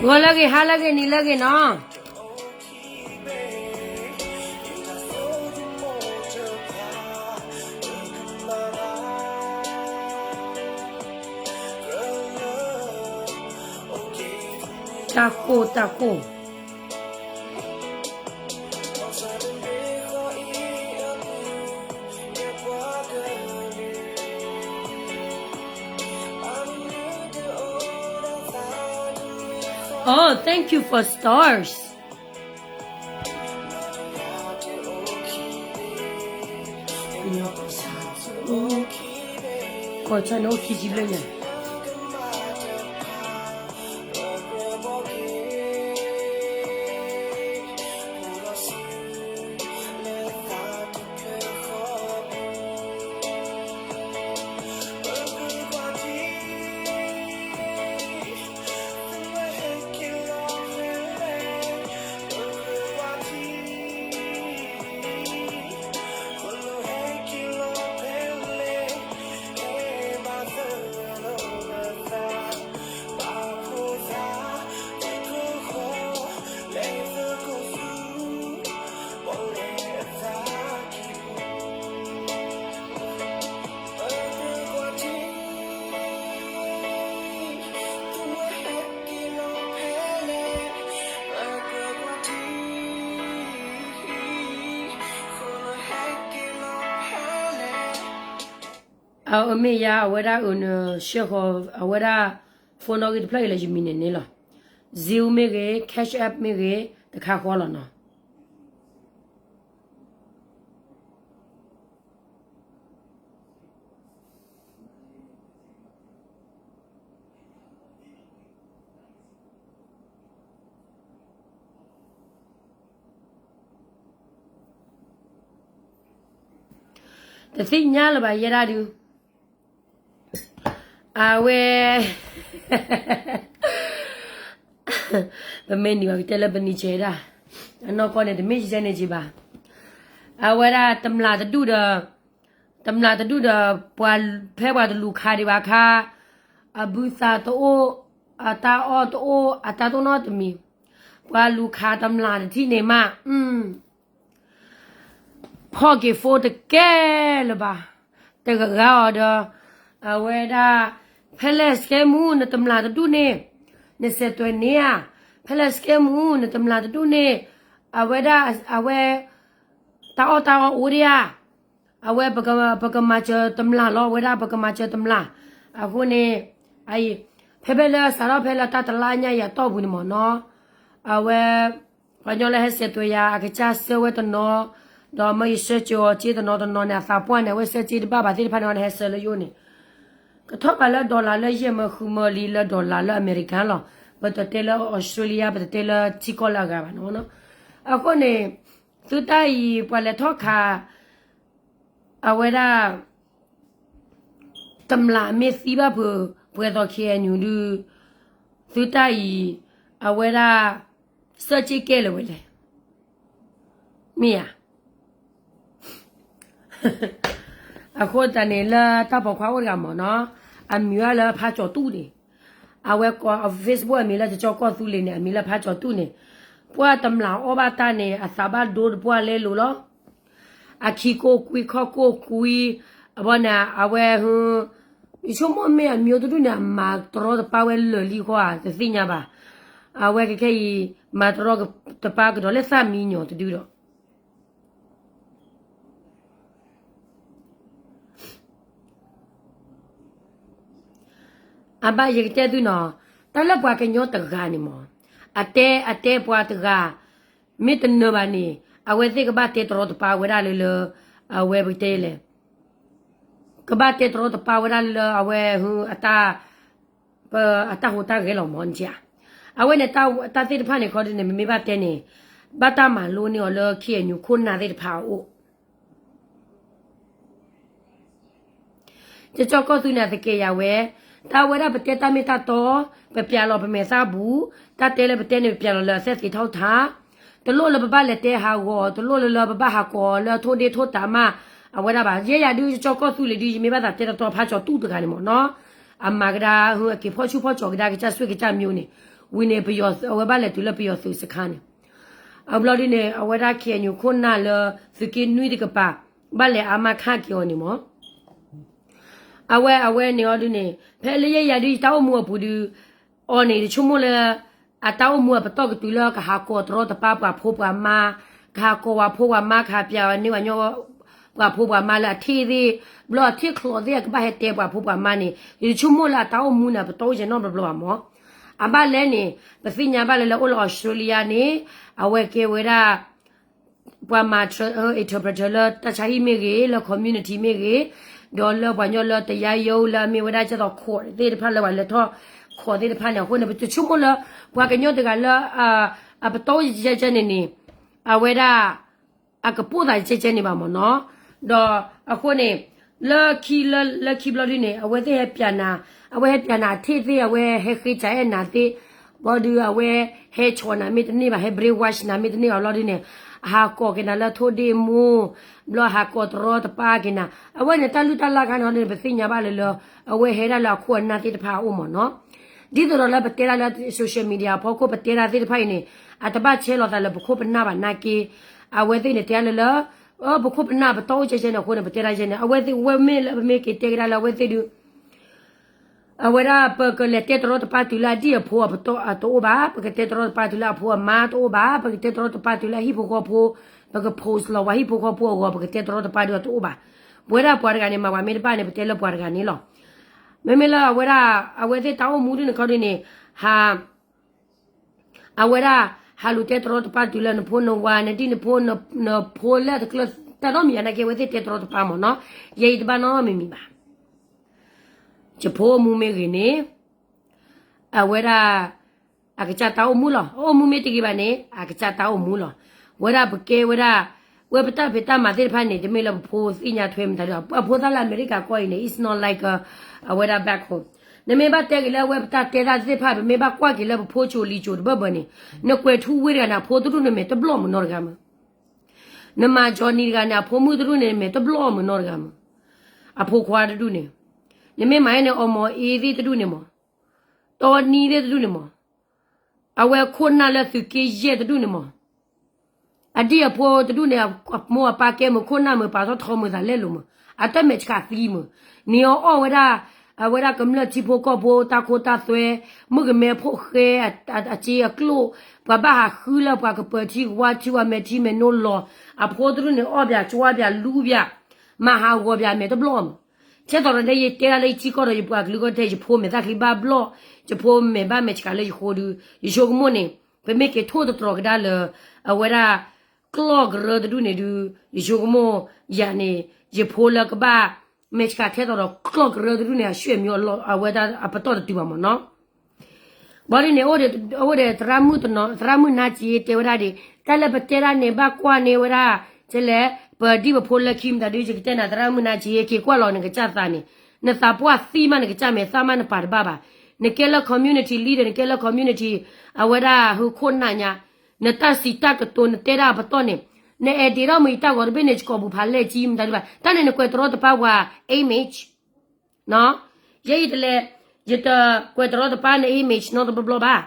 ဂီၤလၢအဂ့ၤ, ဟါလၢအဂ့ၤ, နံၤလၢအဂ့ၤနီၤ. တၢ်ကိၢ်, တၢ်ကိၢ်. Oh, thank you for stars. ကီၢ်ဆၣ်န့ၣ်အိၣ်ခံဆံဘျဲၣ်ညါ.အမ့ၢ်ယါ အဝဲဒၣ်အၢနၢ် ဆှၢဃီၤ အဝဲဒၣ် phone နီၣ်ဂံၢ်တဖျၢၣ်အံၤလၢယမံၤန့ၣ်န့ၣ်လီၤ. Zelle မ့ၢ်ဂ့ၤ, Cash App မ့ၢ်ဂ့ၤ, တခါဃီလီၤနီၤ. တသ့ၣ်ညါလၢၤဘၣ် ယဲဒၣ်ဒုး အဝဲ ပမ့ၢ်နံၤဘၣ်ကတဲလၢပနံၤကဲဒၣ်, အနီၢ်ကီၢ်န့ၣ် တမ့ၢ်ယတဲန့ၣ်က့ဘၣ်. အဝဲဒၣ်တမျၢ်တဒူၣ်ဒီး တမျၢ်တဒူၣ်ဒီး ပှၤဖဲပှၤတလူၤခးဒံးဘၣ်ခါ, အဘုသးတအိၣ်, အတၢ်အီၣ်တအိၣ်, အတၢ်တအိၣ်နီတမံၤ, ပှၤလူၤခးတမျၢ်တထံၣ်န့ၣ်မး, ဖီၣ်က့ၤ phone တကဲလၢၤဘၣ်, တဂၤဂၤအီၤဒီး, အဝဲဒၣ်, ဖဲလဲၣ်စကဲမူ နတမျၢ်တဒူၣ်န့ၣ်, နစဲးသွဲးန့ၢ်ဧါ, ဖဲလဲၣ်စကဲမူ နတမျၢ်တဒူၣ်န့ၣ်, အဝဲဒၣ်, အဝဲ တၢ်အီၣ်တၢ်အီအိၣ်ဒံးဧါ, အဝဲပကမၤစၢၤတမျၢ်လီၤ, အဝဲဒၣ်ပကမၤစၢၤတမျၢ်, အဃိန့ၣ်, အအံၤ, ဖဲဖဲလၢစးထီၣ်ဖဲလၢတၢ်တလါညါယၤတီၢ်ပူၤန့ၣ်မ့ၢ်နီၤ, အဝဲ, ပှၤကညီလၢဟဲစဲးသွဲးယၤ အကစၢ်ဆှၢဝဲတနီၤ, ဒီးမ့ၢ်ယဆှၢစ့အီၤစ့တနီၤတနီၤန့ၣ် အသးပှၢ်န့ၣ် အဝဲဆှၢစ့တဘၣ်ဘၣ်သ့ၣ်တဖၣ်န့ၣ် အဝဲဟဲဆှၢလၢယအိၣ်န့ၣ် ကထီၣ်ဘၣ်လၢ dollar လၢယဲၢ်မၢဃုမၢလံလၢ dollar လၢအမဲရကၤလီၤ. ပတတဲလၢ Australia ပတတဲလၢထံကီၢ်လၢအဂၤဘၣ်နီၤ. အဃိန့ၣ်, သုတၢ်အံၤ ပှၤလဲၤထီၣ်ခး အဝဲဒၣ် တမျၢ်မ့ၢ်သံဘၣ်ဖုး ပှဲၤသိး ခ့ၣ်အဲၣ်ယူၣ် ဒုး, သုတၢ်အံၤ အဝဲဒၣ် စၢက့ကဲလၢၤဝဲလဲၣ်, မ့ၢ်ဧါ. အဃိသတးန့ၣ် လၢတၢ်ပိာ်ခွါအိၣ်တဂၤမ့ၢ်နီၤ, အမံၤဝဲလၢဖးကၠီၤတူၣ်န့ၣ်, အဝဲကိး Facebook အမံၤလၢကၠီကီၢ်သူလ့ၤန့ၣ် အမံၤလၢဖးကၠီၤတူၣ်န့ၣ်, ပှၤတမျၢ်အီၣ်ဘၣ်တၢ်န့ၣ် အသးဘၣ်ဒိတပှၢ်လဲလိာ်လီၤ. အခံကိၢ်ကွံ ခီၣ်ကိၢ်ကွံ, အဘီန့ၣ် အဝဲ, ယဆိကမိၣ်မ့ၢ်အမံၤအိၣ်တဒူၣ်န့ၣ် အမၤတရီတပါဝဲလၢာ်လံဃီဧါ တသ့ၣ်ညါဘၣ်. အဝဲကခဲအံၤ မၤတရီတပါကဒီးလၢသၣ်မံညီၤတဒုဒီး အဘၣ်ယကတဲသုနီၤ, တၢ်လၢပှၤကညီတဂၤန့ၣ်မ့ၢ်, အတဲအတဲပှၤတဂၤ, မ့ၢ်တနၢၤဘၣ်န့ၣ် အဝဲသ့ၣ်ကဘၣ်တဲတရီတပါဝဲဒၣ်လၢလၢ, အဝဲပကတဲလဲၣ်, ကဘၣ်တဲတရီတပါဝဲဒၣ်လၢအဝဲ, အတၢ်ဟူးတၢ်ဂဲၤလီၤမ့ၢ်ဧါ. အဝဲန့ၣ်တၢ်သ့ၣ်တဖၣ်န့ၣ်ခီဒ်န့ၣ် မ့မ့ၢ်ဘၣ်တဲန့ၣ်, ဘၣ်တၢ်မၤလိန့ၢ်အီၤလၢ ခ့ၣ်အဲၣ်ယူၣ် ခိၣ်နၢ်သ့ၣ်တဖၣ်အအိၣ် ကၠီကီၢ်သူန့ၣ် အသကဲးယၤဝဲ, တၢ်ဝဲဒၣ်ပတဲတၢ်မ့ၢ်တၢ်တီ, ပပျးလီၤပမဲာ်သၣ်ဘူး, တၢ်တဲလၢပတဲန့ၣ် ပပျးလီၤလၢအသဲၣ်သ့ထီၣ်ထါ, တလိၣ်လၢပဘၣ်လဲၤတဲဟးဂီၤ, တလိၣ်လၢလၢပဘၣ်ဟးကိးလၢထိၣ်ဒ့ထိၣ်တးမး, အဝဲဒၣ်ဘၣ်. ယဲယၤဒုး ကၠီကီၢ်သူလ့ၤဒုး ယမ့ၢ်ဘၣ်သးတဲတတီဖးကၠီၤတူၣ်တဂၤန့ၣ်မ့ၢ်နီၤ, အမၤကဒါ, အက့ၤဖီၣ်ဆူၣ်ဖီၣ်ကၠီၤကဒါ ကစၢ်စွ့ၣ်ကစၢ်မံၤန့ၣ်, ဝံၤန့ၣ် ပယီၤသုး အဝဲဘၣ်လဲၤတုၤလၢပယီၤသုးစခါန့ၣ်, အဘျီဒ်န့ၣ် အဝဲဒၣ် KNU ခိၣ်နၢ်လၢ သုးက့နွံတကပၤ ဘၣ်လဲၤအါမးခးက့ၤအီၤန့ၣ်မၢ်. အဝဲ အဝဲန့ၣ်အီၤဒုန့ၣ် ဖဲလၢယဲယၤဒု ယတၢ်အိၣ်မူအပူၤဒု အီၤန့ၣ် ယဆိကမိၣ်လၢ အတၢ်အိၣ်မူအပတီၢ်ကတုၤလၢကဟးကိးတရီတပါပှၤဖိပှၤမါ, ကဟးကိးပှၤဖိပှၤမါ ကဟးပျးန့ၢ်ပှၤညီ ပှၤဖိပှၤမါလၢအထံၣ်သ့ၣ်, ဘျီအထံၣ်ချီးသ့ၣ် အကဘၣ်ဟဲတဲပှၤဖိပှၤမါန့ၣ် ယဆိကမိၣ်လၢအတၢ်အိၣ်မူန့ၣ် အပတီၢ်အိၣ်ကဲနီတဘျီဘၣ်မၢ်. အဘၣ်လဲၣ်န့ၣ် ပသ့ၣ်ညါဘၣ်လၢ လၢအိၣ်လၢ Australia န့ၣ် အဝဲကဲဝဲဒၣ် ပှၤမၤ interpreter လၢတၢ်ဆါဟံၣ်မ့ၢ်ဂ့ၤ, လၢ community မ့ၢ်ဂ့ၤ, ဒီးလၢပှၤကညီလၢ တရားရုံး လၢအမ့ၢ်ဝဲဒၣ်ကဲသိး court သ့ၣ်တဖၣ်လၢပှၤလဲၤထီၣ် court သ့ၣ်တဖၣ်န့ၣ် အဃိန့ၣ် ပဆိကမိၣ်လၢ ပှၤကညီတဂၤလၢ အပတီၢ်အိၣ်ကဲကဲန့ၣ်န့ၣ် အဝဲဒၣ် အကပိာ်သးကဲကဲန့ၣ်ဘၣ်မၢ်နီၤ. ဒီးအဃိန့ၣ် လၢခံ လၢခံဘျီဒုန့ၣ် အဝဲသ့ၣ်ဟဲပျးနၤ, အဝဲဟဲပျးနၤအထံၣ်သ့ၣ် အဝဲဟဲဃ့ကအဲၣ်နၤသ့ၣ်, ဘျီဒုအဝဲဟဲဆီၣ်နၤမ့ၢ်တန့ၢ်ဘၣ်, ဟဲ brainwash နၤမ့ၢ်တန့ၢ်ဘၣ်ဘျီဒုန့ၣ် အဟးကိးက့ၤနၤလၢထိၣ်ဒ့ၣ်မူ, ဘျီဟးကိးတရီတပါက့ၤနၤ, အဝဲန့ၣ်တၢ်လုၢ်တၢ်လၢ်ခါန့ၣ် ပသ့ၣ်ညါဘၣ်လၢလၢ အဝဲဟဲဒၣ်လၢအခိၣ်အနၢ်သ့ၣ်တဖၣ်အအိၣ်မၢ်နီၤ. ဒ်သိးဒီးလၢပတဲဒၣ်လၢ social media အဖီခိၣ် ပတဲဒၣ်သ့ၣ်တဖၣ်အံၤန့ၣ် အတဘၣ်ဆဲးလီၤသးလၢပခိၣ်ပနၢ်ဘၣ်နာ်က့, အဝဲသ့ၣ်န့ၣ်တဲဒၣ်လၢလၢ ပခိၣ်ပနၢ်ပတီၢ်အိၣ်ကဲကဲန့ၣ်အဃိန့ၣ် ပတဲဒၣ်ယဲန့ၣ် အဝဲသ့ၣ်ဝဲမ့ၢ်လၢပမ့ၢ်က့ၤတဲကဒါလၢအဝဲသ့ၣ်ဒု အဝဲဒၣ်ပကလဲၤတဲတရီတပါတုၤလၢအဒံၣ်အဖိအတီၢ်အတအိၣ်ဘၣ်, ပကတဲတရီတပါတုၤလၢအဖိအမါတအိၣ်ဘၣ်, ပကတဲတရီတပါတုၤလၢအဟံၣ်ဖိဃီဖိ, ပက post လီၤပှၤဟံၣ်ဖိဃီဖိအဂီၢ် ပကတဲတရီတပါဒုအတအိၣ်ဘၣ်. ပဝဲဒၣ်ပှၤတဂၤန့ၣ် မၤပှၤမ့ၢ်တဘၣ်န့ၣ် ပတဲလၢပှၤတဂၤန့ၣ်လီၤ. မ့မ့ၢ်လၢအဝဲဒၣ် အဝဲသ့ၣ်တၢ်အိၣ်မူဒုန့ၣ်ခီဒုန့ၣ် ဟး အဝဲဒၣ် ဟးလူၤတဲတရီတပါတုၤလၢနဖိနဝၤ နဒံၣ်နဖိ နဖိလၢတကျၢၤတၢ်နီတမံၤနာ်က့ အဝဲသ့ၣ်တဲတရီတပါမၢ်နီၤ, ယဲအံၤတဘၣ်နီတမံၤမံၤဘၣ်. ယဖိအိၣ်မူမ့ၢ်ဂ့ၤန့ၣ် အဝဲဒၣ် အကစၢ်တၢ်အိၣ်မူလီၤ. အိၣ်မူမ့ၢ်တဂ့ၤဘၣ်န့ၣ် အကစၢ်တၢ်အိၣ်မူလီၤ. ဝဲဒၣ်ပကဲဝဲဒၣ် ဝဲပတၢ်ဖံးတၢ်မၤသ့ၣ်တဖၣ်န့ၣ် တမ့ၢ်လၢပဖိသ့ၣ်ညါထွဲမတၤဒု အဖိသၣ်လၢအမဲရကၤကီၢ်အံၤန့ၣ် it's not like အဝဲဒၣ် back home. နမ့ၢ်ဘၣ်တဲက့ၤလၢအဝဲပတၢ်တဲတၢ်သ့ၣ်တဖၣ် ပမ့ၢ်ဘၣ်ကွၢ်က့ၤလၢပဖိကၠိလံၤကၠိတဘၢဘၢန့ၣ် နကွဲးထူဝ့တဂၤန့ၣ် အဖိတဒူၣ်န့ၣ်မဲာ်တဘျီၣ်မၢ်နီတဂၤမၢ်. နမၤကၠီနံၤတဂၤန့ၣ် အဖိမုၣ်တဒူၣ်န့ၣ်မဲာ်တဘျီၣ်မၢ်နီတဂၤမၢ်. အဖိခွါတဒူၣ်န့ၣ် နမ့ၢ်မၤန့ၣ် အီမီၤအ့သ့ၣ်တဒူၣ်န့ၣ်မၢ်, တီနံသ့ၣ်တဒူၣ်န့ၣ်မၢ်, အဝဲခိၣ်နၢ်လၢသုးက့ယဲၢ်တဒူၣ်န့ၣ်မၢ်, အဒံၣ်အဖိတဒူၣ်န့ၣ် အမိၢ်အပၢ်ကဲမုာ် ခိၣ်နၢ်မုာ် ပာ်ထီၣ်ထီမုာ်သးလဲလိာ်မုာ် အတၢ်မဲာ်ဆှးသံမုာ်, န့ၢ်အီၣ်အီၣ်ဝဲဒၣ် အဝဲဒၣ်ကမျၢၢ်ထံဖိကီၢ်ဖိတၢ်ခိတၢ်သွဲ, မုၣ်ကမဲဖိဃဲ အစ့အကျိၣ်, ပှၤဘၣ်ဟးဃုလၢပှၤကပၢၤထံကဝါထံဝဲမဲာ်ထံမဲာ်နိလီၤ, အဖိတဒူၣ်န့ၣ် အီၣ်ဘၣ်ကွၢ်ဘၣ်လူဘၣ်, မၤဟးဂီၤဘၣ်မဲာ်တဘျီၣ်မၢ်. ဆဲးသီးဒီးန့ၣ် ယတဲဒၣ်လၢယထံကီၢ်ဒီးယပှၤကလုာ်ကီၢ်ထဲ ယဖိမဲာ်သၣ်ချံဘၣ်ဘျီၣ်, ယဖိမဲာ်ဘၣ်မဲာ်ဆှးလၢယဃိဒုး ယဆိကမိၣ်န့ၣ် ပမ့ၢ်က့ၤထိၣ်သတြီၤကဒါလၢ အဝဲဒၣ် ကျီၢ်ကရၢတဒူၣ်န့ၣ်ဒုး ယဆိကမိၣ်ယၤန့ၣ် ယဖိလၢကဘၣ် မဲာ်ဆှးထဲသိးဒီးကျီၢ်ကရၢတဒူၣ်န့ၣ် အဆွေမျိုးအဝဲဒၣ်အပတီၢ်တတုၤဘၣ်မၢ်နီၤ. ဘၣ်ဒ်န့ၣ် အိၣ်ဒီးသရၣ်မုၣ်နါစ့တဲဝဲဒၣ်ဒ် တၢ်လၢပတဲဒၣ်န့ၣ် ဘၣ်ကွၢ်န့ၢ်ဝဲဒၣ် ကဲလဲၣ် ပဒံၣ်ပဖိလၢခံမတၤဒုး ယကတဲနၤ သရၣ်မုၣ်နါစ့ က့ၤကွၢ်လီၤနကစၢ်သးန့ၣ် နသးပှၢ်သံမး နကစၢ်မဲာ်သၣ်မး နပာ်တဘၣ်ဘၣ်. နကဲလၢ community leader နကဲလၢ community အဝဲဒၣ်ဟူခိၣ်နၢ်ညါ နတၢ်စံးတၢ်ကတိၤ နတဲဒၣ်အပတီၢ်န့ၣ် နအဲၣ်ဒိးထီၣ်မး ယတၢ်ဂီၤတဘ့ၣ်န့ၣ် ယကိာ်ပူၤဖးလဲၢ်ကံ မတၤဒုးဘၣ်. တၢ်န့ၣ် နကွဲးတရီတပါပှၤ image ယဲယတလဲၤ ယတကွဲးတရီတပါန image နီတဘျီဘျီဘၣ်.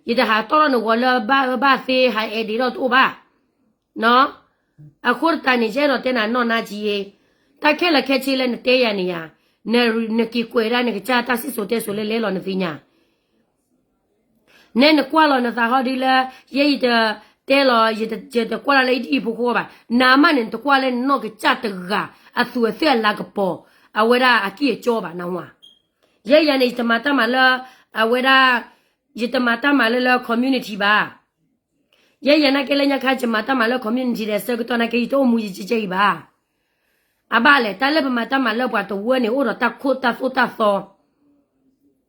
ယတဟးတီၣ်ထီၣ်နဂီၤလၢဘၣ်အၢဘၣ်သီ ဟးအဲၣ်ဒိးထီၣ်တအိၣ်ဘၣ်. အဃိသတးန့ၣ် ယအဲၣ်ဒိးတဲနၤနီၢ်နါစ့ တၢ်ခဲလၢာ်ခဲဆ့လၢနတဲယၤန့ၣ်ယၤ နက့ၤကွဲးဒၣ်နကစၢ်တၢ်စံၣ်စိၤတဲစိၤလၢလဲၤလီၤ နသ့ၣ်ညါ နဲနကွၢ်လီၤနသးဟီဒုလၢ ယဲယတတဲလီၤ ယတကွၢ်လီၤလၢယဒံၣ်ဖိဃီဘၣ်. နၤမးန့ၣ် နတကွၢ်လၢနနီၢ်ကစၢ်တဂၤ အသူးအသ့ၣ်အလၤကပီၤ အဝဲဒၣ်အကံၢ်အကၠီဘၣ်နဝၤ. ယဲယၤန့ၣ် ယတမၤတၢ်မၤလၢ အဝဲဒၣ် ယတမၤတၢ်မၤလၢလၢ community ဘၣ်. ယဲယၤနာ်က့လၢညါခါ ယမၤတၢ်မၤလၢ community ဒီးဆၢကတီၢ်နာ်က့ ယတအိၣ်မူယကဲကဲအံၤဘၣ်. အဘၣ်လဲၣ် တၢ်လၢပမၤတၢ်မၤလၢပှၤတဝၢန့ၣ် အိၣ်ဒီးတၢ်ခိၣ်တၢ်သိၣ်တၢ်သီ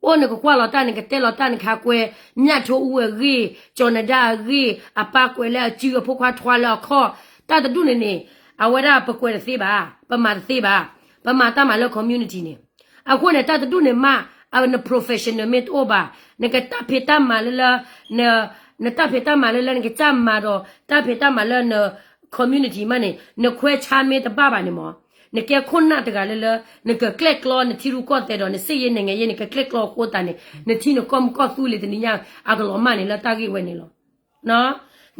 အိၣ်နကကွၢ်လီၤတၢ် နကတဲလီၤတၢ် နကဟးကွဲး မြထိုးဦး အဂ့ၢ် ကၠီၤနဒါအဂ့ၢ် အပၢ်ကွဲးလၢအစု အဖိခွါထွါလၢအခီၣ် တၢ်တဒူၣ်န့ၣ်န့ၣ် အဝဲဒၣ်ပကွဲးတသ့ဘၣ် ပမၤတသ့ဘၣ် ပမၤတၢ်မၤလၢ community န့ၣ် အဃိန့ၣ် တၢ်တဒူၣ်န့ၣ်မး န professional မ့ၢ်တအိၣ်ဘၣ် နကတၢ်ဖံးတၢ်မၤလၢလၢ နတၢ်ဖံးတၢ်မၤလၢလၢနကစၢ်မၤဒီး တၢ်ဖံးတၢ်မၤလၢန community မးန့ၣ် နခွဲးဆါမ့ၢ်တဘၣ်ဘၣ်န့ၣ်မး နကဲခိၣ်နၢ်တဂၤလၢလၢ နကကျဲၣ်ကျီနထံရူၢ်ကီၢ်သဲးဒီး နစ့ယဲနဲၣ်ငဲၤယဲန့ၣ် ကကျဲၣ်ကျီအဃိသတးန့ၣ် နထံနကီၢ်မုၢ်ကီၢ်သူလ့ၤတနံၤညါ အကလီၤမၢ်န့ၣ်လၢတၢ်ဂ့ၢ်ဝဲန့ၣ်လီၤ.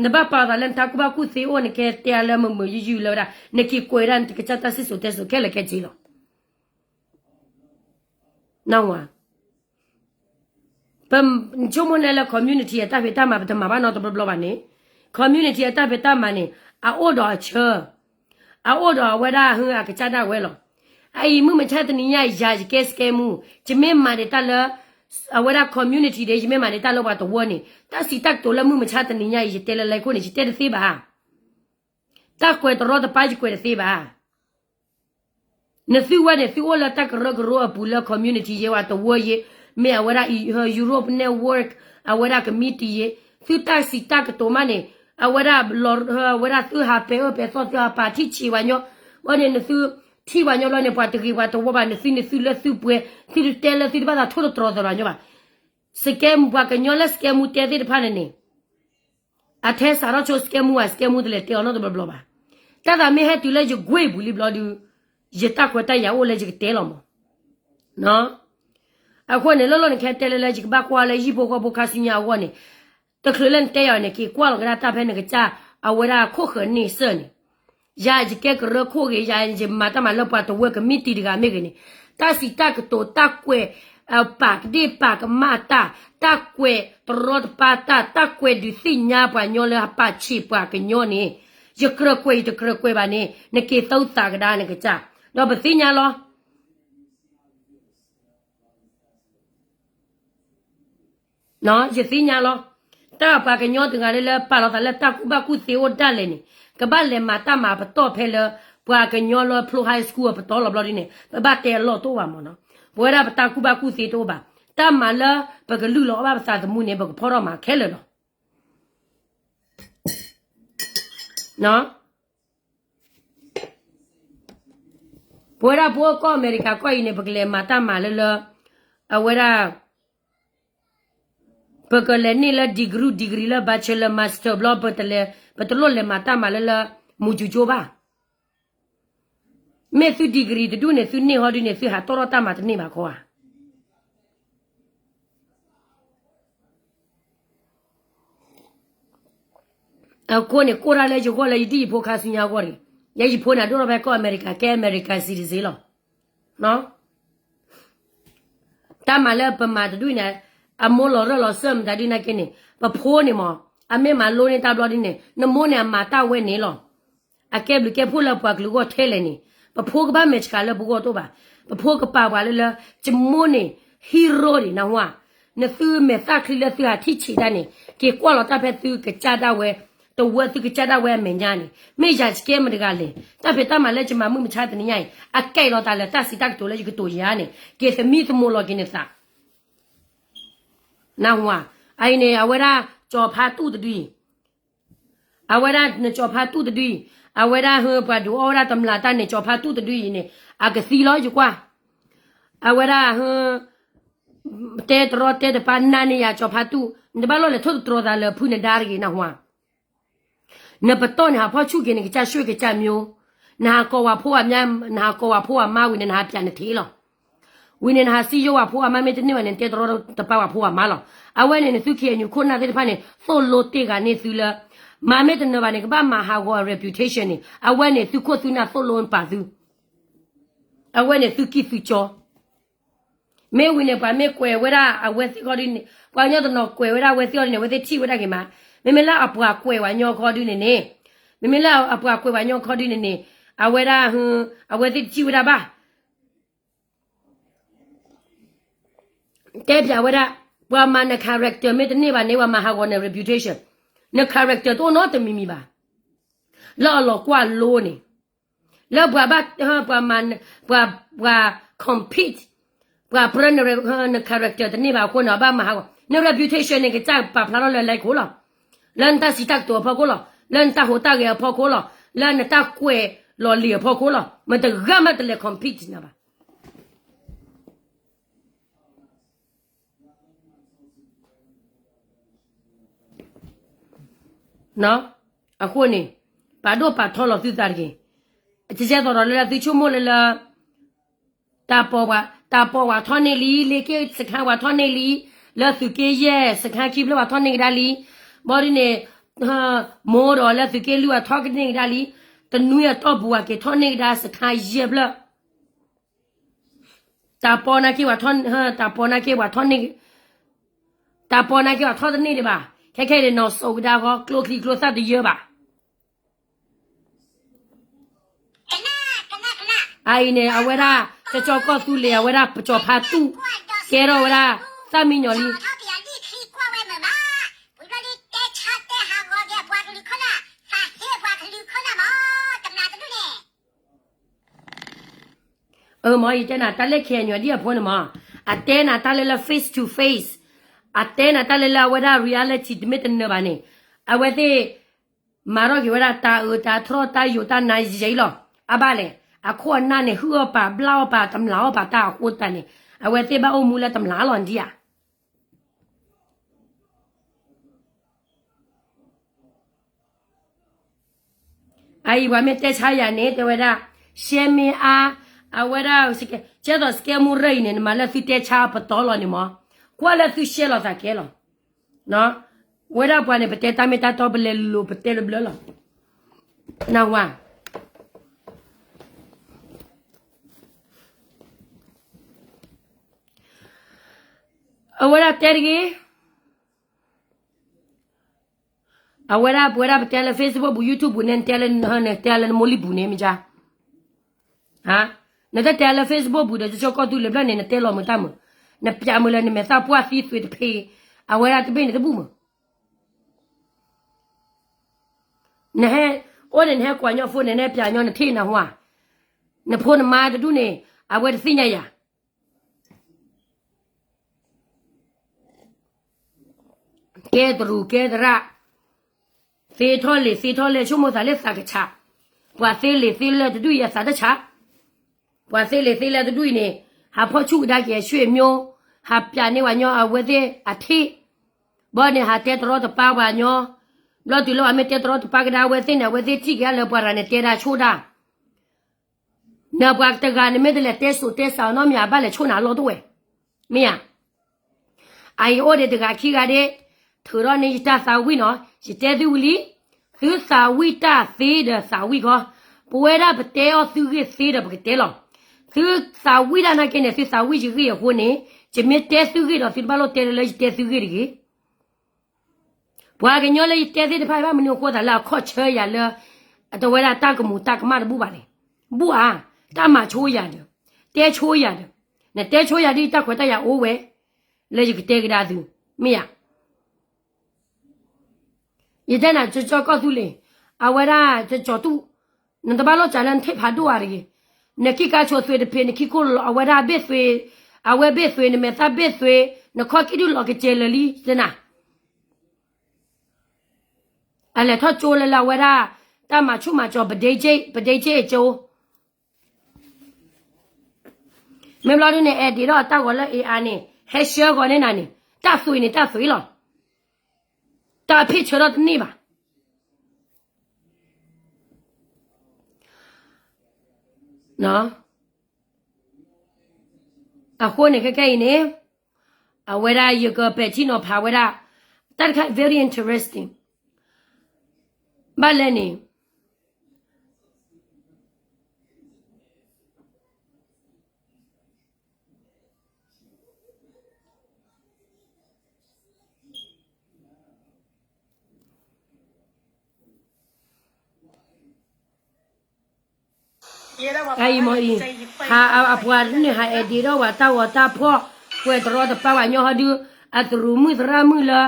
နဘၣ်ပာ်သးလၢနတၢ်ကူၣ်ဘၣ်ကူၣ်သ့အိၣ် နကဲတဲအါလၢမုာ်မုာ်ယုၢ်ယုၢ်လၢဝဲဒၣ် နက့ၤကွဲးဝဲဒၣ်နတကစၢ်တၢ်စံၣ်စိၤတဲစိၤခဲလၢာ်ခဲဆ့လီၤ. နဝၤ ပဆိကမိၣ်နဲလၢ community အတၢ်ဖံးတၢ်မၤ ပတမၤဘၣ်နီတဘျီဘျီဘၣ်န့ၣ်, community အတၢ်ဖံးတၢ်မၤန့ၣ် အအိၣ်ဒီးအဆၢ, အအိၣ်ဒီးအဝဲဒၣ်ဟုအကစၢ်ဒၣ်ဝဲလီၤ. အအံၤမုၢ်မဆါတနံၤညါအံၤ ယၤယကဲစကဲမူ, ယမ့ၢ်မၤဒံးတၢ်လၢ အဝဲဒၣ် community ဒီး ယမ့ၢ်မၤဒံးတၢ်လၢပှၤတဝၢန့ၣ် တၢ်စံးတၢ်ကတိၤလၢမုၢ်မဆါတနံၤညါအံၤ ယတဲလၢလဲၤခိၣ်န့ၣ် ယတဲတသ့ဘၣ်. တၢ်ကွဲးတရီတပါယကွဲးတသ့ဘၣ်. နသုဝဲန့ၣ် သုအိၣ်လၢတၢ်ကရၢကရိအပူၤလၢ community ယဲ ပှၤတဝၢယဲ, မ့ၢ်အဝဲဒၣ် Europe Network အဝဲဒၣ် committee ယဲ, သုတၢ်စံးတၢ်ကတိၤမးန့ၣ် အဝဲဒၣ် အဝဲဒၣ်သုဟးပဲာ်အၢပဲာ်သီ သုဟးပာ်ထံၣ်ဆံးပှၤညီ, ဝဲန့ၣ်နသုထံၣ်ပှၤညီဘျီန့ၣ် ပှၤတဂ့ၤပှၤတဝီဘၣ်, နသုန့ၣ်သုလၢသုပှဲၤ, သုတတဲလၢသုတဘၣ်သးထိၣ်တတြီၤသးဘၣ်ညီဘၣ်. စကဲမူ ပှၤကညီလၢစကဲမူတဲသ့ၣ်တဖၣ်န့ၣ်န့ၣ် အထဲစးထီၣ်ဆိစကဲမူဧါ, စကဲမူတလဲၤတဲအီၤနီတဘျီဘျီဘၣ်. တၢ်သးမ့ၢ်ဟဲတုၤလၢယကွ့ၢ်ပူၤလံဘျီဒုး, ယတၢ်ခွဲးတၢ်ယာ်အိၣ်လၢယကတဲလီၤမး. အဃိန့ၣ် လီၢ်လီၢ်န့ၣ် ခဲတဲလၢလၢ ယကဘၣ်ကွၢ်လၢဟံၣ်ဖိဃီဖိခါဆူညါအဂီၢ်န့ၣ်, တချုးလၢနတဲယၤန့ၣ် က့ၤကွၢ်လီၤကဒါတၢ်ဖဲနကစၢ် အဝဲဒၣ်ခိၣ်ဃၢၤန့ၣ်စၢၢ်န့ၣ်, ယၤယကဲကရၢခိၣ်ဂ့ၤ, ယၤယမၤတၢ်မၤလၢပှၤတဝၢ committee တဂၤမ့ၢ်ဂ့ၤန့ၣ်, တၢ်စံးတၢ်ကတိၤ တၢ်ကွဲး ပာ်ကဒ့ၣ်ပာ်ကမၣ်တၢ်, တၢ်ကွဲးတရီတပါတၢ်, တၢ်ကွဲးဒုးသ့ၣ်ညါပှၤညီလၢဟးပာ်ဆံးပှၤကညီန့ၣ်, ယကြၢးကွဲးယတကြၢးကွဲးဘၣ်န့ၣ် နက့ၤသုသးကဒါနကစၢ်, ဒီးပသ့ၣ်ညါလီၤ. ယသ့ၣ်ညါလီၤ. တၢ်ပှၤကညီတဂၤလၢလၢပာ်လီၤသးလၢတၢ်ကူၣ်ဘၣ်ကူၣ်သ့အိၣ်ဒၣ်လဲာ်န့ၣ်, ကဘၣ်လဲၤမၤတၢ်မၤပတီၢ်ဖဲလၢ ပှၤကညီလၢဖျိ high school အပတီၢ်လီၤဘျီဒ်န့ၣ် ပဘၣ်တဲအလီၢ်တအိၣ်ဘၣ်မးနီၤ. ပဝဲဒၣ်ပတၢ်ကူၣ်ဘၣ်ကူၣ်သ့တအိၣ်ဘၣ်. တၢ်မၤလၢပကလုၢ်လီၤအီၣ်ဘၣ်ပသးသမူန့ၣ် ပကဖီထီၣ်မၤခဲလၢာ်လီၤ. ပဝဲဒၣ်ပအိၣ်ကီၢ်အမဲရကၤကီၢ်အံၤန့ၣ် ပကလဲၤမၤတၢ်မၤလၢလၢ အဝဲဒၣ် ပကလဲၤန့ၢ်လၢ degree degree လၢ bachelor master ဘျီ ပတလဲၤ ပတလိၣ်လဲၤမၤတၢ်မၤလၢလၢ မူကၠူကၠိဘၣ်. မ့ၢ်သု degree တဒူၣ်န့ၣ် သုန့ၢ်ဟီဒုန့ၣ် သုဟးတီၣ်ထီၣ်တၢ်မၤတန့ၢ်ဘၣ်ခီဧါ. အဃိန့ၣ် ကိၢ်တၢ်လၢယဂီၢ်လၢယဒ်ယဖိခါဆူညါအဂီၢ်န့ၣ်, ယဲယဖိန့ၣ် ဒိၣ်ထီၣ်ဖဲကီၢ်အမဲရကၤ ကဲအမဲရကၤ citizen လီၤ. တၢ်မၤလၢပမၤတဒူၣ်န့ၣ် အမိၢ်လီၤရၢၢ်လီၤစၢၢ်မတၤဒ်န့ၣ်က့န့ၣ်, ပဖိန့ၣ်မး အမ့ၢ်မၤလိန့ၢ်တၢ်ဘျီဒ်န့ၣ် နမိၢ်န့ၣ်အမၤတၢ်ဝဲန့ၣ်လီၤ. အကဲဘျုးကဲဖှိၣ်လၢပှၤကလုာ်အဂီၢ်ထဲလဲၣ်န့ၣ်, ပဖိကဘၣ်မဲာ်ဆှးလၢပဂီၢ်တအိၣ်ဘၣ်. ပဖိကပာ်ပှၤလၢလၢ ယမိၢ်န့ၣ် hero န့ၣ် နၢ်ဟူဧါ. နသုမဲာ်သၣ်ချံလၢသုဟးထံၣ်ဆံးတၢ်န့ၣ် က့ၤကွၢ်လီၤတၢ်ဖဲသုကစၢ်ဒၣ်ဝဲ, တဝၢသုကစၢ်ဒၣ်ဝဲအမဲာ်ညါန့ၣ်, မ့ၢ်ယၤစကဲမတဂၤလဲၣ်. တၢ်ဖံးတၢ်မၤလၢယမၤမုၢ်မဆါတနံၤညါအံၤ အကဲလီၤသးလၢတၢ်စံးတၢ်ကတိၤလၢယကတိၤယၤန့ၣ် က့ၤသမံသမိးလီၤက့ၤနသး နၢ်ဟူဧါ. အအံၤန့ၣ် အဝဲဒၣ်ကၠီၤဖါတူၢ်တဒုအံၤ, အဝဲဒၣ်နကၠီၤဖါတူၢ်တဒုအံၤ, အဝဲဒၣ်ဟၢပှၤဒုးအီၣ်ဝဲဒၣ်တမျးတၢ်န့ၣ် ကၠီၤဖါတူၢ်တဒုအံၤန့ၣ် အကသံလီၤယကွၢ်. အဝဲဒၣ်ဟၢ တဲတရီတဲတပါနၤန့ၣ်ယၤကၠီၤဖါတူၢ်, နတဘၣ်လီၢ်လဲၤထိၣ်သတြီၤသးလၢဖုနဒါတဂ့ၤ နၢ်ဟူဧါ. နပတီၢ်န့ၣ် ဟးဖီၣ်ဆူၣ်က့ၤနကစၢ်ဆှ့ကစၢ်မျိ, နဟးကိးဝၤဖိဝၤမါ, နဟးကိးဝၤဖိဝၤမါဝံၤန့ၣ် နဟးပျးနထံလီၤ. ဝံၤန့ၣ် နဟးစံယိဝၤဖိဝၤမါ မ့ၢ်တန့ၢ်ဘၣ်န့ၣ် နတဲတရီတပါဝၤဖိဝၤမါလီၤ. အဝဲန့ၣ် နသုခံအညူခိၣ်နၢ်သ့ၣ်တဖၣ်န့ၣ် သိၣ်လိတ့ၢ်ဂၤန့ၢ်သုလၢ မၤမ့ၢ်တနၢၤဘၣ်န့ၣ် ကဘၣ်မၤဟးဂီၤအ reputation န့ၣ် အဝဲန့ၣ် သုခိၣ်သုနၢ်သိၣ်လိပာ်သု အဝဲန့ၣ်သုကံၢ်သုကၠီ. မ့ၢ်ဝံၤန့ၣ် ပှၤမ့ၢ်ကွဲးဝဲဒၣ်အဝဲသ့ၣ်ခီဒ်န့ၣ်, ပှၤကညီတနီၤကွဲးဝဲဒၣ်အဝဲသ့ၣ်အီၤဒ်န့ၣ် အဝဲသ့ၣ်ထံၣ်ဝဲဒၣ်ဂ့ၤမး. မ့မ့ၢ်လၢအပှၤကွဲးဝဲညီခီဒ်န့ၣ်န့ၣ်, မ့မ့ၢ်လၢအပှၤကွဲးဝဲညီခီဒ်န့ၣ်န့ၣ်, အဝဲဒၣ်, အဝဲသ့ၣ်တထံၣ်ဝဲဒၣ်ဘၣ်. တဲပၠးဝဲဒၣ်, ပှၤမၤန character မ့ၢ်တန့ၢ်ဘၣ်န့ၣ် ပှၤမၤဟးဂီၤန reputation, န character တအိၣ်နီတမံၤမံၤဘၣ်. လၢအလီၤကွၢ်လိန့ၣ် လၢပှၤဘၣ်, ပှၤမၤ, ပှၤ, ပှၤ compete, ပှၤပြၢန character တန့ၢ်ဘၣ်အဃိန့ၣ် အဘၣ်မၤဟးဂီၤ, န reputation န့ၣ် ကစၢ်ပာ်ဖျါထီၣ်လၢလဲၤခိၣ်လီၤ. လၢနတၢ်စံးတၢ်ကတိၤအဖီခိၣ်လီၤ. လၢနတၢ်ဟူးတၢ်ဂဲၤအဖီခိၣ်လီၤ. လၢနတၢ်ကွဲးလီၤလံာ်အဖီခိၣ်လီၤ. မတဂၤမးတလဲၤ compete နၤဘၣ်. အဃိန့ၣ်, ပာ်ဒိၣ်ပာ်ထီလီၤသုသးတဂ့ၤ. ကဲသိးဒီးလၢသုဆိကမိၣ်လၢလၢ တၢ်ပီးပှၤထီၣ်န့ၢ်လံ, လ့က့ၢ်စခါပှၤထီၣ်န့ၢ်လံ, လၢသုးက့ၢ်ယဲၢ်စခါခံဖျၢၣ်ပှၤထီၣ်န့ၢ်ကဒါလံ, ဘီဒ်န့ၣ် မိၢ်ဒီးလၢသုးက့ၢ်လွံၢ်ပှၤထီၣ်န့ၢ်ကဒါလံ, တနွံအတီၢ်ပူၤပှၤက့ၤထီၣ်န့ၢ်ကဒါစခါယဲၢ်ဖျၢၣ်, တၢ်ပီးနာ်က့ပှၤထီၣ်, တၢ်ပီးနာ်က့ပှၤထီၣ်န့ၢ်, တၢ်ပီးနာ်က့ပှၤထီၣ်တန့ၢ်ဒံးဘၣ်, ခဲခဲအံၤန့ၣ် နီၢ်စိးကဒါဃီ ကျိချံကျိသၣ်တယၢဘၣ် အအံၤန့ၣ် အဝဲဒၣ် ကၠီကီၢ်သူလ့ၤ အဝဲဒၣ်ပကၠီၤဖါတူၢ် ကဲထီၣ်ဝဲဒၣ် သၣ်မံညီၤလံ. အၢ မ့ၢ်ယတဲနၤတၢ်လၢ ခဲအံၤညီဒံၣ်အဖိန့ၣ်မ့ၢ်, အတဲနၤတၢ်လၢလၢ face to face, အတဲနၤတၢ်လၢလၢအဝဲဒၣ် reality တမ့ၢ်တနၢၤဘၣ်န့ၣ်, အဝဲသ့ၣ် မၤထီၣ်က့ၤဝဲဒၣ်တၢ်အၢတၢ်ထီၣ်တၢ်ယိာ်တၢ်နါယဲအံၤလီၤ. အဘၣ်လဲၣ်, အခိၣ်အနၢ်န့ၣ် ဟုၣ်အီၣ်ပာ်ဘျၣ်အီၣ်ပာ်တမျးအီၣ်ပာ်တၢ်အဃိသတးန့ၣ် အဝဲသ့ၣ်ဘၣ်အိၣ်မူလၢတမျးလီၤဒံးဧါ. အအံၤပှၤမ့ၢ်တဲဆါယၤန့ၣ် တဲဝဲဒၣ် ရှဲမ့ၢ်အါ, အဝဲဒၣ် ကဲသိးစကဲမူရၢအံၤန့ၣ် နမၤလၢသုတဲဆါပတီၢ်လီၤန့ၣ်မ့ၢ်, ကွၢ်လၢသုရှဲလီၤသးကဲလီၤ. ဝဲဒၣ်ပှၤန့ၣ် ပတဲတၢ်မ့ၢ်တၢ်တီပလဲၤလိၤပတဲတဘျၢလီၤ. နဝၤ အဝဲဒၣ်တဲတဂ့ၤ အဝဲဒၣ်ပဝဲဒၣ်ပတဲလၢ Facebook ပူၤ YouTube ပူၤန့ၣ် နတဲလၢနတဲလၢနမိၢ်လံၢ်ပူၤန့ၣ်မ့ၢ်ကါ, နတတဲလၢ Facebook ပူၤဒီး ကၠီကီၢ်သူလ့ၤဖျၢၣ်န့ၣ် နတဲလီၤမုာ်တၢ်မုာ်, နပျးမုာ်လၢနမဲာ်သၣ်ပှၢ်သံသွံးတဖ့, အဝဲဒၣ်တဘ့ၣ်န့ၣ်တဘူၣ်မုာ်. နဟဲအိၣ်န့ၣ် နဟဲကွၢ်ညီဖိန့ၣ် နဟဲပျးညီနထံၣ်နဟါ, နဖိနမါတဒူၣ်န့ၣ် အဝဲတသ့ၣ်ညါယၤ ကဲတရူးကဲသရၣ်, သ့ထီၣ်လံၤသ့ထီၣ်လဲၢ် ဆိကမိၣ်သးလၢသးကဆး, ပှၤသ့လံၤသ့လဲၢ်တဒူၣ်အံၤအသးတဆး, ပှၤသ့လံၤသ့လဲၢ်တဒူၣ်အံၤန့ၣ် ဟးဖီၣ်ဆူၣ်ကဒါက့ၤ ဆွေမျိုး, ဟးပျးန့ၢ်ဝဲညီအဝဲသ့ၣ်အထံၣ်, ဘီန့ၣ် ဟးတဲတရီတပါပှၤညီ, ဘျီတုၤလၢပှၤမ့ၢ်တဲတရီတပါကဒါအဝဲသ့ၣ်န့ၣ် အဝဲသ့ၣ်ထံၣ်က့ၤလၢပှၤရၤန့ၣ်တဲဒၣ်ဆိၣ်ဒၣ် နပှၤတဂၤန့ၣ်မ့ၢ်တလဲၤတဲစိၤတဲစးအီၤနီတမံၤ အဘၣ်လဲၤဆိၣ်နၤအလီၢ်တအိၣ်ဝဲ, မ့ၢ်ဧါ. အအံၤအိၣ်ဒံးတဂၤခံဂၤဒ့, ထုးထီၣ်န့ၢ်ယတၢ်သးဝံၣ်နီၤ, ယတဲသုဝံၤလံ, သုသးဝံၣ်တၢ်သ့ဒီးသးဝံၣ်ကီ, ပဝဲဒၣ်ပတဲအီၣ်သုဂ့ၢ်သ့ဒီးပကတဲလီၤ. သုသးဝံၣ်တၢ်နာ်က့န့ၣ် သုသးဝံၣ်ယဂ့ၢ်အဃိန့ၣ်, ယမ့ၢ်တဲသုဂ့ၢ်ဒီးသုတဘၣ်လိၣ်တဲလၢယတဲသုဂ့ၢ်တဂ့ၤ ပှၤကညီလၢယတဲသ့ၣ်တဖၣ် ဘၣ်မနုၤအဃိသးလၢအခီၣ်ဆၢယၤလၢ အတဝဲဒၣ်တၢ်ကမူၤတၢ်ကမၣ်တဘူၣ်ဘၣ်န့ၣ်, ဘူၣ်ဧါ, တၢ်မၤဆိယၤဒီး, တဲဆိယၤဒီး, နတဲဆိယၤဒ်တၢ်ခွဲးတၢ်ယာ်အိၣ်ဝဲ, လၢယကတဲကဒါသု, မ့ၢ်ဧါ. ယတဲနၤ ကၠီကီၢ်သူလ့ၤ, အဝဲဒၣ်ကၠီတူၢ်, နတဘၣ်လိၣ်စးလၢနထံၣ်ဖးဒိၣ်ဧါတဂ့ၤ, နခံကါဆိသွံးတဖ့း နခံကိၣ်လီၤ အဝဲဒၣ်ဘ့ၣ်သွံး, အဝဲဘ့ၣ်သွံး နမဲာ်သၣ်ဘ့ၣ်သွံး, နခီၣ်ကံၣ်ဒုၣ်လီၤကစဲၤလၢာ်လံ ယတဲနၤ အလဲၤထီၣ်ကၠိလၢလၢအဝဲဒၣ် တၢ်မၤဆူၣ်မၤစီၤ ပဒ့ကၠ့ၣ်, ပဒ့ကၠ့ၣ်ကၠိ, မ့ၢ်ဘျီဒုန့ၣ် edit ထီၣ်အတၢ်ဂီၤလၢ AI န့ၣ် ဟဲဆှၢဂီၤန့ၢ်နၤန့ၣ် တၢ်သွံးန့ၣ်တၢ်သွံးလီၤ, တၢ်ဖ့ၣ်ဆၢထီၣ်တန့ၢ်ဘၣ်. အဃိန့ၣ် ခဲခဲအံၤန့ၣ် အဝဲဒၣ်ယကပဲာ်ထံနီၤဖးဝဲဒၣ် တၢ်တခါ very interesting ဘၣ်လဲၣ်န့ၣ် အအံၤမ့ၢ်အံၤ, ဟးအပှၤန့ၣ် ဟး edit ထီၣ်ဝဲတၢ်ဂီၤတၢ်ဖီၣ်, ကွဲးတရီတပါဝဲညီဟီဒု, အတရူးမုၣ်သရၣ်မုၣ်လၢ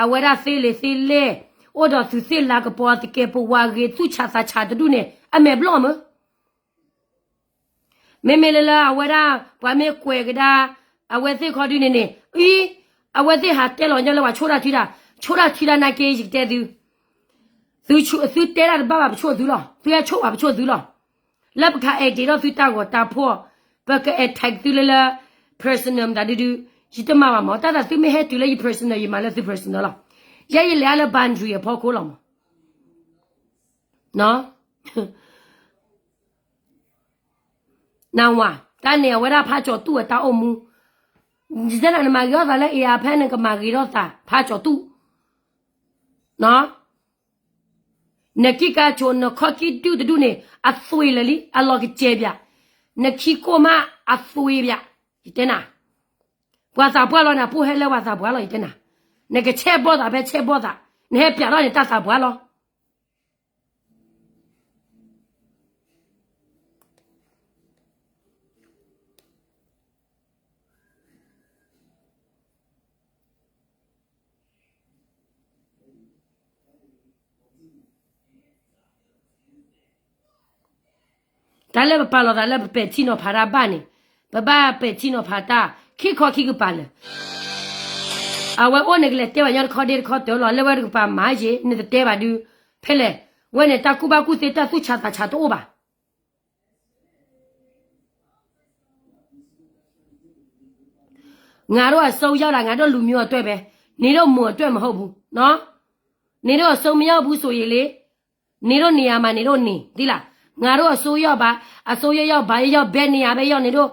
အဝဲဒၣ်သ့လံၤသ့လဲၢ်, အိၣ်ဒီးသုးသ့ၣ်လၤကပီၤသကဲးပဝးဂ့ၤ သူၣ်ဆးသးဆးတဒူၣ်န့ၣ် အမဲာ်ဘျီၣ်မး မ့မ့ၢ်လၢလၢအဝဲဒၣ် ပှၤမ့ၢ်ကွဲးကဒါ အဝဲသ့ၣ်ခီဒုန့ၣ်န့ၣ် အံၤ အဝဲသ့ၣ်ဟးတဲလီၤညီလၢပှၤဆိၣ်တၢ်ထံတၢ်, ဆိၣ်တၢ်ထံတၢ်နာ်က့ ယကတဲသု, သုတဲတၢ်တဘၣ်ဘၣ် ပဆိၣ်သုလီၤ, သုဟဲဆိၣ်ဘၣ် ပဆိၣ်သုလီၤ, လၢပက edit ထီၣ်သုတၢ်ဂီၤတၢ်ဖီၣ်, ပက attack သုလၢလၢ personal မတၤဒုဒု, ယတမၤဘၣ်မး, တၢ်သးသုမ့ၢ်ဟဲတုၤလၢယ personal ယမၤလၢသု personal လီၤ, ယဲယလဲၤအါလၢ boundary အဖီခိၣ်လီၤမး. နဝၤ, တၢ်န့ၣ်အဝဲဒၣ်ဖးကၠီၤတူၣ်အတၢ်အိၣ်မူ, ယတဲနၤ နမၤဂ့ၤထီၣ်သးလၢ အ့ အဖဲနကမၤဂ့ၤထီၣ်သး ဖးကၠီၤတူၣ်, နကံၢ်ကါဆိး နခီၣ်ကံၢ်ဒုၣ်တဒူၣ်န့ၣ် အသွံၣ်လၢာ်လံ အလီၤကစဲၤဘၣ်, နခံကိၢ်မးအသွံၣ်ဘၣ်, ယတဲနၤ, ပှၤသးပှၢ်လီၤနၤ ပူၤဟဲလၢပှၤသးပှၢ်လီၤ ယတဲနၤ, နကဆဲးဘီၣ်သးဖဲဆဲးဘီၣ်သး, နဟဲပျးထီၣ်န့ၣ်တၢ်သးပှၢ်လီၤ. တၢ်လၢပပာ်လီၤသးလၢပပဲာ်ထံနီၤဖးတၢ်ဘၣ်န့ၣ်, ပဘၣ်ပဲာ်ထံနီၤဖးတၢ် ခံခီခံကပၤလၢာ်. အဝဲအိၣ်န့ၣ်ကလဲၤတဲဘၣ်ညီတခီဒ့တခီတၢၢ်လီၤ, လၢဝဲတကပၤမၤယ့ၤ နတတဲဘၣ်ဒုး, ဖဲလဲၣ်, ဝဲန့ၣ်တၢ်ကူၣ်ဘၣ်ကူၣ်သ့တၢ်သူၣ်ဆးသးဆးတအိၣ်ဘၣ်. ငါတို့အစိုးရဒၣ် ငါတို့လူမျိုးအတွက်ပဲ, နင်တို့မူအတွက်မဟုတ်ဘူးနော်, နင်တို့အစိုးမရောက်ဘူးဆိုရင်လေ, နင်တို့နေရာမှာနင်တို့နေ, သိလား, ငါတို့အစိုးရပါ, အစိုးရရောက်ပါ, ရောက်ဘယ်နေရာပဲရောက်, နင်တို့,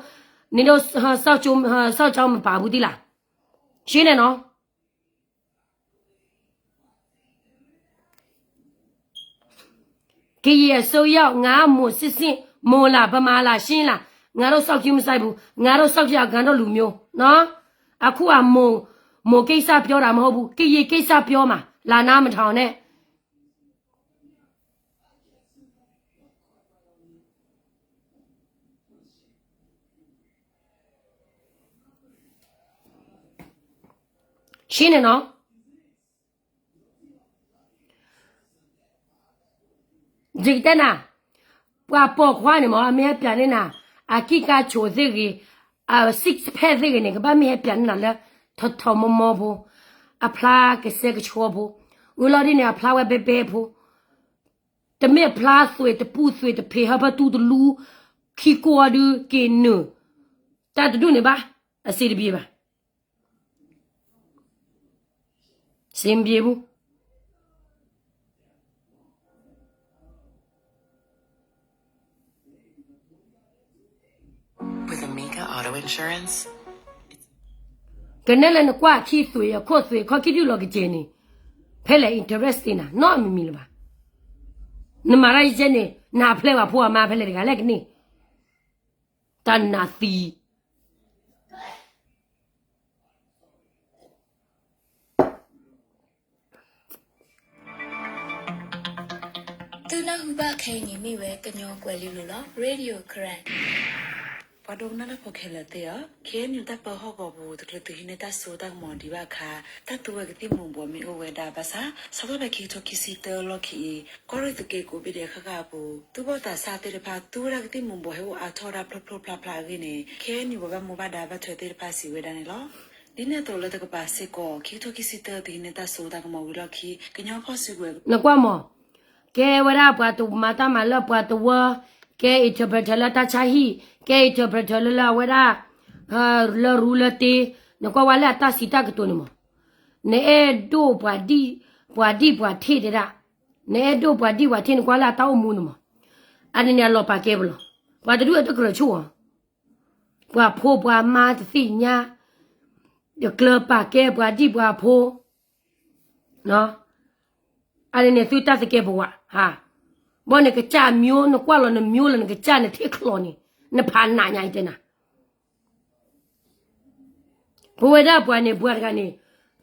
နင်တို့စောင့်ကြို, စောင့်ကြိုမပါဘူး, သိလား, ရှင်းတယ်နော်. ကရင်အစိုးရ ငါမို့စစ်စစ်, မို့လား, ဗမာလား, ရှင်းလား, ငါတို့စောင့်ကြိုမဆိုင်ဘူး, ငါတို့စောင့်ကြို ငါတို့လူမျိုးနော်, အခုကမို့, မို့ကိစ္စပြောတာမဟုတ်ဘူး, ကရင်ကိစ္စပြောမှာ, လာနားမထောင်နဲ့. ရှင်းတယ်နော်. ယကတဲနၤ, ပှၤပိာ်ခွါန့ၣ်မ့ၢ် အမ့ၢ်ဟဲပျးန့ၢ်နၤ, အကံၢ်ကါဆိးသ့ၣ်ဂ့ၤ, အ six pack သ့ၣ်ဂ့ၤန့ၣ် ကဘၣ်မ့ၢ်ဟဲပျးန့ၢ်နၤလၢ ထီထီမီမီဖိ, အဖျါကစဲကဆှီဖိ, ဝံၤလီၤဒ်န့ၣ် အဖျါဝဲဘဲဘဲဖိ, တမ့ၢ်ဖျါသွံၣ်တပူၤသွံၣ်တဖ့း ဟၢဖၢတူတလူ, ခံကိၢ်အီၤဒုးက့ၤနုာ်, တၢ်တဒူၣ်န့ၣ်ဘၣ်, အစံးတဘံၤဘၣ်, စံးတဘံၤဘူး. ကနဲလၢနကွၢ်ခံသွံၣ်အခိၣ်သွံၣ်ခီၣ်ခံဒုၣ်လီၤကစဲၤန့ၣ်, ဖဲလဲၣ် interest သ့နၤ နီတမံၤမံၤလၢၤဘၣ်. နမၤတၢ်ယကဲန့ၣ် နဖျဲပှၤဖိအမါဖဲလဲၣ်တဂၤလဲၣ်ကန့ၣ်, တၢ်နးသံ သုနၢ်ဟူဘၣ်ခဲအံၤန့ၣ်မ့ၢ်ဝဲကညီကွဲၤလ့လိၤလီၤ. Radio Karen ပှၤဒိကနၣ်တၢ်ဖိခဲလၢာ်သ့ၣ်ဧၢ, KNU တၢ်ပၢဟီၣ်ကဝီၤပူၤ တချုးသုးဟံးန့ၢ်တၢ်စိတၢ်ကမီၤဒံးဘၣ်အခါ, တၢ်သူဝဲကသံၣ်မူၤဘှီးမ့ၢ်အိၣ်ဝဲဒၣ်ဘၣ်ဆၣ်, စးထီၣ်ဖဲခံကထိခံဆံတၢလီၢ်ခံအံၤ, ကီၢ်ရ့ၣ်သုးက့ကိးဘ့ၣ်ဒဲးဃၣ်ဃၣ်အပူၤ, သူၣ်ဘီၣ်သးစၢ်သ့ၣ်တဖၣ် သူဝဲဒၣ်ကသံၣ်မူၤဘှီးဟဲအိၣ်အါထီၣ်ဝဲဒၣ်ဖျိဖျိဖျါဖျါအဂ့ၢ်န့ၣ် KNU ပှၤဘၣ်မူဘၣ်ဒါဘၣ်ထွဲသ့ၣ်တဖၣ်စံးဝဲဒၣ်န့ၣ်လီၤ. ဒ်န့ၣ်အသိးလၢတကပၤစ့ၢ်ကီး ခံကထိခံဆံတၢ သုးဟံးန့ၢ်တၢ်စိတၢ်ကမီၤဝံၤလီၢ်ခံ ကညီဖီၣ်စုကဝဲၤ နကွၢ်မး, ကဲဝဲဒၣ်ပှၤတမၤတၢ်မၤလၢပှၤတဝၢ, ကဲ interpreter လၢတၢ်ဆါဟံၣ်, ကဲ interpreter လၢလၢအဝဲဒၣ်, လၢရူလၢတ့, နကွၢ်ဝဲလၢအတၢ်စံးတၢ်ကတိၤန့ၣ်မး, နအဲၣ်ဒိးပှၤဒံၣ်, ပှၤဒံၣ်ပှၤထ့ၣ်တဲဒၣ်, နအဲၣ်ဒိးပှၤဒံၣ်ပှၤထ့ၣ် နကွၢ်လၢအတၢ်အိၣ်မူန့ၣ်မး, အန့ၣ်န့ၣ်အလီၤပာ်ကဲပလီၤ, ပှၤတဒူၣ်အတကြၢးဆိၣ်အီၤ ပှၤဖိပှၤမါတသ့ၣ်ညါ, တကျၢၤပာ်ကဲပှၤဒံၣ်ပှၤဖိ, အန့ၣ်န့ၣ်သုတၢ်သကဲးပဝး, ဘီနကစၢ်မျိုး နကွၢ်လီၤနမျိုးလီၤ နကစၢ်နထ့ၣ်ချီၣ်န့ၣ်, နဖးနးညါအံၤတဲနၤ, ပဝဲဒၣ်ပှၤန့ၣ် ပှၤတဂၤန့ၣ်,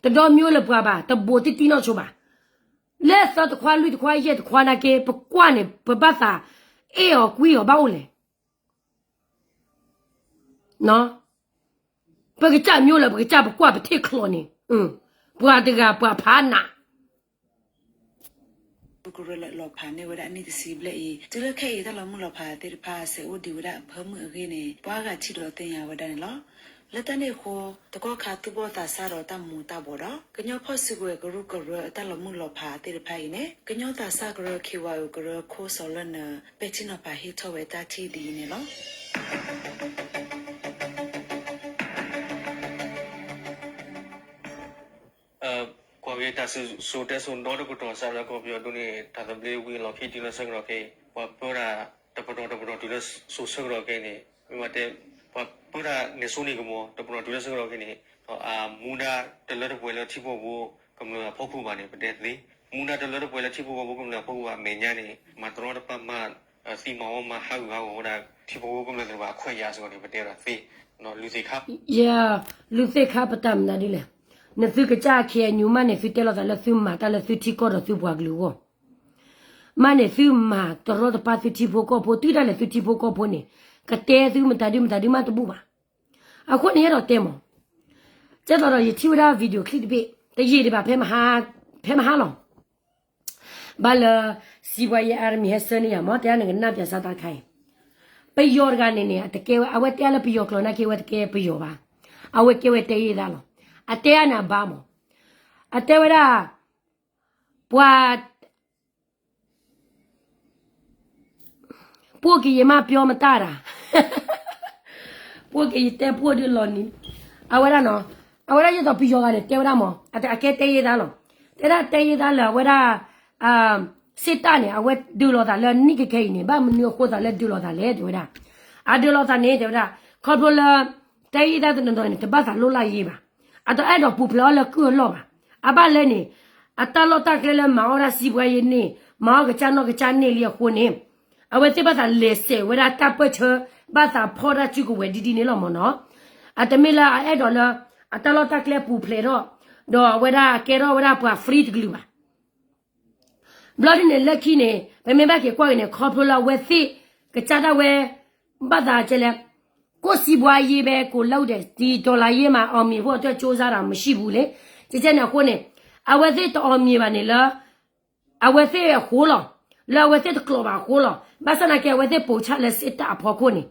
တဒီမျိုးလၢပှၤဘၣ် တဘိးတံၢ်တံၢ်နီၢ်ဆိဘၣ်, လၢသၢတခွါလွံၢ်တခွါယဲၢ်တခွါနာ်က့ ပကွၢ်န့ၣ် ပဘၣ်သးအဲၣ်အီၤကွံအီၤဘၣ်အိၣ်လဲၣ် ပကစၢ်မျိုးလၢပကစၢ် ပကွၢ်ပထ့ၣ်ချီၣ်န့ၣ်, ပှၤတဂၤပှၤဖးနး ကရၢလီၤဖးန့ၢ်ဝဲဒၣ်အနံၣ်တဆံဘျဲၣ်အံၤ, တုၤလၢခဲအံၤတၢ်လီၤမုၢ်လီၤဖးသ့ၣ်တဖၣ် စဲးအိၣ်ဒံးဝဲဒၣ်အဖၢမုၢ်အဂ့ၢ်န့ၣ် ပှၤအါဂၤထံၣ်ဒီးသ့ၣ်ညါဝဲဒၣ်န့ၣ်လီၤ. လၢတၢ်န့ၣ်အဃိ, တကီၢ်ခါသူၣ်ဘီၣ်သးစၢ်ဒီးတၢ်မူၤတၢ်ဘှီးဒီး ကညီဖီၣ်စုကဝဲၤကရူၢ်ကရၢအတၢ်လီၤမုၢ်လီၤဖးသ့ၣ်တဖၣ်အံၤန့ၣ် ကညီသးစၢ်ကရၢ ခ့ဝါအုး ကရၢခိၣ်စီၤလၢနၢၤ ပဲာ်ထံနီၤဖးဟ့ၣ်ထီၣ်ဝဲတၢ်ထံၣ်ဒ်အံၤန့ၣ်လီၤ. ကွၢ်က့ၤတၢ်စံၣ်စိၤတဲစိၤဒီတကတီၢ် စးလၢကီၢ်ပယီၤဒိၣ်န့ၣ် တၢ်သဘျ့ဝံၤအလီၢ်ခံတုၤလၢဆၢကတီၢ်ခဲအံၤ ပှၤပၢတၢ်တပတီၢ်တပတီၢ်တုၤလၢစိၤဆၢကတီၢ်ခဲအံၤန့ၣ် မ့ၢ်တဲ ပှၤပၢတၢ်န့ၣ်စိန့ၢ်ကမီၤ တပနီၣ်တုၤလၢဆၢကတီၢ်ခဲအံၤန့ၣ် မူဒါတလၢတပှဲၤလၢထံဖိကီၢ်ဖိကမျၢၢ်အဖီခိၣ်ဘၣ်န့ၣ် ပတဲသ့, မူဒါတလၢတပှဲၤလၢထံဖိကီၢ်ဖိကမျၢၢ်အဖီခိၣ်ဘၣ် အမဲာ်ညါန့ၣ် မၤတရီတပါ မၤသံမၤဝီ မၤဟးဂူာ်ဟးဂီၤဝဲဒၣ် ထံဖိကီၢ်ဖိကမျၢၢ်သ့ၣ်တဖၣ်အခွဲးယာ်စ့ၢ်ကီးန့ၣ် ပတဲဒၣ်သ့, လွံၢ်သ့ၣ်ခါ ယ လွံၢ်သ့ၣ်ခါပတၢ်မနုၤဒ်လဲၣ်, နသုကစၢ် KNU မးန့ၣ် သုတဲလိာ်သးလၢသုမၤတၢ်လၢသုထံကီၢ်ဒီးသုပှၤကလုာ်အဂီၢ် မးန့ၣ်သုမၤတရီတပါသုထံဖိကီၢ်ဖိ တုၤဒၣ်လဲာ်သုထံဖိကီၢ်ဖိန့ၣ် ကတဲသုမတၤဒုမတၤဒုမးတဘူၣ်ဘၣ်. အဃိန့ၣ်ယအဲၣ်ဒိးတဲမး, ကဲသိးဒီးယထံၣ်ဝဲဒၣ် video clip တဘ့ၣ် တယံာ်ဒံးဘၣ် ဖဲမဟါလီၤ. ဘၣ်လၢ စံးပှၤယဲအါတမံၤဟဲဆၢန့ၢ်ယၤမး တဲဒၣ်နကနၣ်ပၠးစးတၢ်တခါအံၤ, ပယီၤတဂၤန့ၣ်န့ၣ် အတကဲဝဲ အဝဲတဲအါလၢပယီၤကျိာ်နာ်က့ အဝဲတကဲပယီၤဘၣ်, အဝဲကဲဝဲတဲယ့ၢ်သးလီၤ. အတဲအါန့ၣ်အဘါမး, အတဲဝဲဒၣ် ပှၤ ပှိၢ်က့ၤယမးပျီမတၢ်တၢ်, ပှိၢ်က့ၤယတဲပှိၢ်ဒုးလီၤနံၤ, အဝဲဒၣ်နီၤ, အဝဲဒၣ်ယသိးပယီၤဂၤန့ၣ် တဲဝဲဒၣ်မး အကဲတဲယ့ၢ်သးလီၤ. တဲဒၣ်တဲယ့ၢ်သးလၢအဝဲဒၣ် စ့တၢ်န့ၣ် အဝဲဒုးလိာ်သးလၢနံၣ်ကခဲအံၤန့ၣ် ဘၣ်မနုၤအဃိသးလၢဒုးလိာ်သးလဲၣ် တဲဝဲဒၣ်. အဒုးလိာ်သးန့ၣ် တဲဝဲဒၣ် ခီဖျိလၢ တဲယ့ၢ်သးတနီၤနီၤန့ၣ် တဘၣ်သးလိၣ်လၢယ့ၢ်ဘၣ်. အတအဲၣ်ဒိးပူၤဖျဲးအီၤလၢကုၢ်အလီၢ်ဘၣ်. အဘၣ်လဲၣ်န့ၣ် အတၢ်လီၢ်တၢ်ကျဲလၢမၤအီၣ်ဒၣ်စံးပှၤယ့ၢ်န့ၣ် မၤအီၣ်ကစၢ်နီၢ်ကစၢ်န့ၣ်လံအဃိန့ၣ် အဝဲသ့ၣ်ဘၣ်သးလဲၤစဲးဝဲဒၣ်တၢ်ပၢၢ်ဆၢ ဘၣ်သးဖီၣ်တၢ်စုကဝဲၤဒ်ဒ်န့ၣ်လီၤမးနီၤ. အတမ့ၢ်လၢအအဲၣ်ဒိးလၢ အတၢ်လီၢ်တၢ်ကျဲပူၤဖျဲးထီၣ် ဒီးအဝဲဒၣ်ကဲထီၣ်ဝဲဒၣ်ပှၤ free တကလုာ်ဘၣ်. ဘျီဒ်န့ၣ် လၢခံန့ၣ် ပမ့ၢ်ဘၣ်က့ၤကွၢ်က့ၤန့ၣ် ခီဖျိလၢအဝဲသ့ၣ် ကစၢ်ဒၣ်ဝဲ ဘၣ်သးကဲလဲၣ်, ကိုယ့်စီးပွားရေးပဲ ကိုယ်လုပ်တယ်, ဒီးလာရေးမှာ အောင်မြင်ဖို့အတွက် ကြိုးစားတာ မရှိဘူးလေ. ကဲကဲန့ၣ်အဃိန့ၣ် အဝဲသ့ၣ်တ အောင်မြင် ဘၣ်န့ၣ်လၢ အဝဲသ့ၣ်အဃိလီၤ, လၢအဝဲသ့ၣ်တကျိာ်ဘၣ်အဃိလီၤ. ဘၣ်ဆၣ်သနာ်က့ အဝဲသ့ၣ်ပိာ်ဆၣ်လၢစ့တၢ်အဖီခိၣ်န့ၣ်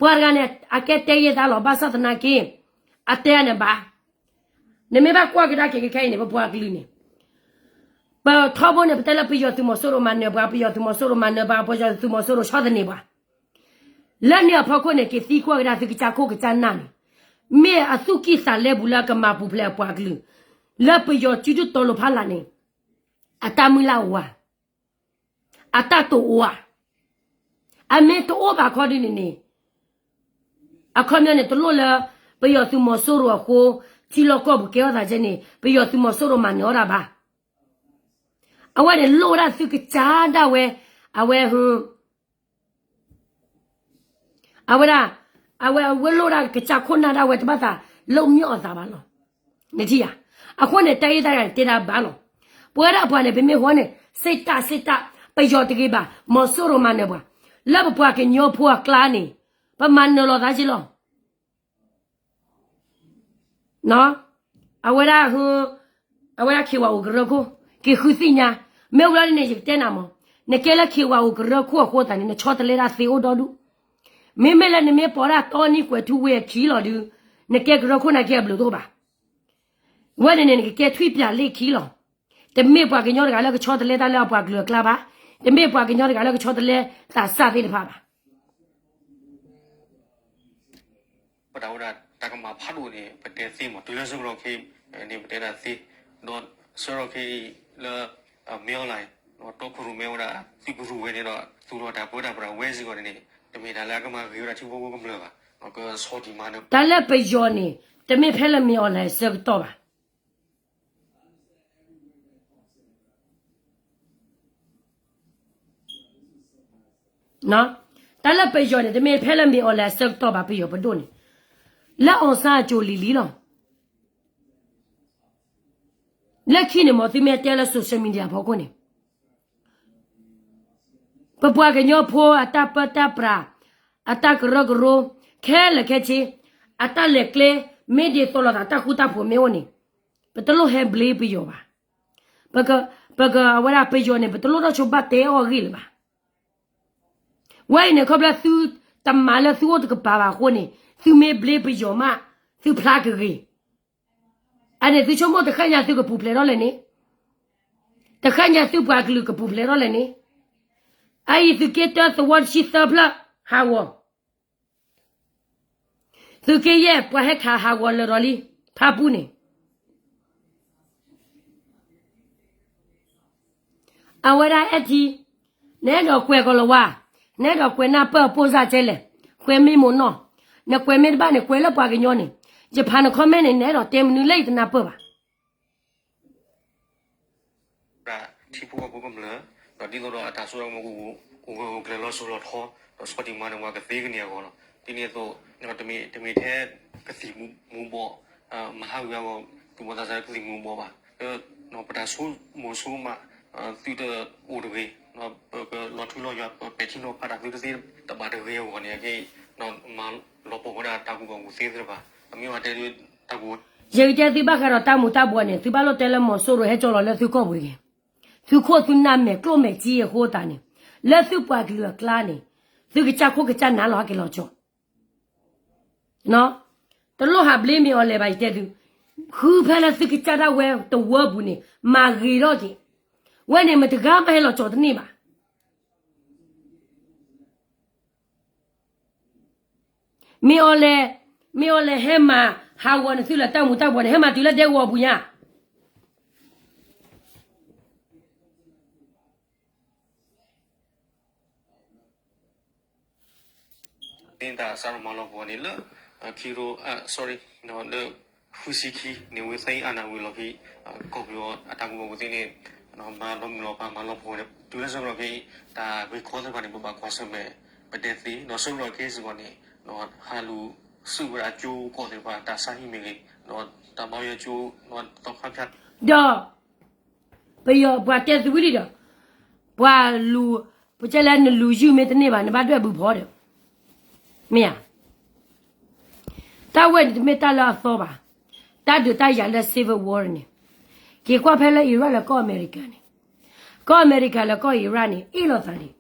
ပှၤတဂၤန့ၣ် အကဲတဲယ့ၢ်သးလီၤ. ဘၣ်ဆၣ်သနာ်က့ အတဲန့ၣ်ဘၣ် နမ့ၢ်ဘၣ်ကွၢ်ကဒါက့ၤခဲအံၤန့ၣ် ပပှၤကလုာ်န့ၣ် ပထီဘိန့ၣ် ပတဲလၢပယီၤသုးမီၤစိရိၤမၤနၢၤပှၤ, ပယီၤသုးမီၤစိရိၤမၤနၢၤပှၤ, ပယီၤသုးမီၤစိရိၤဆီၣ်သနံးပှၤ. လၢန့ၣ်အဖီခိၣ်န့ၣ် က့ၤသံကွၢ်ကဒါသုကစၢ်ခိၣ်ကစၢ်နၢ်န့ၣ် မ့ၢ်အသူၣ်ကံၢ်သးလဲပူၤလၢအကမၤပူၤဖျဲးအပှၤကလုာ် လၢပယီၤစုဒုၣ်တီၤလိာ်ဖးလၢ်န့ၣ် အတၢ်မုၢ်လၢ်အိၣ်ဧါ, အတၢ်တိာ်အိၣ်ဧါ. အမ့ၢ်တအိၣ်ဘၣ်ခီဒ်န့ၣ်န့ၣ် အခီပညီန့ၣ် တလိၣ်လၢ ပယီၤသုးမီၤစိရိၤအဃိ ထံလီၢ်ကီၢ်ပူၤကဲထီၣ်သးကဲန့ၣ် ပယီၤသုးမီၤစိရိၤမၤနၢၤအီၣ်ဒၣ်ဘၣ်. အဝဲန့ၣ်လိၣ်ဝဲဒၣ်သုကစၢ်ဒၣ်ဝဲ အဝဲ အဝဲဒၣ် အဝဲ အဝဲလိၣ်ဒၣ်ကစၢ်ခိၣ်နၢ်ဒၣ်ဝဲတဘၣ်သး လိၣ်မ့ၢ်အီၣ်သးဘၣ်လီၤ. နထံၣ်ဧါ. အဃိန့ၣ် တၢ်အံၤတၢ်ဂၤန့ၣ် တဲဒၣ်ဘၣ်လီၤ. ပဝဲဒၣ်ပှၤန့ၣ် ပမ့ၢ်ဟီန့ၣ် စ့တၢ် စ့တၢ် ပယီၤတဂ့ၤဘၣ် မီၤစိရိၤမၤနၢၤပှၤ လၢပပှၤကညီဖိအကျါန့ၣ် ပမၤနၢၤလီၤသးက့လီၤ. အဝဲဒၣ် အဝဲဒၣ် ခေဝါအိၣ်ကရၢခိၣ် က့ၤဃုသ့ၣ်ညါ, မ့ၢ်ဝဲဒၣ်န့ၣ် ယကတဲနၤမး, နကဲလၢခေဝါအိၣ်ကရၢခိၣ်အဃိသတးန့ၣ် နဆီတလဲဒၣ်သ့အိၣ်ဒီဒူၣ်, မ့မ့ၢ်လၢနမ့ၢ်ပိာ်ဒၣ်တီနံၤကွဲးထူဝ့အခံလီၤဒုး, နကဲကရၢခိၣ်နာ်က့အဘျုးတအိၣ်ဘၣ်. ဝဲန့ၣ်န့ၣ် နကကဲထွံၣ်ပၠးလ့ၣ်ခံလီၤ. တမ့ၢ်ပှၤကညီတဂၤလၢကဆီတလဲတၢ်လၢအပှၤကလုာ်အကျါဘၣ်, တမ့ၢ်ပှၤကညီတဂၤလၢကဆီတလဲသးစၢ်သ့ၣ်တဖၣ်ဘၣ်. ပတၢ်ဝဲဒၣ်တၢ်ကမၣ်ဖးဒိၣ်န့ၣ် ပတဲသ့မး တုၤလၢဆၢကတီၢ်ခဲအံၤန့ၣ် ပတဲဒၣ်သ့, ဒီးဆၢကတီၢ်ခဲအံၤလၢ မင်းအောင်လှိုင် တီခိၣ်ရိၣ်မဲဝဲဒၣ် သုးကရူၢ်ဝဲန့ၣ်ဒီး သူၣ်ထီၣ်တၢ်ပၢတၢ်ပြးဝဲစ့ၢ်ကီးန့ၣ် တမ့ၢ်တၢ်လၢအကမၤဂ့ၤဝဲဒၣ်ထံဖိကီၢ်ဖိကမျၢၢ်ဘၣ်, ကဆီၣ်တံၢ်မၤနၢၤ တၢ်လၢပယီၤန့ၣ် တမ့ၢ်ဖဲလၢ မင်းအောင်လှိုင် အဆၢကတီၢ်ဘၣ်. တၢ်လၢပယီၤန့ၣ် တမ့ၢ်ဖဲလၢ မင်းအောင်လှိုင် အဆၢကတီၢ်ဘၣ် ပယီၤပဒိၣ်န့ၣ်, လၢ အောင်ဆန်း အစိၤလံၤလံၤလီၤ. လၢခံန့ၣ်မ့ၢ်သုမ့ၢ်တဲလၢ social media အဖီခိၣ်န့ၣ် ပပှၤကညီဖိအတၢ်ပၢတၢ်ပြး, အတၢ်ကရၢကရိ, ခဲလၢာ်ခဲဆ့, အတၢ်လဲၤကျဲ, မ့ၢ်ဒ်သိးလိာ်သးတၢ်ဃူတၢ်ဖိးမ့ၢ်အိၣ်န့ၣ်, ပတလိၣ်ဟဲ blame ပယီၤဘၣ်. ပက ပက အဝဲဒၣ်ပယီၤန့ၣ် ပတလိၣ်ထီၣ်ဆိဘၣ်တဲအီၤအဂ့ၢ်လၢၤဘၣ်. ဝဲအံၤန့ၣ် ခီဖျိသုတမၤလၢသုအိၣ်တကပၤဘၣ်အဃိန့ၣ် သုမ့ၢ် blame ပယီၤမး သုဖျါကဂ့ၤ. အန့ၣ်သုဆိကမိၣ်တဃၣ်ညါသုကပူၤဖျဲးထီၣ်လဲၣ်န့ၣ်, တဃၣ်ညါသုပှၤကလုာ်ကပူၤဖျဲးထီၣ်လဲၣ်န့ၣ်, အအံၤသုးက့တၢ သဝီတဆံသၢဖျၢၣ် ဟးဂီၤ သုးက့ယဲၢ် ပှၤဟဲခးဟးဂီၤလၢာ်ဒီးလံ ဖၣ်ပူၣ်န့ၣ်, အဝဲဒၣ်အဲၣ်ထံ, နအဲၣ်ဒိးကွဲးကီၤလၤဝါ, နအဲၣ်ဒိးကွဲးနၢ်ပၢၢ်ပိၢ်စၢ်ကဲလဲၣ်, ကွဲး ကွဲးမ့ၢ်မိၢ်နီၢ်, နကွဲးမ့ၢ်တဘၣ်န့ၣ် ကွဲးလၢပှၤကညီန့ၣ်, ယဖးန comment န့ၣ် နအဲၣ်ဒိးတဲမနုၤလၢယတနၢ်ပၢၢ်ဘၣ်. ပှၤထံဖိကီၢ်ဖိကမျၢၢ်, ဒီးဒ်သိးဒီးအတၢ်စိတၢ်ကမီၤကအိၣ်ဂၢၢ်အိၣ်ကျၢၤလီၤစိၤလီၤထီ, ဒီးဆီၣ်တံၢ်မၤန့ၢ်ပှၤကသ့ကန့ၢ်အဂီၢ်လီၤ. ဒ်န့ၣ်အသိး, တမ့ၢ်ထဲကသံၣ်မူၤဘှီး, မၤဟးဂီၤအဂီၢ်, သူၣ်ဘီၣ်သးစၢ်ကသံၣ်မူၤဘှီးဘၣ်. ပတၢ်ဆိကမိၣ်ဆိကမး သုတအိၣ်တဂ့ၤ, ပကလီၤထူလီၤယွၤ ပပဲာ်ထံနီၤဖးတၢ်သုတသ့တဘၣ်တဂ့ၤအဂီၢ်န့ၣ် အကဲ မၤလီၤပှီၢ်ဝဲဒၣ်တၢ်ကူၣ်ဘၣ်ကူၣ်သ့သ့ၣ်တဖၣ်, အမ့ၢ်ဝဲတဲဒၣ်တၢ်ကူၣ် ယကတဲသုဘၣ်ဃးဒီးတၢ်မူၤတၢ်ဘှီးန့ၣ် သုဘၣ်လိၣ်တဲလၢမီၤစိရိၤဟဲကၠီလီၤလၢသုကီၢ်ပူၤတဂ့ၤ. သုခိၣ်သုနၢ်မဲာ်ကျိၣ်မဲာ်စ့အဃိသတးန့ၣ်, လၢသုပှၤကလုာ်အကျါန့ၣ်, သုကစၢ်ခိၣ်ကစၢ်နၢ်လီၤဟဲက့ၤလီၤကၠီ တလိၣ်ဟးဘျ့မ့ၢ်အီၤလဲၣ်ဘၣ် ယတဲသု, ဃုဖဲလၢသုကစၢ်ဒၣ်ဝဲတဝၢပူၤန့ၣ် မၤဂ့ၤထီၣ်က့ၤ, ဝဲန့ၣ်မတဂၤမးဟဲလီၤကၠီတန့ၢ်ဘၣ်. မ့ၢ်အီၤလဲၣ်, မ့ၢ်အီၤလဲၣ်ဟဲမၤဟးဂီၤန့ၢ်သုလၢတၢ်မူၤတၢ်ဘှီးန့ၣ် ဟဲမၤတုၤလၢဒဲကဝီၤပူၤညါ န့ၣ်တၢ်စးထီၣ်မၤလီၤပှီၢ်န့ၣ်လၢ ခံကထိ, sorry, လၢဃုဆံခံန့ၣ် ဝံသးအါနၢ်ဝံၤလီၢ်ခံ ကီၢ်ပယီၤအတၢ်ကူၣ်ဘၣ်ကူၣ်သ့န့ၣ် မၤလီၤမုၢ်လီၤဖးမၤလီၤပှီၢ်န့ၣ် တုၤလၢဆၢကတီၢ်ခဲအံၤ တၢ်ဂ့ၢ်ကီသ့ၣ်တဖၣ်န့ၣ် ပဘၣ်ကွၢ်ဆၢၣ်မဲာ် ပတဲသ့ ဒီးဆၢကတီၢ်ခဲအံၤစ့ၢ်ကီးန့ၣ် ဟးလူၤစုၣ်ဝဲဒၣ်ကၠိကီၢ်သ့ၣ်တဖၣ် တၢ်ဆါဟံၣ်မ့ၢ်ဂ့ၤ ဒီးတၢ်ဘါယွၤကၠိ ဒီးသီခါဖၠၣ် ဒီး ပယီၤပှၤတဲသုဝံၤလံဒီး ပှၤလူၤ, ပကဲလၢနလူၤယုၢ်မ့ၢ်တန့ၢ်ဘၣ် နဘၣ်ဒွဲၣ်ဘုဖီဒီး မ့ၢ်ဧါ. တၢ်ဝဲန့ၣ်တမ့ၢ်တၢ်လၢအသီဘၣ်. တၢ်ဒုးတၢ်ယၤလၢ civil war န့ၣ် က့ၤကွၢ်ဖဲလၢ Iraq လၢကီၢ်အမဲရကၤန့ၣ်, ကီၢ်အမဲရကၤလၢကီၢ် Iraq န့ၣ် အ့ၣ်လိာ်သးန့ၣ်,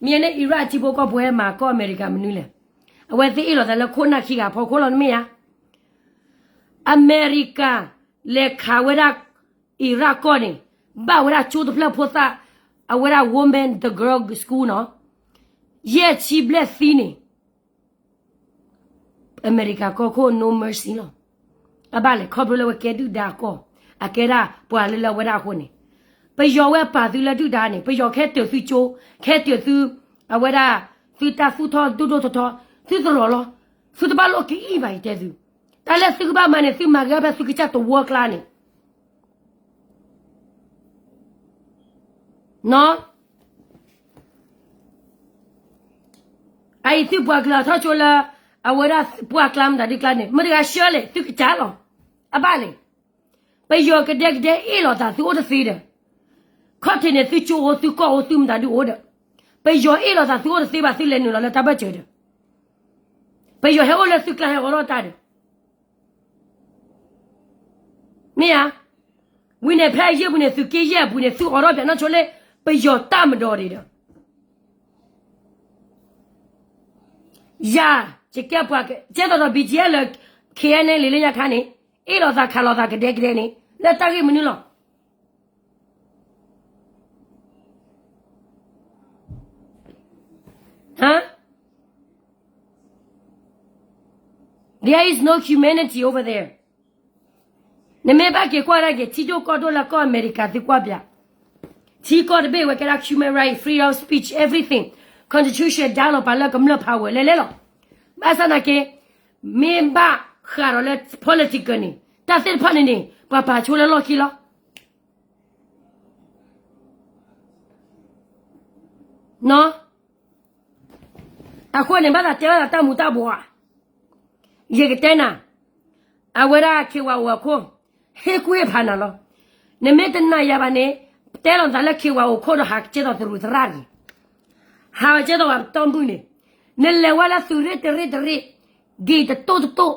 မ့ၢ်န့ၣ် Iraq အထံဖိကီၢ်ဖိဟဲမၤကီၢ်အမဲရကၤမနုၤလဲၣ်. အဝဲသ့ၣ်အ့ၣ်လိာ်သးလၢခိၣ်နၢ်ခံဂၤအဖီခိၣ်လီၤ နမ့ၢ်ဧါ. အမဲရကၤ လဲၤခးဝဲဒၣ် Iraq ကီၢ်န့ၣ် ဘၣ်ဝဲဒၣ်ကၠိတဖျၢၣ်ဖိသၣ် အဝဲဒၣ် woman, the girl school နီၤ, ယဲၢ်ဆံဘျဲၣ်သံန့ၣ် အမဲရကၤကီၢ်ခိၣ် no mercy လီၤ. အဘၣ်လဲၣ် ခီဖျိလၢအဝဲကဲဒုၣ်ဒါအကီၢ်, အကဲဒၣ်ပှၤလၢလၢအဝဲဒၣ်အဃိန့ၣ်, ပယီၤဝဲပာ်သုလၢဒုၣ်ဒါန့ၣ် ပယီၤခဲတၢၢ်သုကၠိ, ခဲတၢၢ်သု, အဝဲဒၣ်, သုတၢ်သူၣ်ထီၣ်ဒိၣ်ဒိၣ်ထီထီ, သုသရိာ်လီၤ. သုတဘၣ်လိၣ်ကအံၣ်ဘၣ် ယတဲသု, တၢ်လၢသုကဘၣ်မၤန့ၣ် သုမၤဂ့ၤဖဲသုကစၢ်တဝၢကျါန့ၣ် နီၤ, အအံၤသုပှၤကလုာ်အထီၣ်ကၠိလၢ အဝဲဒၣ်ပှၢ်ကျါမတၤဒုကျါန့ၣ် မတၤတဂၤဆှၢလဲၣ် သုကစၢ်လီၤ. အဘၣ်လဲၣ်. ပယီၤကဒဲကဒဲအ့ၣ်လိာ်သးသုအိၣ်တသ့ဒီး, ခီၣ်ထံးန့ၣ်သုကၠိအိၣ်သုကီၢ်အိၣ်သုမတၤဒုအိၣ်ဒီး, ပယီၤအ့ၣ်လိာ်သးသုအိၣ်တသ့ဘၣ် သုလဲၤနုာ်လီၤလၢတၢ်ဘၢၣ်စၢၤဒီး, ပယီၤဟဲအိၣ်လၢသုကျါဟဲအိးထီၣ်တၢ်ဒီး မ့ၢ်ဧါ. ဝံၤန့ၣ်ဖဲအယဲၢ်ပူၤန့ၣ် သုးက့ယဲၢ်အပူၤန့ၣ် သုအိးထီၣ်ပၠးနီၢ်ဆိလၢ ပယီၤတၢ်မၤဒီးန့ၣ်ဒီး, ယၤ, ယကဲပှၤကဲသိးဒီး ဘံၣ်ကၠံၣ်အဲၣ်လၢ ခ့ၣ်အဲၣ်နဲၣ်လံ လၢညါခါန့ၣ် အ့ၣ်လိာ်သးခးလိာ်သးကဒဲကဒဲန့ၣ် လၢတၢ်ဂ့ၢ်မနုၤလီၤ. ဟါ There is no humanity over there. နမ့ၢ်ဘၣ်က့ၤကွၢ်ဒၣ်က့ၤ ထံဒိၣ်ကီၢ်ဒိၣ်လၢကီၢ်အမဲရကၤ သုကွၢ်ပၠး, ထံကီၢ်တဘ့ၣ်ဝဲကဲဒၣ် human right, freedom of speech, everything, constitution ဒါလီၤပာ်လၢကမျၢၢ်ဖးဝဲလဲၣ်လဲၣ်လီၤ. ဘၣ်ဆၣ်သနာ်က့ မ့ၢ်ဘၣ်ဃးဒီးလၢ political န့ၣ် တၢ်သ့ၣ်တဖၣ်န့ၣ်န့ၣ် ပှၤပာ်ဆိလၢလီၢ်ခံလီၤ. နီၤ, အဃိန့ၣ် ဘၣ်သးတဲဘၣ်သးတၢ်မူၤတၢ်ဘှီးဧါ. ယကတဲနၤ, အဝဲဒၣ် ခ့ဝါအိၣ်အခိၣ်, ဟ့ၣ်ကူၣ်ဟ့ၣ်ဖးနၤလီၤ. နမ့ၢ်တနာ်ယၤဘၣ်န့ၣ်, တဲလီၤနသးလၢခ့ဝါအိၣ်ခိၣ်ဒီး ဟးကဲသိးသရူးသရၣ်တဂ့ၤ, ဟးကဲသိးပှၤတီၢ်မုၢ်န့ၣ်, နလဲၤဝဲလၢသုးရ့ၣ်တရ့ၣ်တရ့ၣ်, ဂ့ၤတတိၢ်တတိၢ်,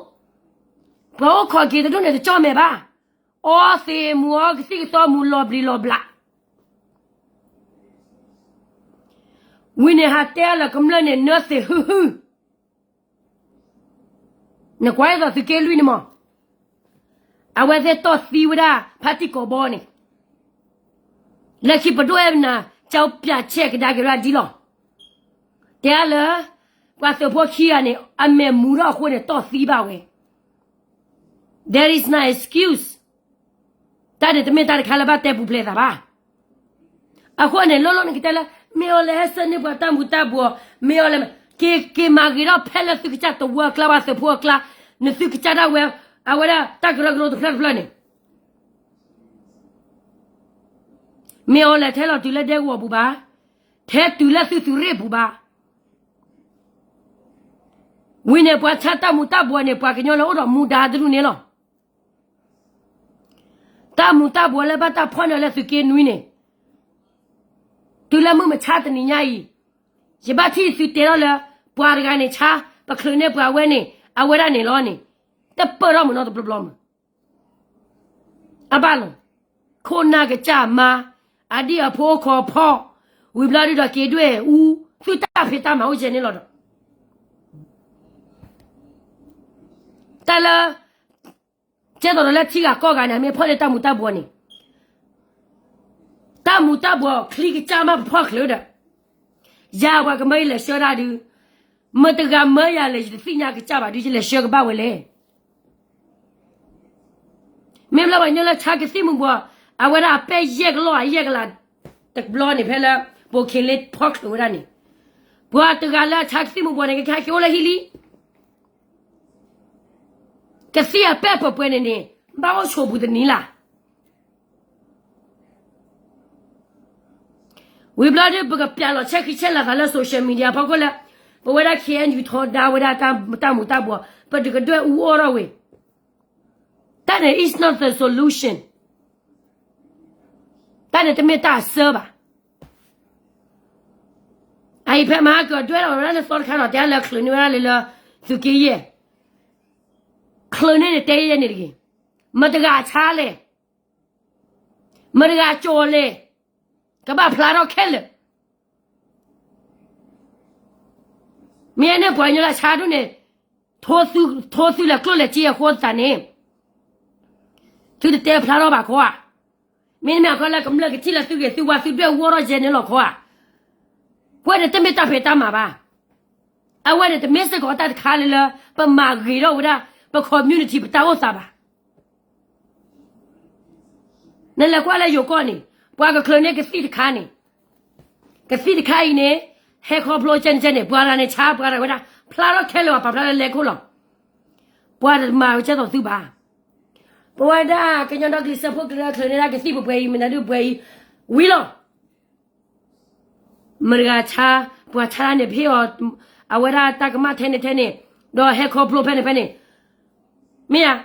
ပှၤအိၣ်ခိးက့ၤတဒိၣ်န့ၣ် တကၠီၣ်မဲာ်ဘၣ်. အီသံးမူၤ အီကသံၣ်ကသီမူၤ လီၤဘျံးလီၤဘျး. ဝံၤန့ၣ်ဟးတဲလၢကမျၢၢ်န့ၣ် နၢသံးဟုၣ်ဟုၣ်, နကွၢ်အသိးသုးက့လွံၢ်န့ၣ်မး, အဝဲသ့ၣ်တီၢ်သံဝဲဒၣ် ဖါတံၢ်ကိးဘီန့ၣ်, လၢခံပဒိၣ်အဲၣ်နၤ ကၠီပၠးဆဲးကဒါက့ၤရၣ်ဒ်လီၤ. တဲလၢ ပှၤသုးဖိခံဂၤန့ၣ် အမဲာ်မူၤထီၣ်အဃိန့ၣ် တီၢ်သံဘၣ်ဝဲ. There is no excuse. တၢ်န့ၣ်တမ့ၢ်တၢ်တခါလၢဘၣ်တဲပူၤဖျဲးသးဘၣ်. အဃိန့ၣ် လိၣ်လိၣ်နကတဲလၢ မ့ၢ်အီၤလဲၤဟဲဆှၢန့ၢ်ပှၤတၢ်မူၤတၢ်ဘှီး, မ့ၢ်အီၤလဲၤ, က့ၤက့ၤမၤဂ့ၤထီၣ်ဖဲလၢသုကစၢ်သဝီအကျါ ပှၤသုးဖိအကျါ, နသုကစၢ်ဒၣ်ဝဲ, အဝဲဒၣ်တၢ်ကရၢကရိတဖျၢၣ်တဖျၢၣ်န့ၣ် မ့ၢ်အီၤလဲၤထဲလီၤတုၤလၢဒဲကဝီၤပူၤဘၣ်, ထဲတုၤလၢသုသုးရ့ၣ်ပူၤဘၣ်. ဝံၤန့ၣ်ပှၤဆါတၢ်မူၤတၢ်ဘှီးန့ၣ် ပှၤကညီလၢအိၣ်ဒီးမူဒါတဒူၣ်န့ၣ်လီၤ. တၢ်မူၤတၢ်ဘှီးလၢဘၣ်တၢ်ဖီၣ်န့ၢ်လၢသုးက့နွံန့ၣ်, တုၤလၢမုၢ်မဆါတနံၤညါအံၤ, ယဘၣ်ထံၣ်သုတဲထီၣ်လၢ ပှၤတဂၤန့ၣ်ဆါ, ပချုးန့ၢ်ပှၤဝဲန့ၣ် အဝဲဒၣ်န့ၣ်လီၤန့ၣ်, တပၢၢ်ထီၣ်မုၢ်နီတဘျီဘျီမး. အဘၣ်လီၤ, ခိၣ်နၢ်ကစၢ်မါ, အဒံၣ်အဖိအိၣ်ခိးဖီၣ်, ဝံၤဘျီဒုဒီးက့ၤဒွဲၣ်အူ, သုတၢ်ဖံးတၢ်မၤအိၣ်ယဲၢ်န့ၣ်လီၤဒီး တၢ်လၢ ကဲသိးဒီးလၢထံဂၤကီၢ်ဂၤန့ၣ် အမ့ၢ်ဖီၣ်န့ၢ်တၢ်မူၤတၢ်ဘှီးန့ၣ်, တၢ်မူၤတၢ်ဘှီးချံကစၢ်မးပဖီၣ်ချုးဒီး, ယၤပှၤကမၢယလဲၤဆှၢတၢ်ဒုး, မတဂၤမၢယၤလဲၣ် ယတသ့ၣ်ညါကစၢ်ဘၣ်ဒုး ယလဲၤဆှၢကဘၣ်ဝဲလဲၣ်. မ့ၢ်ဘျီပှၤကညီလၢဆါကသံၣ်မူၤဘှီး, အဝဲဒၣ်အပဲၢ်ယဲၢ်ကလီၢ်အယဲၢ်ကလး, တဘျီန့ၣ်ဖဲလၢ, ပိာ်ခံလ့ဖီၣ်ချုးဝဲဒၣ်န့ၣ်, ပှၤတဂၤလၢအဆါကသံၣ်မူၤဘှီးန့ၣ် ကဟဲက့ၤအိၣ်လၢဟံၣ်လံ ကသံၣ်အပဲၢ်ပှဲၤပှဲၤန့ၣ်န့ၣ်, ဘၣ်အိၣ်ဆိးပူၤတနံၤလၢ်. ဝံၤဘျီဒု ပကပျးလီၤဆဲးဃံဆဲးလၤသးလၢ social media ဖီခိၣ်လၢ, ပဝဲဒၣ် K N U ထီဒါဝဲဒၣ်တၢ်မူၤတၢ်ဘှီး, ပတကဒွဲၣ်အူအီၣ်ထီၣ်ဝဲ, တၢ်န့ၣ် is not the solution. တၢ်န့ၣ်တမ့ၢ်တၢ်အဆၢဘၣ်. အအံၤဖဲမဟါကဒွဲၣ်ထီၣ်ဝဲဒၣ်လၢသီတခါဒီး တဲလၢချုးန့ၢ်ဝဲဒၣ်လၢလၢ, သုးက့ယဲၢ်, ချုးန့ၢ်န့ၣ်တဲယဲၢ်န့ၣ်တဂ့ၤ, မတဂၤဆါလဲၣ်, မတဂၤကၠီၤလဲၣ်, ကဘၣ်ဖျါထီၣ်ခဲလၢာ်. မ့ၢ်န့ၣ်ပှၤကညီလၢဆါဒူၣ်န့ၣ်, ထိသုလဲၤကျိၣ်လဲၤစ့အဃိသတးန့ၣ်, သုတတဲဖျါထီၣ်ဘၣ်ခီဧါ. မ့တမ့ၢ်အခီလၢကမျၢၢ်ကထံၣ်လၢသုဂ့ၤသုဝါ သုဒွဲၣ်အူအီၣ်ထီၣ်ယဲၢ်န့ၣ်လီၤခီဧါ. ပဝဲန့ၣ်တမ့ၢ်တၢ်ဖံးတၢ်မၤဘၣ်. အဝဲန့ၣ်တမ့ၢ်စ့ၢ်ကီးတၢ်တခါလၢလၢ, ပမၤဂ့ၤထီၣ်ဝဲဒၣ်, ပ community ပတၢ်အိၣ်သးဘၣ်. နလဲၤကွၢ်လၢယိၤကီၢ်န့ၣ်, ပှၤကချုးန့ၢ်ကသံၣ်တခါန့ၣ်, ကသံၣ်တခါအံၤန့ၣ်, ဟဲခီဖျိကဲန့ၣ်ကဲန့ၣ် ပှၤဂၤန့ၣ်ဆါ ပှၤဂၤဝဲဒၣ်, ဖျါထီၣ်ခဲလၢာ်ဘၣ် ပာ်ဖျါလၢလဲၤခိၣ်လီၤ. ပှၤတမၤဝဲကဲသိးသုဘၣ်. ပဝဲဒၣ်ကညီဒီကလုာ်စၢဖှိၣ်ကရၢချုးန့ၢ်ဒၣ်ကသံၣ်ပှဲၤပှဲၤအံၤ မတၤဒုပှဲၤအံၤ, ဝံၤလီၤ. မတဂၤဆါ, ပှၤဆါန့ၣ် ပဟ့ၣ်အီၤ, အဝဲဒၣ်တၢ်ကမၣ်ထဲန့ၣ်ထဲန့ၣ်, ဒီးဟဲခီဖျိဖဲန့ၣ်ဖဲန့ၣ်, မ့ၢ်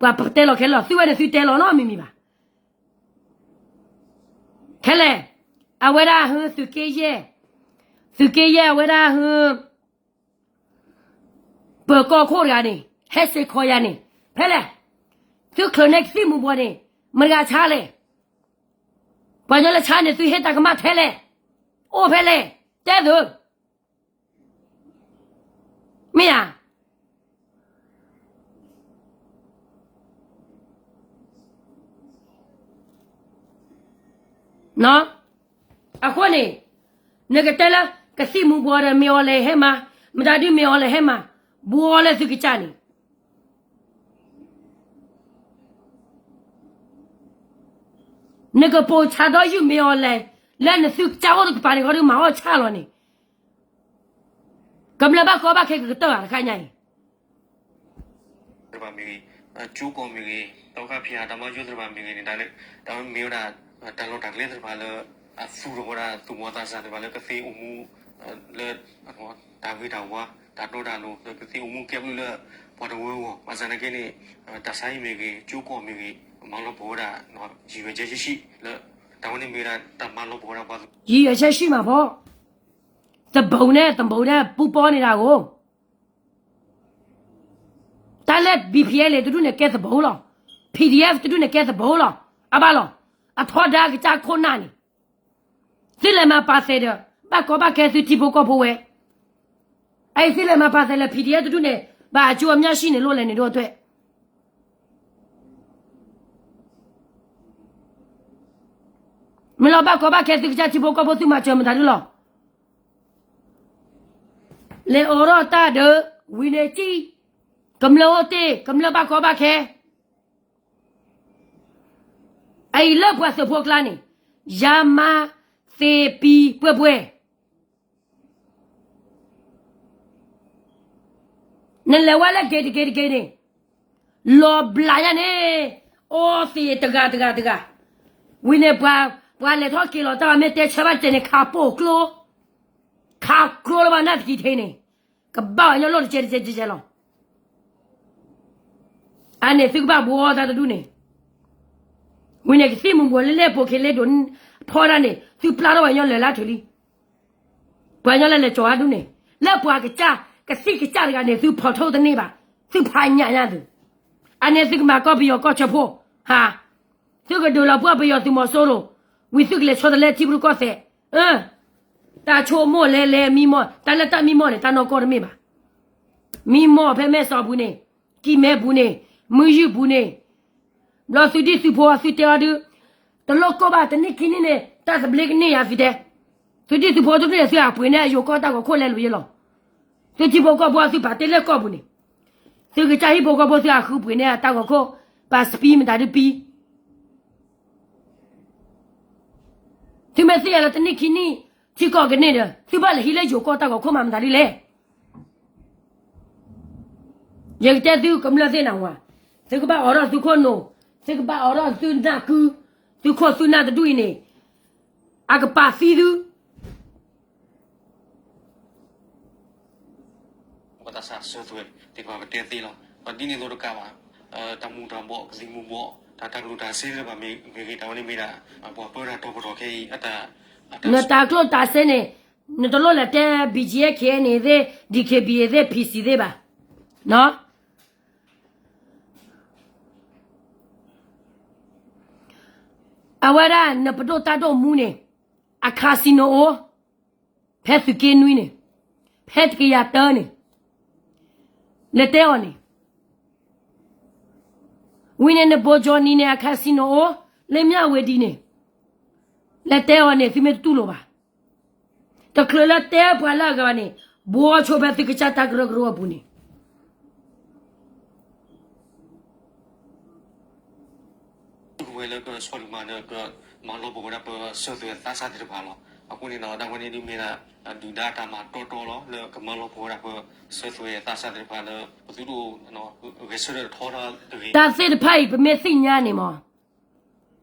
ဧါ, ပှၤတဲလီၤခဲလၢာ် သုဝဲန့ၣ်သုတဲလီၤနီတမံၤမံၤဘၣ်. ခဲလဲၣ်, အဝဲဒၣ်ဟုသုးက့ယဲၢ်, သုးက့ယဲၢ်အဝဲဒၣ်ဟု ပၢၤကီၢ်ခိၣ်တဂၤန့ၣ် ဟဲစ့ၢ်ကီးယၤန့ၣ်, ဖဲလဲၣ်, သုချုးန့ၢ်ကသံၣ်မူၤဘှီးန့ၣ်, မတဂၤဆါလဲၣ်, ပှၤကညီလၢဆါန့ၣ် သုဟ့ၣ်တၢ်ကမၣ်ထဲလဲၣ်, အိၣ်ဖဲလဲၣ်, တဲသု, မ့ၢ်ဧါ. အဃိန့ၣ်, နကတဲလၢ ကသံၣ်မူၤဘှီးဒီးမ့ၢ်အီၤလဲၣ်ဟဲမၤ, မတၤဒုမ့ၢ်အီၤလဲၣ်ဟဲမၤ, ဘှီလၢသုကစၢ်န့ၣ် နကပိာ်ဆါဒီးယုၢ်မ့ၢ်အီၤလဲၣ်, လၢနသုကစၢ်အိၣ်တကပၤန့ၣ် ခီဒုမၤအီၣ်ဆၣ်လီၤန့ၣ်, ကမျၢၢ်ဘၣ်ကီဘၣ်ခဲကကတၢၢ်ဘၣ်တခါညါအံၤ တဖၣ်မ့ၢ်ဂ့ၤ, ကၠိကီၢ်မ့ၢ်ဂ့ၤ, တၢ်ခါဖံးအတၢ်မၤယိၣ်သ့ၣ်တဖၣ်မ့ၢ်ဂ့ၤန့ၣ်, တၢ်မ့ၢ်ဝဲဒၣ် တၢ်လီၢ်တၢ်ကျဲသ့ၣ်တဖၣ်လၢ အသူၣ်ထီၣ်ဝဲဒၣ်သူၣ်ဘီၣ်သးစၢ်သ့ၣ်တဖၣ်လၢကသ့အိၣ်မူ လၢ တၢ်ဂ့ၤတၢ်ဝါ တၢ်တီတၢ်လိၤ လၢကသ့အိၣ်မူကဲဘျုးလၢ ပှၤတဝၢအဂီၢ်, ဘၣ်ဆၣ်သနာ်က့န့ၣ် တၢ်ဆါဟံၣ်မ့ၢ်ဂ့ၤ, ကၠိကီၢ်မ့ၢ်ဂ့ၤ, မၤလီၤပှီၢ်ဝဲဒၣ် ရည်ရွယ်ချက်ရှိရှိ လၢ တၢ်ဝဲန့ၣ်မ့ၢ်ဝဲဒၣ်တၢ်မၤလီၤပှီၢ်ဝဲဒၣ်ပှၤ ရည်ရွယ်ချက်ရှိမှာပေါ့, သဘိန့ၣ် သဘိန့ၣ် ပူပေါင်းနေတာကို တၢ်လၢ ဘီပီအ့လ့ တဒူၣ်န့ၣ်ကဲသဘိလီၤ, ပီၣ်ဒံၣ်အဲၣ် တဒူၣ်န့ၣ်ကဲသဘိလီၤ, အဘၣ်လီၤ, အထီဒါကစၢ်ခိၣ်နၢ်န့ၣ်, သုလဲၤမၤပာ်သဲးဒီး ဘၣ်ကီဘၣ်ခဲသုထံဖိကီၢ်ဖိဝဲ, အအံၤသုလဲၤမၤပာ်သဲးလၢ ပီၣ်ဒံၣ်အဲၣ် တဒူၣ်န့ၣ် ဘၣ်အကျိၤအမြတ်ရှိန့ၣ်လိၣ်လဲၣ်န့ၣ်ဒိၣ်အသွဲၣ် မ့ၢ်လီၤဘၣ်ကီဘၣ်ခဲသုကစၢ်ထံဖိကီၢ်ဖိသုမၤစၢၤမတၤဒုလီၤ. လဲၤအိးထီၣ်တၢ်ဒီး ဝံၤန့ၣ်ကံၣ်, ကမျၢၢ်အိၣ်တ့ၢ် ကမျၢၢ်ဘၣ်ကီဘၣ်ခဲ, အအံၤလၢပှၤသုးဖိအကျါန့ၣ်, ယၤမၤသ့ၣ်ပံၤပှဲၤပှဲၤ မ့ၢ်ဧါ. နလဲၤဝဲလၢက့ၤတက့ၤတက့ၤန့ၣ်, လီၤဘျးညါန့ၣ်, အီသံးတဂၤတဂၤတဂၤ, ဝံၤန့ၣ်ပှၤ, ပှၤလဲၤထီၣ်က့ၤလီၤတၢ်ဘၣ် မ့ၢ်တဲဆၢဘၣ်တစဲးန့ၣ် ခးပိာ်ကျိ, ခးကျိလၢဘၣ်နၢ်တကံၢ်ထဲန့ၣ်, ကဘၣ်ဝဲညီလိၣ်တစဲးတစဲးတစဲးလီၤ. အန့ၣ်သုကဘၣ်ဘှီအီၣ်တၢ်တဒူၣ်န့ၣ်, ဝံၤန့ၣ်ကသံၣ်မူၤဘှီးလၢလဲၣ်ပိာ်ခ့လ့ဒိးဖီဒၣ်န့ၣ် သုပျၢ်ထီၣ်ဝဲညီလၢာ်လၢထူလံ. ပှၤညီလၢလဲၤကၠီၤအါဒူၣ်န့ၣ်, လၢပှၤကစၢ်, ကသံၣ်ကစၢ်တဂၤန့ၣ် သုဖီၣ်ထီၣ်တန့ၢ်ဘၣ်, သုဖးညၣ်ညါသု, အန့ၣ်သုကမၤကီၢ်ပယီၤကီၢ်ဆၢဖိ, ဟါ, သုကဒုးလီၤပှၢ်ပယီၤသုးမီၤစိရိၤ, ဝံၤသုကလဲၤဆီတလဲထံဖိကီၢ်သဲး, အၢ, တၢ်ဆိကမိၣ်လဲၤလဲၤမံမီၢ်, တၢ်လၢတၢ်မံမီၢ်န့ၣ် တၢ်နီၢ်ကီၢ်တမ့ၢ်ဘၣ်. မံမီၢ်ဖဲမဲၢ်စီၤပူၤန့ၣ်, ကံၢ်မဲပူၤန့ၣ်, မုၢ်ယုၢ်ပူၤန့ၣ်, ဘျီသုဒံၣ်သုဖိသုတဲအီၤဒုး, တလိၣ်ကီၢ်ဘၣ်တနံၣ်ခံနံၣ်န့ၣ် တၢ်သဘျ့ကန့ၢ်ယၤသုတဲ, သုဒံၣ်သုဖိသုန့ၣ် သုအပှ့ၤန့ၢ်အယိၤကီၢ်တၢ်ဂီၤခိၣ်လဲၤလိာ်ယဲလီၤ. သုထံဖိကီၢ်ဖိသုပာ်တ့ၢ်လၢကီၢ်ပူၤန့ၣ်, သုကစၢ်ဟံၣ်ဖိဃီဖိသုအဃုပှ့ၤန့ၢ်အတၢ်ဂီၤခိၣ်, ပာ်စပံးမတၤဒုးပံ သုမ့ၢ်သ့ၣ်ညါလၢတနံၣ်ခံနံၣ်, ထံကီၢ်ကန့ၢ်ဒီး သုဘၣ်လဲၤဟံးလၢယိၤကီၢ်တၢ်ဂီၤခိၣ်မးမတၤဒ်လဲၣ်. ယကတဲသုကမျၢၢ်သ့ၣ်နၤဝဲ, သုကဘၣ်အိးထီၣ်သုခိၣ်နူာ်, သုကဘၣ်အိးထီၣ်သုနၢ်ကု, သုခိၣ်သုနၢ်တဒူၣ်အံၤန့ၣ်, အကပာ်သံသု ပှၤသးစၢ်စၢၤသွဲၣ်သ့ၣ်တဖၣ်ပတဲသ့လီၤ. ပှၤဒ်န့ၣ်သိးတကးဘၣ်, တၢ်မူၤတၢ်ဘှီးကသံၣ်မူၤဘှီး, တၢ်တၢ်ကျိၣ်တၢ်စ့သ့ၣ်တဖၣ်မ့ၢ်ဂ့ၤ တၢ်ဝဲန့ၣ်မ့ၢ်ဒၣ်, ပှၤပၢတၢ်တီၤပတီၢ်ခဲအံၤ, နတၢ်ကျိၣ်တၢ်စ့န့ၣ်, နတလိၣ်လဲၤတဲ ဘီၣ်ကၠံၣ်အဲၣ် ခ့ၣ်အဲၣ်အ့ၣ်သ့ၣ်, ဒံၣ်ခ့ၣ်ဘံၣ်အ့ၣ်သ့ၣ် ဖံၣ်စံၣ်သ့ၣ်ဘၣ်, နီၢ် အဝဲဒၣ်နပဒိၣ်တၢ်ဒိၣ်မူန့ၣ်, အcasinoအိၣ်, ဖဲသုးက့နွံန့ၣ်, ဖဲတကယၤတၢန့ၣ်, လဲၤတဲအီၤန့ၣ်, ဝံၤန့ၣ်နဘိၣ်ကၠီၣ်နံၤန့ၣ် အcasinoအိၣ်, လၢမၠၣ်ဝတံၤန့ၣ်, လဲၤတဲအီၤန့ၣ် သုမ့ၢ်တတူၢ်လိာ်ဘၣ်, တချုးလၢတဲပှၤလၢအဂၤဘၣ်န့ၣ်, ဘှီဆိဖဲသုကစၢ်တၢ်ကရၢကရိအပူၤန့ၣ် ဝဲလၢကဆီၣ်တံၢ်မၤနၢၤ ကမၤလီၤပှီၢ်ဝဲဒၣ်ပစၢၤသွဲၣ်သးစၢ်သ့ၣ်တဖၣ်လီၤ. အဃိန့ၣ်ဒီး တၢ်ဝဲန့ၣ်ဒုးမ့ၢ်ဒၣ် ဒုၣ်ဒါတၢ်မၤတီတီလီၤ လၢကမၤလီၤပှီၢ်ဝဲဒၣ်ပစၢၤသွဲၣ်သးစၢ်သ့ၣ်တဖၣ်လၢ ပသုတအိၣ်ဂဲၤဆၢထၢၣ်ထီတၢ်တဂ့ၤ. တၢ်သ့ၣ်တဖၣ်အံၤ ပမ့ၢ်သ့ၣ်ညါန့ၣ်မး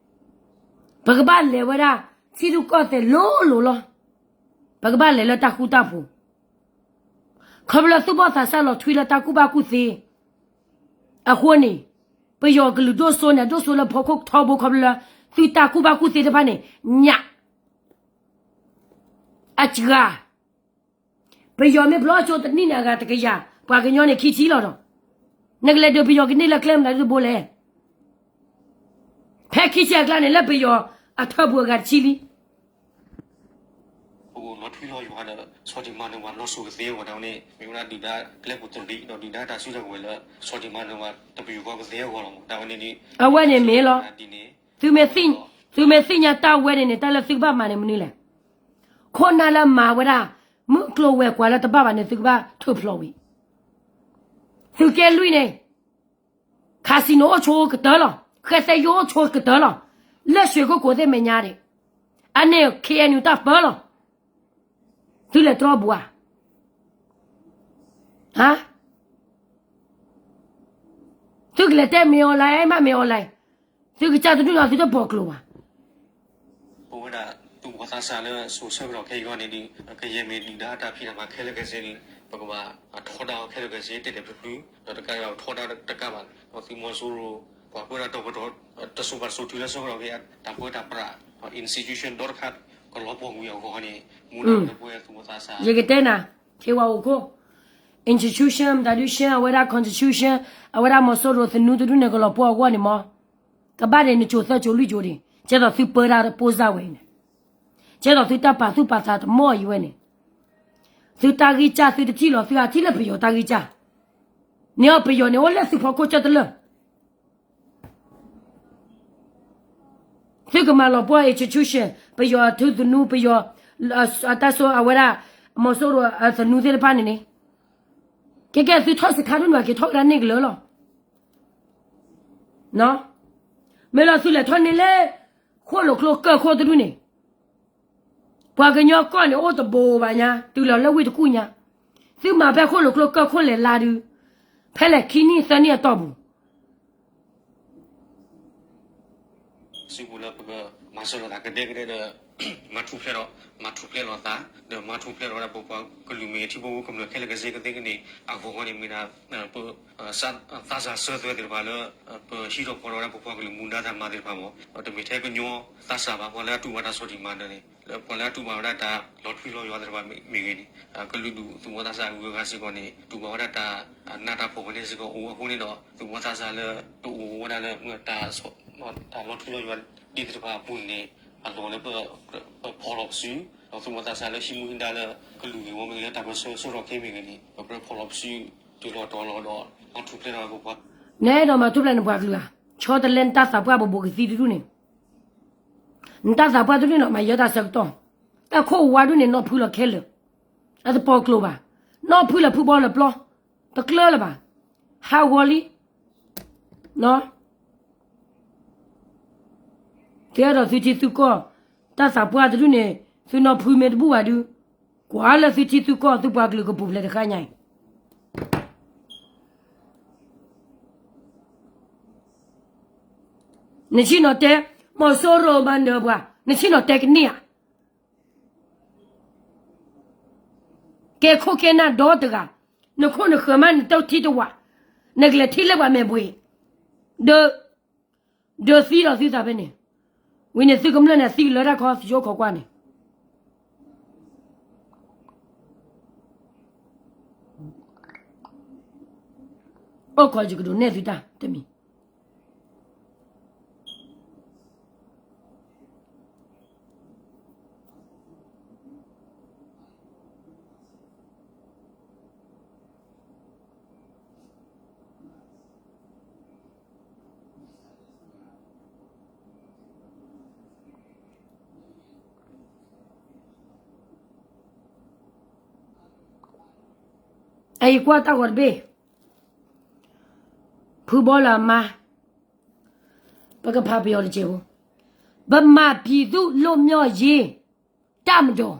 ပကဘၣ်လဲၤဝဲဒၣ် ထံရူၢ်ကီၢ်သဲးလိၤလိၤလီၤ. ပကဘၣ်လဲၤလၢတၢ်ဃူတၢ်ဖိး, ခီဖျိလၢသုဘီၣ်သးစၢ်လီၤထွံလၢတၢ်ကူၣ်ဘၣ်ကူၣ်သ့ အဃိန့ၣ်, ပယီၤကလုာ်ဒိၣ်စိန့ၣ် အဒိၣ်စိလၢဖီခိၣ်ထီဘိ ခီဖျိလၢ သုတၢ်ကူၣ်ဘၣ်ကူၣ်သ့တဖၣ်န့ၣ် ညၣ် အစှၤ ပယီၤမ့ၢ်ပျီဆိတနံၣ်န့ၣ် အဂၤတကယၤ, ပှၤကညီန့ၣ်ခံဆံလီၤဒီး, နကလဲၤဒုးပယီၤကန့ၢ်လၢကျဲမနုၤတဘိလဲၣ်. ဖဲခံဆံအကျါန့ၣ် လၢပယီၤအထၢပူၤအဂၤတဆံလံ. ပအိၣ်လီၤထွံလီၤယွၤဒီး ဆီၣ်တံၢ်မၤနၢၤပှၤလီၤစိၤကသ့အဂီၢ် တၢ်ဝဲန့ၣ် မ့ၢ်ဝဲဒၣ်ဒုၣ်ဒါကျဲပူၤတရံး ဒီးဒုၣ်ဒါတၢ်စုတၢ်ကဝဲၤလၢ ဆီၣ်တံၢ်မၤနၢၤပှၤတပယူာ်ဃီကသ့အဂီၢ်လီၤ. တၢ်ဝဲန့ၣ်ဒ် အဝဲန့ၣ်မ့ၢ်လီၤ. သုမ့ၢ်သ့ၣ်ညါတၢ်ဝဲန့ၣ်န့ၣ် တၢ်လၢသုကဘၣ်မၤန့ၣ်မနုၤလဲၣ်. ခိၣ်နၢ်လၢမၤဝဲဒၣ် မုၢ်ကျိၤဝဲၤကွာ်လၢတဘၣ်ဘၣ်န့ၣ် သုကဘၣ်ထုးဖျိးဝံၤ သုးက့လွံၢ်န့ၣ် casinoအိၣ်ဆိကတၢၢ်လီၤ. ဃဲသဲယိအိၣ်ဆိကတၢၢ်လီၤ. လၢရွှေကုက္ကိုသ့ၣ်မဲာ်ညါန့ၣ် အန့ၣ် ခ့ၣ်အဲၣ်ယူၣ် တၢ်ပၢလီၤ. သုလဲၤတြီဘူးဧါ. ဟါ, သုကလဲၤတဲမ့ၢ် online မ့ၢ် online, သုကစၢ်တဒူၣ်ဒီးသုတပိာ်ကျိၤဘၣ်. ပဝဲဒၣ်သူၣ်ဘီၣ်သးစၢ်လၢစိၤဆၢကတီၢ်ခဲအံၤအဂီၢ်န့ၣ်ဒီး ကယဲၢ်မ့ၢ်ဒုၣ်ဒါတၢ်ဖံးတၢ်မၤခဲလၢာ်ခဲဆ့န့ၣ် ပကဘၣ်ထီဒါအီၤခဲလၢာ်ခဲဆ့ တဲာ်တဲာ်ဖျုးဖျုး, ဒီးတကးဒံးဘၣ်ပထီဒါတကးဘၣ်, ဒီးသုးမီၤစိရိၤ ပှၤပၢတၢ်တီၤပတီၢ် တစိၤဘၣ်တစိၤတုၤလၢဆၢကတီၢ်ခဲအံၤ တၢ်ပၢတၢ်ပြး institution ဒီတခါ ကလီၤပှီၢ်ကွံာ်အဂီၢ်န့ၣ် မူဒါလၢပဝဲသူၣ်ဘီၣ်သးစၢ် ယကတဲနၤ, ထံဝဲအိၣ်ခိၣ် institution မတၤဒုး ရှင်း အဝဲဒၣ် constitution အဝဲဒၣ်မီၤစိရိၤသနူတဒူၣ်န့ၣ် ကလီၤပှီၢ်အဂီၢ်န့ၣ်မး, ကဘၣ်ဒဲးနစိၤသၢစိၤလွံၢ်စိၤဒံး ကဲသိးသုပၢတၢ်တပိၢ်စၢ်ဝဲအံၤန့ၣ်, ကဲသိးသုတၢ်ပာ်သူၣ်ပာ်သးတမီၢ်အံၤဝဲန့ၣ်, သုတၢ်ဂံၢ်စၢ်သုတထံၣ်လီၤ သုအထံၣ်လၢပယီၤတၢ်ဂံၢ်စၢ်, န့ၣ်အီၤပယီၤန့ၣ်အိၣ်လၢသုဖီခိၣ်ကၢ်တလၢာ် သုကမၤလီၤပှီၢ် institution ပယီၤအထူသနူ ပယီၤ အတၢ်စိအဝဲဒၣ် မီၤစိရိၤအသနူသ့ၣ်တဖၣ်န့ၣ်န့ၣ်, ကဲကဲသုထီၣ်စခါဒ်န့ၣ်ဘၣ် က့ၤထီၣ်ကဒါန့ၢ်ကလၢာ်လီၤ. မ့ၢ်လီၤသုလဲၤထီၣ်န့ၢ်လၢ ဃိၣ်လိာ်ကျိကၢၢ်ခိၣ်တဒူၣ်န့ၣ်, ပှၤကညီကီၢ်န့ၣ်အိၣ်တဘိဘၣ်ညါ တုၤလီၤလၢဝ့ၢ်တကူၣ်ညါ, သုမၤဖဲဃိၣ်လိာ်ကျိကၢၢ်ခိၣ်လဲၤလါဒုး ဖဲလဲၣ်ခံနံၣ်သၢနံၣ်အတီၢ်ပူၤ စုပူၤလၢပကမၤစၢၤလိာ်သးကဒဲကဒဲဒီး မၤထူၣ်ဖျဲးဒီး မၤထူၣ်ဖျဲးလိာ်သး ဒီးမၤထူၣ်ဖျဲးဒီးဝဲဒၣ်ပပှၤကလုာ်မ့ၢ်ဂ့ၤ ထံဖိကမျၢၢ်ခဲလၢာ်ကစ့ကသ့ကန့ၣ် အဂီၢ်န့ၣ်မ့ၢ်ဒၣ် ပ သးစၢ်စၢၤသွဲၣ်သ့ၣ်တဖၣ်လၢ ပဟံးထီၣ်ဖီၣ်ထီၣ်ဝဲဒၣ်ပပှၤကလုာ်မူဒါတၢ်မၤသ့ၣ်တဖၣ်မ့ၢ် တမ့ၢ်ထဲကညီသးစၢ်ဘၣ် ပှၤလၢအတူၢ်ဘၣ်တၢ်ဆီၣ်တံၢ်မၤနၢၤန့ၣ် လၢပှၤလၢအတူၢ်ဘၣ်ဝဲဒၣ်တၢ်လီၤထွံလီၤယွၤသ့ၣ်တဖၣ်မ့ၢ်ဂ့ၤန့ၣ် ကလုာ်ဒူၣ်သုးမီၤသးစၢ်အဂုၤအဂၤစ့ၢ်ကီးန့ၣ် တူၢ်ဘၣ်ဝဲဒၣ်တၢ်နးတၢ်ဖှီၣ်ဖဲန့ၣ်စ့ၢ်ကီးအိၣ်အဃိန့ၣ်ဒီး သုးမီၤသးစၢ်လၢတအိၣ်ဝဲဒၣ်လၢ တၢ်လီၤထွံလီၤယွၤဒ်သ့ၣ်တဖၣ်အပူၤန့ၣ် အလီၢ်လၢပ ပဖီၣ်လီၤပစု ဒီးသုးမီၤသးစၢ်လၢဟံးမူဟံးဒါလၢ ကလုာ်ဂ့ၢ်ဝီမ့ၢ်ဂ့ၤ လၢတၢ်ပၢၢ်ဆၢဆၢထီၣ်က့မ့ၢ်ဂ့ၤန့ၣ် ပကြၢးဖီၣ်လီၤပစု တုၤလီၤတီၤလီၤဒီး မၤထူၣ်ဖျဲးထီၣ်ပပှၤ နအဲၣ်ဒိးမၤထူၣ်ဖျဲးနပှၤကလုာ်ဧါ, ဆီတလဲနတၢ်သးပှၢ်ဘိးဘိးကသံတဒူၣ်န့ၣ်, နတၢ်သးပှၢ်တဒူၣ်န့ၣ် မၤယၢတၢ်ဆၢကတီၢ်, တၢ်ခိၣ်ဝါဒူၣ်န့ၣ် နီၢ်ဖုလီၤခဲလၢာ်, အတပိာ်ကျိၤဘၣ်, နီၢ်ဖုလၢဖုဘီလၢပျီ, တကျၢလၢၤဘၣ်, ဟးဂီၤလံ သုအဲၣ်ဒိးသုထံသုကီၢ်, တၢ်သးပှၢ်တဒူၣ်န့ၣ် သုနီၢ်ဖုမ့ၢ်တဘူၣ်ဘၣ်ဒုး, ကွၢ်လၢသုထံသုကီၢ် သုပှၤကလုာ်ကပူၤဖျဲးတဃါညါအံၤ, နဆ့ၣ်နီၤတဲ, မီၤစိရိၤမၤနၢၤပှၤ နဆ့ၣ်နီၤတဲကန့ၢ်ဧါ, ကဲခိၣ်ကဲနၢ်ဒီတဂၤ, နခိၣ်နဃၢၤမးနတထံတဝး, နကလဲၤထံၣ်လၢပှၤမဲာ်ဘှ့ၣ်, ဒီး ဒီးသံဒီးသုသးဖဲန့ၣ်, ဝံၤန့ၣ်သုကမျၢၢ်န့ၣ်သံလၢတၢ်ခီ သုကခိးကွၢ်န့ၣ်, အိၣ်ခိးယကဒိးနဲၣ်သုတၢ်တမံၤ အံၤကွၢ်တၢ်ဂီၤတဘ့ၣ်, ဖုဘီလၢအမါ, ပကဖးပယီၤတစဲးဖိ, ဗမာပြည်သူ့လွတ်မြောက်ရေးတပ်မတော်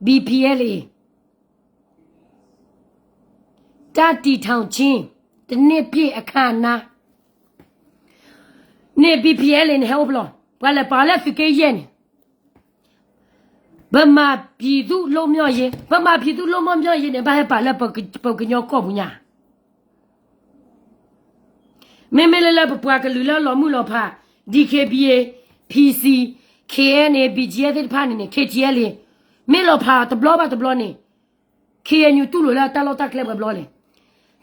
BPLA တပ်တည်ထောင်ခြင်း တစ်နှစ်ပြည့်အခမ်းအနား န့ၣ် BPLA န့ၣ် ဟဲအိၣ်ဖျီ, ပှၤလဲၤပာ်လၢသုးက့ယဲၢ်န့ၣ် ဗမာပြည်သူ့လွတ်မြောက်ရေး, ဗမာပြည်သူ့လွတ်မြောက်ရေးန့ၣ် ဘၣ်ဟဲပာ်လၢပကညီကီၢ်ပူၤညါ, မ့မ့ၢ်လၢလၢပပှၤကလုာ်လၢလီၤမုၢ်လီၤဖး DKBA, PC, KNA, BGF သ့ၣ်တဖၣ်န့ၣ်န့ၣ် KTLA မ့ၢ်လီၤဖးတဘျီဘၣ်တဘျီန့ၣ် KNU တူၢ်လိာ်လၢတၢ်လီၢ်တၢ်ကျဲပှဲၤဘျီလဲၣ်,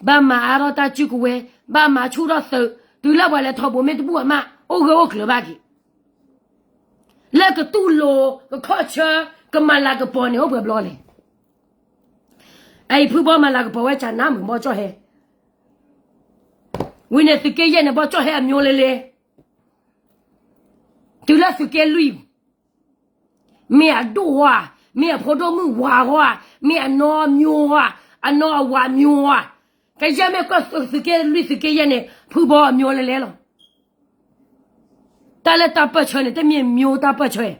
ဘၣ်မၤအါထီၣ်တၢ်စုကဝဲၤ, ဘၣ်မၤဆူၣ်ထီၣ်သုး, တုၤလၢပှၤလဲၤထီဘိမ့ၢ်တဘူၣ်အမး အိၣ်ဂၢၢ်အိၣ်ကျၢၤဘၣ်က့ၤ လၢကတူၢ်လိာ် ကခီၣ်ဆၢ ကမၤလၤကပီၤန့ၣ် အိၣ်ပှဲၤဘျီလဲၣ်. အအံၤဖုဘီမၤလၤကပီၤဝဲကနါမုၢ်ဘီကၠီၣ်ဟဲ, ဝံၤန့ၣ်သုးက့ယဲၢ်န့ၣ် ဘီကၠီၣ်ဟဲအမျိုးလဲလဲ, တုၤလၢသုးက့လွံၢ် မ့ၢ်အဒိၣ်ဝါ, မ့ၢ်အဖိဒိၣ်မုၣ်ဝါဝါ, မ့ၢ်အနီအမျိုးဝါ, အနီအဝါမျိုးဝါ, ကယဲၢ်မ့ၢ်ကီၢ်သုးက့လွံၢ်သုးက့ယဲၢ်န့ၣ် ဖုဘီအမျိုးလဲလဲလီၤ. တၢ်လၢတၢ်ပၢၢ်ဆၢန့ၣ် တမ့ၢ်မျိုးတၢ်ပၢၢ်ဆၢ,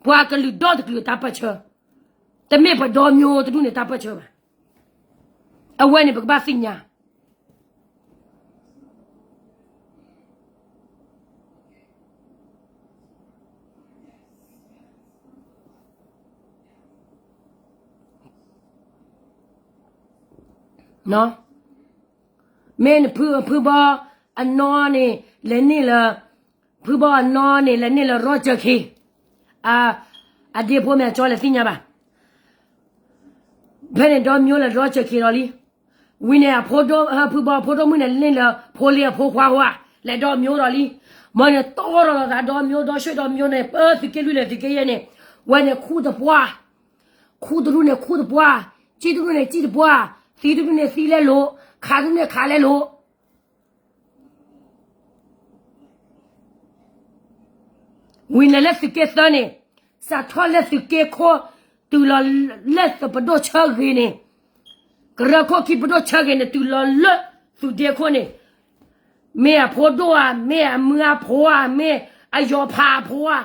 ပှၤကလုာ်ဒီတကလုာ်တၢ်ပၢၢ်ဆၢ, တမ့ၢ်ပဒီမျိုးတဒူၣ်န့ၣ်တၢ်ပၢၢ်ဆၢဘၣ်. အဝဲန့ၣ်ပကဘၣ်သ့ၣ်ညါ မ့ၢ်နဖုဖုဘီအနီၢ်န့ၣ် လဲၤန့ၢ်လၢ ဖုဘီအနီၢ်န့ၣ် လဲၤန့ၢ်လၢရီကၢခ့, အဒ့ဖိမ့ၢ်အကၠီလဲၤသ့ၣ်ညါဘၣ်. ဖဲန့ၣ်ဒီမျိုးလဲၤရီကၢခ့ဒီးလံ. ဝံၤန့ၣ် ဖုဘီအဖိဒိၣ်မုၣ်န့ၣ် လဲၤလၢဖိလ့အဖိခွါဝဲ, လဲၤဒီမျိုးဒီးလံ. မ့ၢ်န့ၣ်တီၢ်ထီၣ်လီၤသးဒီမျိုးဒီးရှဲဒီမျိုးန့ၣ် ပသုးက့လွံၢ်လဲၤသုးက့ယဲၢ်န့ၣ်, ဝဲန့ၣ်ခူၣ်တပှၢ် ခူၣ်တဒူၣ်န့ၣ်ခူၣ်တပှၢ်, စံၣ်တဒူၣ်န့ၣ်စံၣ်တပှၢ်, သံတဒူၣ်န့ၣ်သံလဲလိာ်, ခးတဒူၣ်န့ၣ်ခးလဲလိာ်. ဝံၤန့ၣ်လၢသုးက့သၢန့ၣ်, စးထီၣ်လၢသုးက့ခိၣ်, တုၤလီၤလၢသုးပဒိၣ်ဆၢဂ့ၤန့ၣ်, ကရၢခိၣ်ခံပဒိၣ်ဆၢဂ့ၤန့ၣ် တုၤလီၤလၢသုးဒ့ခိၣ်န့ၣ်, မ့ၢ်အဖိဒိၣ်ဧါ, မ့ၢ်အမုၢ်အဖိဧါ, မ့ၢ်အယီၤဖးအဖိဧါ,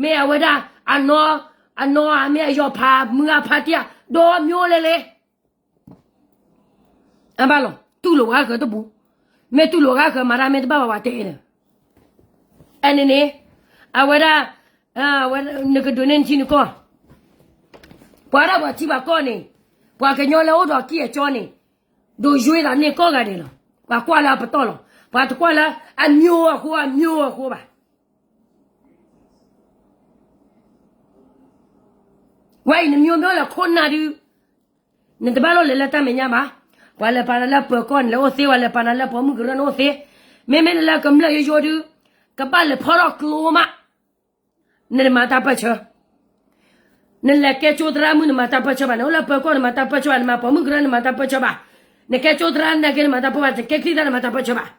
မ့ၢ်အဝဲဒၣ် အနီၢ်, အနီၢ်ဧါ, မ့ၢ်အယီၤဖးမုၢ်အဖါတံၢ်ဧါ, ဒီမျိုးလဲလဲ အဘၣ်လီၤ. တူၢ်လိာ်ဝဲဃၢၤတပူၤ, မ့ၢ်တူၢ်လိာ်ဝဲဃၢၤမၤတၢ်မ့ၢ်တဘၣ်ဘၣ်ပှၤတဲဒီး, အန့ၣ်န့ၣ်, အဝဲဒၣ်, အဝဲ, နကဒုးန့ၢ်နထံနကီၢ်, ပှၤဒၣ်ပှၤထံပှၤကီၢ်န့ၣ်, ပှၤကညီလၢအိၣ်ဒီးအကံၢ်အစီန့ၣ်, ဒိးယွၤသးန့ၢ်ကိးဂၤဒဲးလီၤ. ပှၤကွၢ်လၢအပတီၢ်လီၤ. ပှၤတကွၢ်လၢအမျိုးအဃိ, အမျိုးအဃိဘၣ်. ဝဲအံၤနမျိုးမျိုးလၢခိၣ်နၢ်ဒုး, နတဘၣ်လိၣ်လဲၤလၢတၢ်မဲာ်ညါဘၣ်. ပှၤလဲၤပာ်နၤလၢပၢၤကီၢ်န့ၣ်လၢအိၣ်သ့, ပှၤလဲၤပာ်နၤလၢပိာ်မုၣ်ကရၢန့ၣ်အိၣ်သ့, မ့မ့ၢ်နလၢကမျၢၢ်ယိယိဒုး, ကဘၣ်လဲၤဖီထီၣ်ကျိမး, နတမၤတၢ်ပၢၢ်ဆၢ. နလဲၤကဲကၠိသရၣ်မုၣ်နမၤတၢ်ပၢၢ်ဆၢဘၣ်, နအိၣ်လၢပၢၤကီၢ်နမၤတၢ်ပၢၢ်ဆၢဘၣ်, နမၤပိာ်မုၣ်ကရၢနမၤတၢ်ပၢၢ်ဆၢဘၣ်, နကဲကၠိသရၣ်နာ်က့နမၤတၢ်ပၢၢ်ဘၣ်, နကဲချံသၣ်နမၤတၢ်ပၢၢ်ဆၢဘၣ်.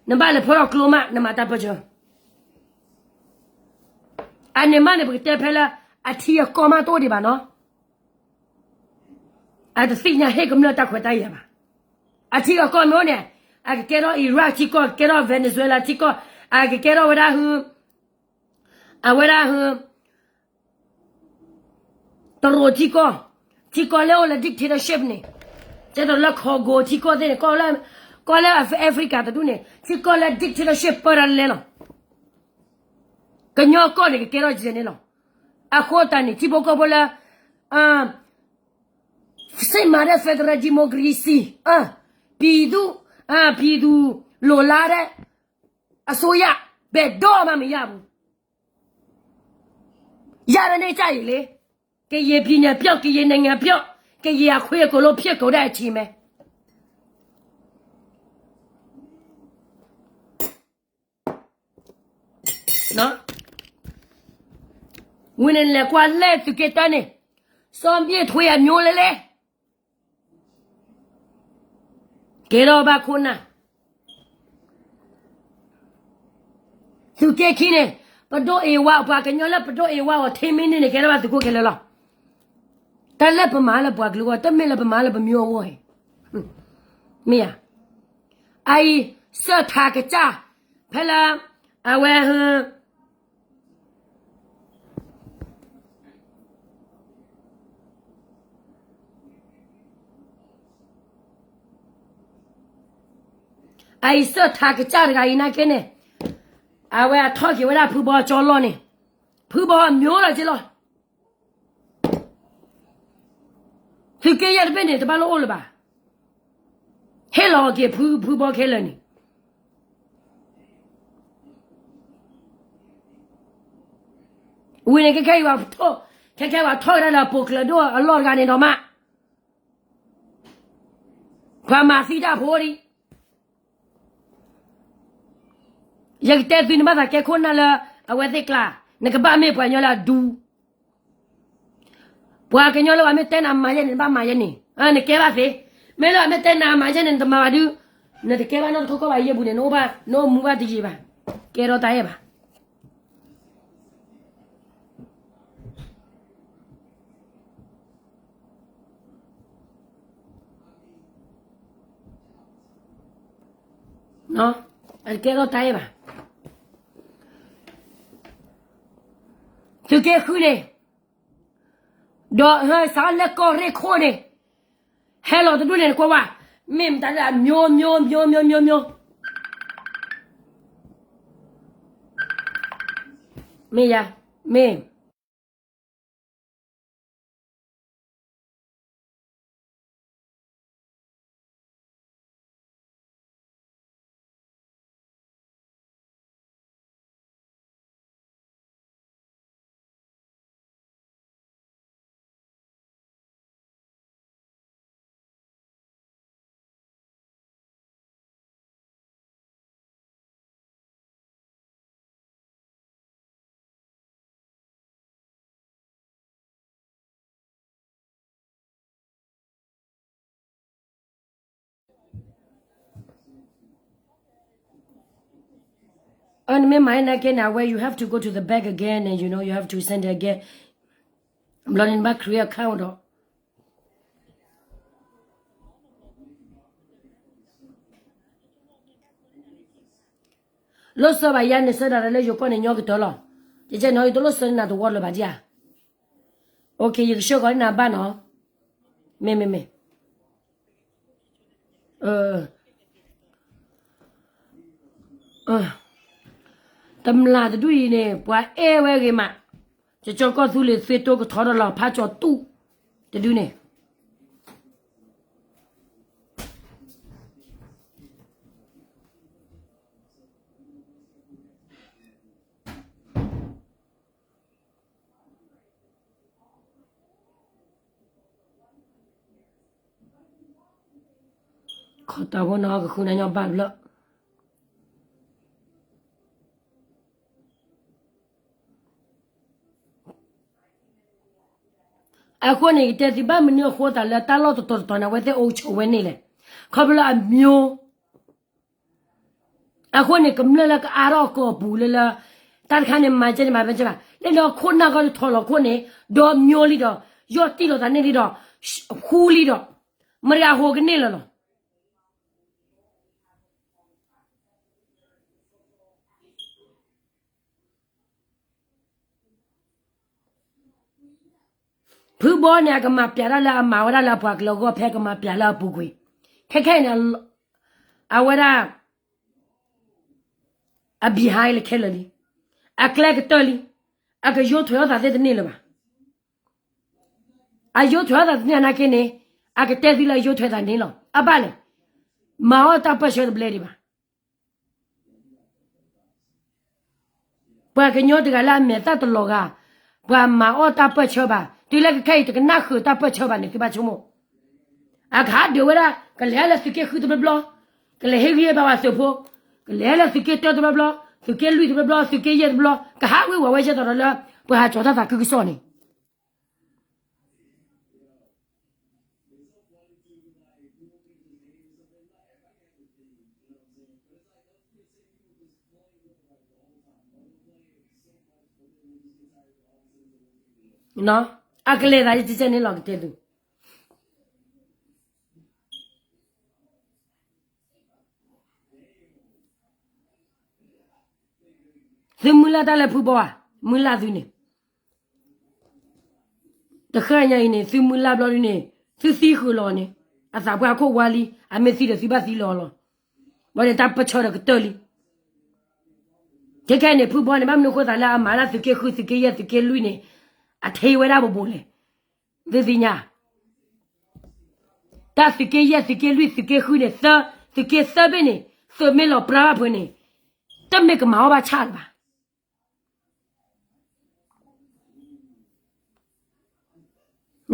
နဘၣ်လဲၤဖီထီၣ်ကျိမး နမၤတၢ်ပၢၢ်ဆၢ. အန့ၣ်မးန့ၣ် ပကတဲဖဲလၢ အထံအကီၢ်မးတအိၣ်ဒံးဘၣ်နီၤ. အတသ့ၣ်ညါဟ့ၣ်ကမျၢၢ်တၢ်ခွဲးတၢ်ယာ်ဘၣ်. အထံအကီၢ်မ့ၢ်အိၣ်န့ၣ်, အကကဲထီၣ် Iraq ထံကီၢ်, ကကဲထီၣ် Venezuela ထံကီၢ်, အကကဲထီၣ်ဝဲဒၣ်ဟု, အဝဲဒၣ်ဟု တရူးထံကီၢ်, ထံကီၢ်လၢအိၣ်လၢ dictatorship န့ၣ်, ကဲသိးလၢ Congo ထံကီၢ်သ့ၣ်န့ၣ်, ကီၢ်လၢ Africa တဒူၣ်န့ၣ်, ထံကီၢ်လၢ dictatorship ပၢတၢ်လဲၣ်လီၤ. ကညီကီၢ်န့ၣ် ကကဲထီၣ်ယဲၢ်န့ၣ်လီၤ. အဃိသတးန့ၣ် ထံဖိကီၢ်ဖိလၢ စစ်မှန်တဲ့ federal democracy, ပြည်သူ့, ပြည်သူ့လိုလားတဲ့ အစိုးရ ဘယ်တော့မှ မရဘူး. ရတာနဲ့ ကြရင်လေ, ကရင်ပြည်နယ်ပျောက်, ကရင်နိုင်ငံပျောက်, ကရင်အခွေးအကျီ ဖြစ်ကုန်တဲ့အချိန်ပဲ. ဝံၤန့ၣ်လဲၤကွၢ်လဲၣ် သုးက့တၢန့ၣ်, စီၤမြင့်ထွေး အမျိုးလဲလဲ, ကဲထီၣ်ဘၣ်ခိၣ်နၢ်. သုးက့ခံန့ၣ်, ပဒိၣ်အ့ဝါ, ပှၤကညီလၢပဒိၣ်အ့ဝါအီၤ ထံမ့ၢ်န့ၢ်န့ၣ် ကဲထီၣ်ဘၣ်သုးခိၣ်ခဲလၢာ်လီၤ. တၢ်လၢပမၤလၢပှၤကလုာ်အဂီၢ် တမ့ၢ်လၢပမၤလၢပမျိုးအဂီၢ်, မ့ၢ်ဧါ. အအံၤ စၢၣ်ထးကစၢ်, ဖဲလၢ အဝဲ အအံၤ စၢၣ်ထးကစၢ်တဂၤအံၤနာ်က့န့ၣ်, အဝဲအထီၣ်က့ၤဝဲဒၣ်ဖုဘီကၠီလီၢ်န့ၣ်, ဖုဘီအမျိုးလီၤက့လီၤ. သုးက့ယဲၢ်တဘ့ၣ်န့ၣ် တဘၣ်လိၣ်အိၣ်လၢၤဘၣ်. ဟ့ၣ်လီၤက့ၤဖု, ဖုဘီခဲလၢာ်န့ၣ်. ဝံၤန့ၣ် ခဲခဲအံၤ, ခဲခဲပှၤထီၣ်ဝဲဒၣ်ဒီး ပိာ်ကျၢၤဒိၣ်အလီၢ်တဂၤန့ၣ်ဒီးမး, ပှၤမၤသံတၢ်ဖိဒံး. ယကတဲသု နဘၣ်သးကဲခိၣ်နၢ်လၢအဝဲသ့ၣ်ကျါ, နကဘၣ်မ့ၢ်ပှၤကညီလၢအဒူ. ပှၤကညီလၢပှၤမ့ၢ်တဲနၤမၤယဲန့ၣ် နဘၣ်မၤယဲန့ၣ်, နကဲဘၣ်သ့. မ့ၢ်လၢပှၤမ့ၢ်တဲနၤမၤယဲန့ၣ် နတမၤဘၣ်ဒုး, နတကဲဘၣ်နီတခီကီၢ်ဘၣ်ယဲၢ်ပူၤန့ၣ်, နအိၣ်ဘၣ်, နအိၣ်မူဘၣ်တယံာ်ဘၣ်, ကဲထီၣ်တၢ်အဲၣ်ဘၣ်. အကဲထီၣ်တၢ်အဲၣ်ဘၣ်. သုးက့ဃုန့ၣ်, ဒီးဟဲစးလၢကီၢ်ရ့ၣ်ခိၣ်န့ၣ်, ဟဲလီၤတဒူၣ်န့ၣ် နကွၢ်ဝဲ, မ့ၢ်မတၤလၢအမျိုးမျိုးမျိုးမျိုးမျိုးမျိုး, မ့ၢ်ယၤ, မ့ၢ် အၢ နမ့ၢ်မၤနာ်က့န့ၣ် အဝဲ you have to go to the back again and you know you have to send it again. ဘျီန့ၣ်နဘၣ် create account ဒီး လိၣ်စၢဘၣ်ယၤန့ၣ် စၢဒၣ်လၢယိၤကီၢ်န့ၣ် ညီကတၢၢ်လီၤ. ကဲကဲနီၤ ယတလိၣ်စၢနၤတဝီလၢၤဘၣ်ဒံးဧါ. အိၣ်ခ့ ယကဆှၢဃီၤန့ၢ်နၤဘၣ်နီၤ. မ့ၢ်မ့ၢ်မ့ၢ် တမျၢ်တဒူၣ်အံၤန့ၣ် ပှၤအဲၣ်ဝဲဂ့ၤမး, ကကၠီကီၢ်သူလ့ၤသုးတိကထီဒီးလီၤဖးကၠီၤတူၣ်တဒုန့ၣ် ခီတၢ်ဖိနီၤ ကဃုနၤညီဘၣ်ဘျီ. အဃိန့ၣ် ယတဲသုဘၣ်မနုၤအဃိသတးလၢတၢ်လီၢ်တတီၤတတီၤန့ၣ် အဝဲသ့ၣ်အိၣ်ဆိးဝဲန့ၣ်လဲၣ်. ခီဖျိလၢအမျိုး အဃိန့ၣ် ကမျၢၢ်လၢကအါထီၣ်အကီၢ်အပူၤလၢလၢ တၢ်တခါန့ၣ် မၤကဲန့ၣ် မၤဘဲကဲဘၣ် လၢဒီးခိၣ်နၢ်ကီၢ်လၢထီၣ်လီၤခိၣ်န့ၣ် ဒီးမျိုးလံဒီး ယီၢ်တံၢ်လီၤသးန့ၢ်လံဒီး ဃူလံဒီး မတၤဟူးကန့ၢ်လၢၤလီၤ. ဖုဘီန့ၣ် အကမၤပျးတၢ်လၢအမၤဝဲဒၣ်လၢအပှၤကလုာ်အဂီၢ် ဖဲကမၤပျးလၢအပူၤကွံာ်, ခဲခဲအံၤန့ၣ် အဝဲဒၣ် အ behind လၢခဲလၢာ်လံ, အကျဲကတၢၢ်လံ, အကယိးထွဲအီၣ်သးသ့ၣ်တန့ၢ်လၢၤဘၣ်. အယိးထွဲအီၣ်သးတန့ၢ်နာ်က့န့ၣ် အကတဲသုလၢအယိးထွဲသးန့ၣ်လီၤ. အဘၣ်လဲၣ်, မၤအီၣ်တၢ်ပၢၢ်ဆၢတဘျဲဒံးဘၣ်. ပှၤကညီတဂၤလၢအမဲာ်သၣ်တလီၤဂာ်, ပှၤမၤအီၣ်တၢ်ပၢၢ်ဆၢဘၣ်, တုၤလၢခဲခဲအံၤတကနၣ်ဃုာ်တၢ်ပၢၢ်ဆၢဘၣ်န့ၣ် သုဘၣ်ဆိကမိၣ် အကဟးဒုးဝဲဒၣ် ကလဲၤလၢသုးက့ဃုတဘျီဘျီ, ကလဲၤဟ့ၣ်ဂံၢ်ဟ့ၣ်ဘါဝဲသုးဖိ, ကလဲၤလၢသုးက့တၢတဘျီဘျီ, သုးက့လွံၢ်တဘျီဘျီ, သုးက့ယဲၢ်တဘျီ, ကဟးဝ့ၤဝဲယဲၢ်တီၤဒီးလၢ ပှၤဟးကၠီၤတၢ်သးခုကစီၣ်န့ၣ် အကလဲၤသးယကကဲန့ၣ်လီၤကတဲသု. သုမုၢ်လၢ်တၢ်လၢဖုဘီဧါ, မုၢ်လၢ်သုန့ၣ်, တဃၣ်ညါအံၤန့ၣ် သုမုၢ်လၢ်ဘျီဒုန့ၣ် သုသံဃုာ်လီၤန့ၣ်, အသးပှၢ်ခိၣ်ဝါလံ, အမ့ၢ်သံဒီးသုဘၣ်သံလီၤလီၤ. ဘီန့ၣ်တၢ်ပၢၢ်ဆၢဒီးကတၢၢ်လံ. ခဲခဲအံၤန့ၣ် ဖုဘီန့ၣ် ဘၣ်မနုၤအဃိသးလၢအမၤဒၣ်သုးက့ဃု သုးက့ယဲၢ် သုးက့လွံၢ်န့ၣ် အထံၣ်ဝဲဒၣ်ဘိးဘိးလဲၣ်. သုသ့ၣ်ညါ တၢ်သုးက့ယဲၢ် သုးက့လွံၢ် သုးက့ဃုန့ၣ် သၢ, သုးက့သၢဘ့ၣ်န့ၣ် သုးမ့ၢ်လီၤပြါဘၣ်ဖုးန့ၣ် တမ့ၢ်ကမၤအီၣ်ဘၣ်ဆၣ်လၢၤဘၣ်.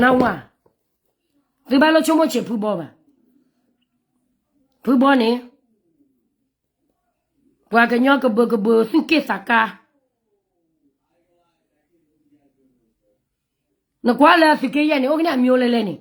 နဝၤ, သုဘၣ်လိၣ်ဆိကမိၣ်ဆံးဖုဘီဘၣ်. ဖုဘီန့ၣ် ပှၤကညီကဘုးကဘုးသူၣ်က့ၣ်သးကါ နကွၢ်လၢသုးက့ယဲၢ်န့ၣ် အိၣ်ကန့ၣ်အမျိုးလဲလဲန့ၣ်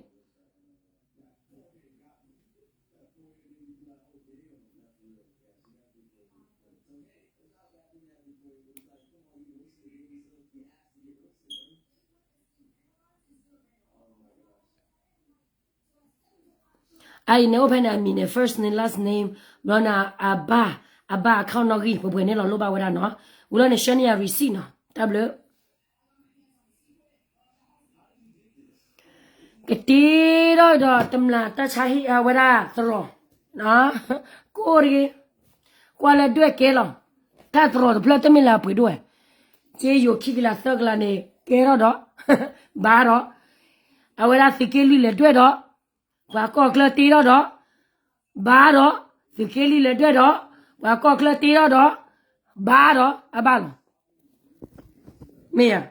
အအံၤန့ၣ် အိၣ်ဖဲန့ၣ်အမံၤန့ၣ် first name last name ဘျီန့ၣ် အဘၣ်, အဘၣ် account နီၣ်ဂံၢ် ပှဲၤပှဲၤန့ၣ်လီၤလိၣ်ဘၣ်ဝဲဒၣ်နီၤ. ဝံၤလီၤန့ၣ် ဆှၢန့ၢ်ယၤ receipt နီၤ တၢ်ဘျုး ကတ့ထီၣ်ဒီးတမျၢ်တၢ်ဆါဟံၣ်အဝဲဒၣ်သရိာ်, ကိၣ်တဂ့ၤ, ကွၢ်လၢဒွဲၣ်ကဲလီၤ, တၢ်သရိာ်တဖျၢၣ်တမ့ၢ်လၢအပှ့ၤဒိၣ်ဝဲ, က့ယိၤခံကလးသၢကလးန့ၣ် ကဲထီၣ်ဒီး ဘါဒီး, အဝဲဒၣ်သုးက့လွံၢ်လဲၤဒွဲၣ်ဒီး, ပှၤကီၢ်ချၢတ့ထီၣ်ဒီး, ဘါဒီး, သုးက့လွံၢ်လဲၤဒွဲၣ်ဒီး, ပှၤကီၢ်ချၢတ့ထီၣ်ဒီး, ဘါဒီး အဘၣ်လီၤ. မ့ၢ်ဧါ,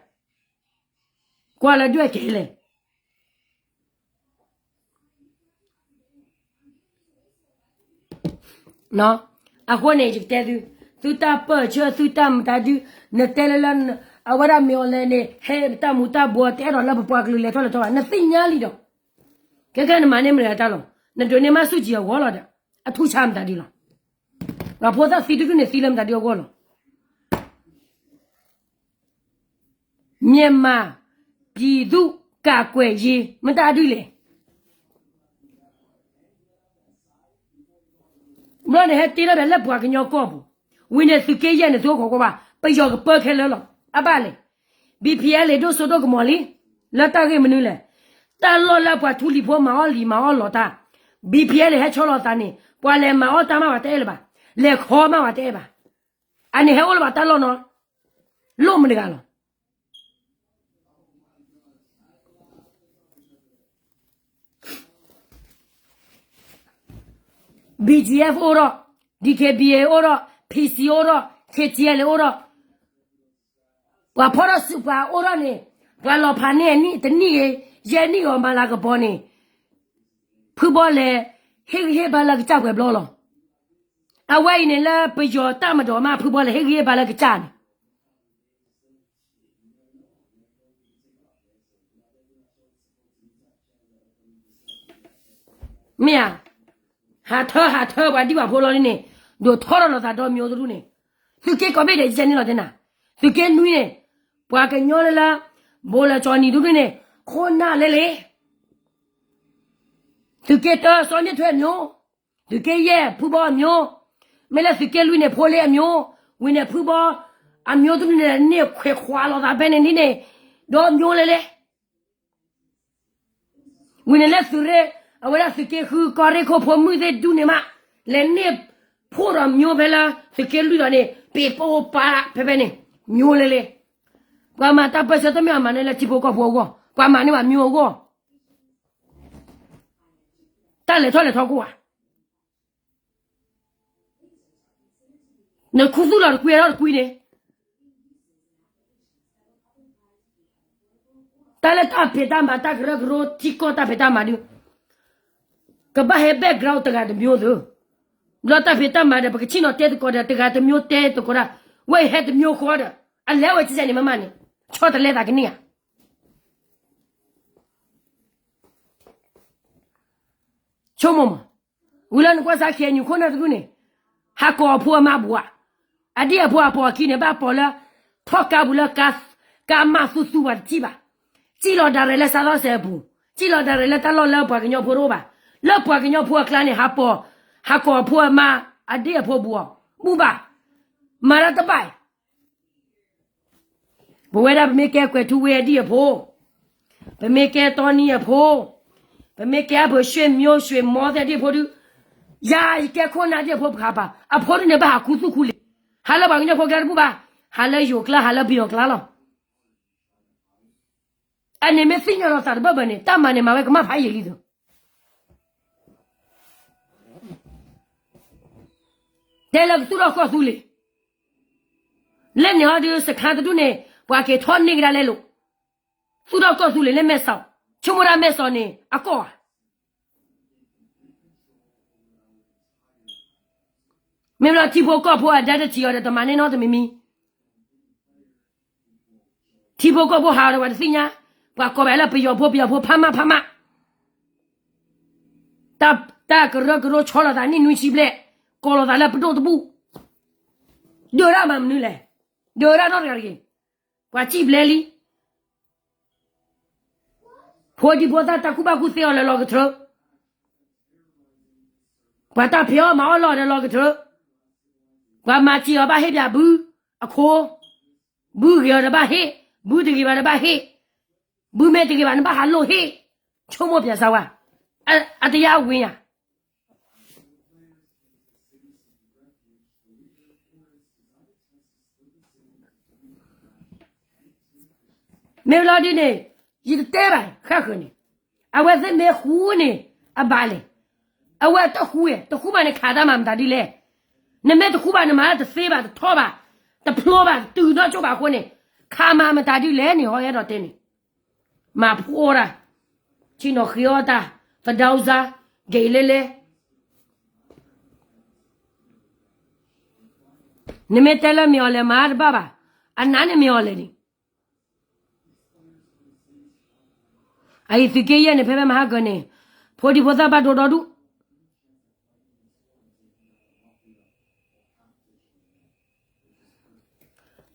ကွၢ်လၢဒွဲၣ်ကဲလဲၣ်. အဃိန့ၣ် ယကတဲသု, သုတၢ်ပၢၢ်ဆၢ သုတၢ်မတၤဒု, နတဲလၢလၢ အဝဲဒၣ်မ့ၢ်အီၤလဲၣ်န့ၣ် ဟဲတၢ်မူၤတၢ်ဘှီး တအဲၣ်ဒိးလၢပပှၤကလုာ်လဲၤထီၣ်လဲၤထီဘၣ် နသ့ၣ်ညါလံဒီး, ခဲခဲနမၤန့ၢ်မတၤတၢ်လီၤ, နဒိးန့ၢ်မးဆူၣ်ကံၤအဂီၢ်လီၤဒီး, အထူၣ်ဆါမတၤဒုလီၤ. ပှၤဖိသၣ်သံတဒုန့ၣ်သံလၢမတၤဒုအဂီၢ်လီၤ. မြန်မာပြည်သူ့ကာကွယ်ရေး မတၤဒုလဲၣ်. ဘျီန့ၣ်ဟဲတ့ထီၣ်ဒီးလၢပှၤကညီကီၢ်ပူၤ, ဝံၤန့ၣ်သုးက့ယဲၢ်န့ၣ် သုအိၣ်ခိးကွၢ်ဘၣ် ပယီၤကပၢခဲလၢာ်လီၤ. အဘၣ်လဲၣ်. BPLA ဒိၣ်စိဒိၣ်ကမီၤလံ, လၢတၢ်ဂ့ၢ်မနုၤလဲၣ်. တၢ်လီၢ်လၢပှၤထူလံၤဖိမၤအီၣ်လံၤမၤအီၣ်လီၤတၢ်, ဘံဖဲလဲၣ် ဟဲဆီလီၤသးန့ၣ် ပှၤလဲၤမၤအီၣ်တၢ်မးဝဲတအဲၣ်လၢၤဘၣ်, လဲၤခီမးဝဲတအဲၣ်ဘၣ်. အန့ၣ်ဟဲအိၣ်လၢၤဘၣ်တၢ်လီၢ်နီၤ, လိၣ်မတဂၤလီၤ. ဘံၣ်ကၠံၣ်အ့ၣ် အိၣ်ဒီး, ဒံၣ်ခ့ၣ်ဘံၣ်အ့ၣ် အိၣ်ဒီး, ဖံစံၣ်အိၣ်ဒီး, ခ့ၣ်ထံၣ်အ့ၣ်လဲၣ်အိၣ်ဒီး, ပှၤဖီၣ်ထီၣ်စုပှၤအိၣ်ထီၣ်န့ၣ်, ပှၤလီၤဖးန့ၢ်အနံၣ်တနံၣ်ဂ့ၤ, ယဲၢ်နံၣ်ဂ့ၤအီၤမၤလၤကပီၤန့ၣ်, ဖုဘီလဲၤဟ့ၣ်ဂံၢ်ဟ့ၣ်ဘါလၢကစၢ်ပှဲၤဘျီလီၤ. အဝဲအံၤန့ၣ်လၢပယီၤတၢ်မၤဒိးမး ဖုဘီလဲၤဟ့ၣ်ဂံၢ်ဟ့ၣ်ဘါလၢကစၢ်န့ၣ် မ့ၢ်ဧါ, ဟးထၢဟးထၢပှၤဒံၣ်ပှၤဖိလီၤဒ်န့ၣ်, ဒိးထီၣ်ထီၣ်လိာ်သးဒီးမံၤအိၣ်တဒူၣ်န့ၣ်, သုးက့ကိးဘ့ၣ်ဒဲးယဲန့ၣ်လီၤတဲနၤ, သုးက့နွံန့ၣ်, ပှၤကညီလၢလၢ, ဘိလၢကၠီနံၤတဒူၣ်န့ၣ်, ခိၣ်နၢ်လဲလဲ, သုးက့တၢစီၤမ့ၣ်ထွဲအမျိုး, သုးက့ယဲၢ်ဖုဘီအမျိုး, မ့ၢ်လၢသုးက့လွံၢ်န့ၣ်ဖိလ့အမျိုး, ဝံၤန့ၣ်ဖုဘီအမျိုးတဒူၣ်န့ၣ်န့ၢ်ခွဲးခွးလိာ်သးဖဲန့ၣ်ဒ်န့ၣ်, ဒီးမျိုးလဲလဲ ဝံၤန့ၣ်လၢသုးရ့ၣ်, အဝဲဒၣ်သုးက့ဃုကီၢ်ရ့ၣ်ခိၣ်ဖိမုၣ်သ့ၣ်ဒူၣ်န့ၣ်မး, လဲၤန့ၢ်ဖှိၣ်ဒီးမျိုးဖဲလၢ သုးက့လွံၢ်ဒီးန့ၣ် ပ့ၤပိၢ်ပာ်ဖဲဖဲန့ၣ်, မျိုးလဲလဲ, ပှၤမၤတၢ်ပၢဆှၢတမ့ၢ်အမၤန့ၢ်လၢထံဖိကီၢ်ဖိအဂီၢ်, ပှၤမၤန့ၢ်ဘၣ်မျိုးအဂီၢ်, တၢ်လဲၤထီၣ်လဲၤထီကိၣ်ဧါ နခူသူၣ်လီၤတကွံထီၣ်တကွံန့ၣ်, တၢ်လၢတၢ်ဖံးတၢ်မၤတၢ်ကရၢကရိထံကီၢ်တၢ်ဖံးတၢ်မၤဒုး, ကဘၣ်ဟဲ background တဂၤတမျိုးသ့, ဘျီတၢ်ဖံးတၢ်မၤဒီး ပကထံၣ်နီၤတဲသကိးဒီး တဂၤတမျိုးတဲသကိးဒၣ်, ဝဲအံၤဟဲတမျိုးဃီဒီး, အလဲၤဝဲကဲန့ၣ်မးမးန့ၣ်, ဆီတလဲသးကန့ၢ်ဧါ ဆိကမိၣ်မး, ဝံၤလၢနကွၢ်စး KNU ခိၣ်နၢ်တဒူၣ်န့ၣ်, ဟးကိးအဖိအမါဘၣ်, အဒံၣ်အဖိအပိာ်အခံန့ၣ် ဘၣ်ပိာ်လၢ ထီၣ်ကါပူၤလၢ ကါမးသူသူဝဲတထံၣ်ဘၣ်, စံၣ်လီၤဒၣ်ရဲၣ်လၢစးထီၣ်စဲးအပူၤ, စံၣ်လီၤဒၣ်ရဲၣ်လၢတၢ်လီၢ်လၢပှၤကညီဖိတအိၣ်ဘၣ်, လၢပှၤကညီဖိအကျါန့ၣ် ဟးပိာ်, ဟးကိးအဖိအမါ, အဒံၣ်အဖိဘၣ်, ဘူၣ်ဘၣ်, မၤတၢ်တဘၣ် ပဝဲဒၣ်ပမ့ၢ်ကဲကွဲၤထူဝ့အဒံၣ်အဖိ, ပမ့ၢ်ကဲတီနံအဖိ, ပမ့ၢ်ကဲအပၢ် ရွှေမျိုးရွှေမောသ့ၣ်အဒံၣ်အဖိဒုး, ယၤယကဲခိၣ်နၢ်ဒံၣ်အဖိပခးပာ်, အဖိဒုးန့ၣ်ဘၣ်ဟးခူသူၣ်ခူလံၤ, ဟးလၢပှၤကညီဖိကျါတဘူၣ်ဘၣ်, ဟးလၢယိၤကျါ ဟးလၢပယီၤကျါလီၤ. အန့ၣ်မ့ၢ်သ့ၣ်ညါလီၤသးတဘၢၣ်ဘၢၣ်န့ၣ် တၢ်မၤန့ၣ်မၤဝဲကမၣ်ဖးယံာ်လံသ့ တဲလၢကသူၣ်ထီၣ်ကီၢ်သူလ့ၤ, လၢန့ၣ်ဟီဒုးစခါတဒူၣ်န့ၣ် ပှၤက့ၤထီၣ်န့ၢ်ကဒါလဲလိာ်, သူၣ်ထီၣ်ကီၢ်သူလ့ၤလၢမဲၢ်စီး, ဆိကမိၣ်ဒၣ်မဲၢ်စီးန့ၣ် အကီၢ်ဧါ. မ့ၢ်လီၤထံဖိကီၢ်ဖိအဒါတထံၣ်အီၤဒီး တမၤန့ၢ်နီတမံၤမံၤ ထံဖိကီၢ်ဖိဟးဒီးပှၤတသ့ၣ်ညါ, ပှၤကိးဘၣ်လၢပယီၤဖိ ပယီၤဖိဖးမးဖးမး, တၢ်ကရၢကရိဆီလီၤသးနံၣ်နွံဆံဘျဲၣ်, ကိးလီၤသးလၢပဒိၣ်တဘူၣ်, ဒုးဒၣ်မၤမနုၤလဲၣ်, ဒုးဒၣ်နီတဂၤတဂ့ၤ, ပှၤစံၣ်ဘျဲလံ, ဖိဒံဖိသၣ်တၢ်ကူၣ်ဘၣ်ကူၣ်သ့အီၤလၢလီၤကထၢ, ပှၤတၢ်ဖံးအီၣ်မၤအီၣ်လီၤဒီးလီၤကထၢ, ပှၤမၤစံၣ်အီၤဘၣ်ဟ့ၣ်ပၠးဘု, အခိ, ဘုဂ့ၤအီၤဒီးဘၣ်ဟ့ၣ်, ဘုတဂ့ၤဘၣ်ဒီးဘၣ်ဟ့ၣ်, ဘုမ့ၢ်တဂ့ၤဘၣ်န့ၣ်ဘၣ်ဟးလိၣ်ဟ့ၣ်, ဆိကမိၣ်ပၠးစၢ်ဝဲ, အတယါဝ့ၤညါ မ့ၢ်လီၤဒ်န့ၣ်, ယတတဲဘၣ်ဃၣ်ဃၢၤန့ၣ်, အဝဲသ့ၣ်မ့ၢ်ဃူန့ၣ်, အဘၣ်လဲၣ်, အဝဲတဃူ, တဃူဘၣ်န့ၣ်ခးတၢ်မၤမတၤဒ်လဲၣ်, နမ့ၢ်တဃူဘၣ်န့ၣ်မၤတသ့ဘၣ် တထီဘၣ်, တဖျိဘၣ် တတုၤနီၢ်ကၠိၣ်ဘၣ်အဃိန့ၣ်, ခးမၤမတၤဒ်လဲၣ်န့ၣ် ဟီအဲၣ်ဒိးတဲန့ၣ်, မၤဖှိၣ်တၢ်, ဆ့ၣ်နီၤဃ့အီၣ်တၢ်, သဒၢအူစါ, ကဲလဲလဲ နမ့ၢ်တဲလၢမ့ၢ်အီၤလဲၣ်မၤတဘၣ်ဘၣ်, အနးန့ၣ်မ့ၢ်အီၤလဲၣ်န့ၣ်, အအံၤသုးက့ယဲၢ်န့ၣ် ဖဲဖဲမဟါကၢၤန့ၣ်, ဖိဒံဖိသၣ်ဘၣ်ဒိဒီဒူၣ်,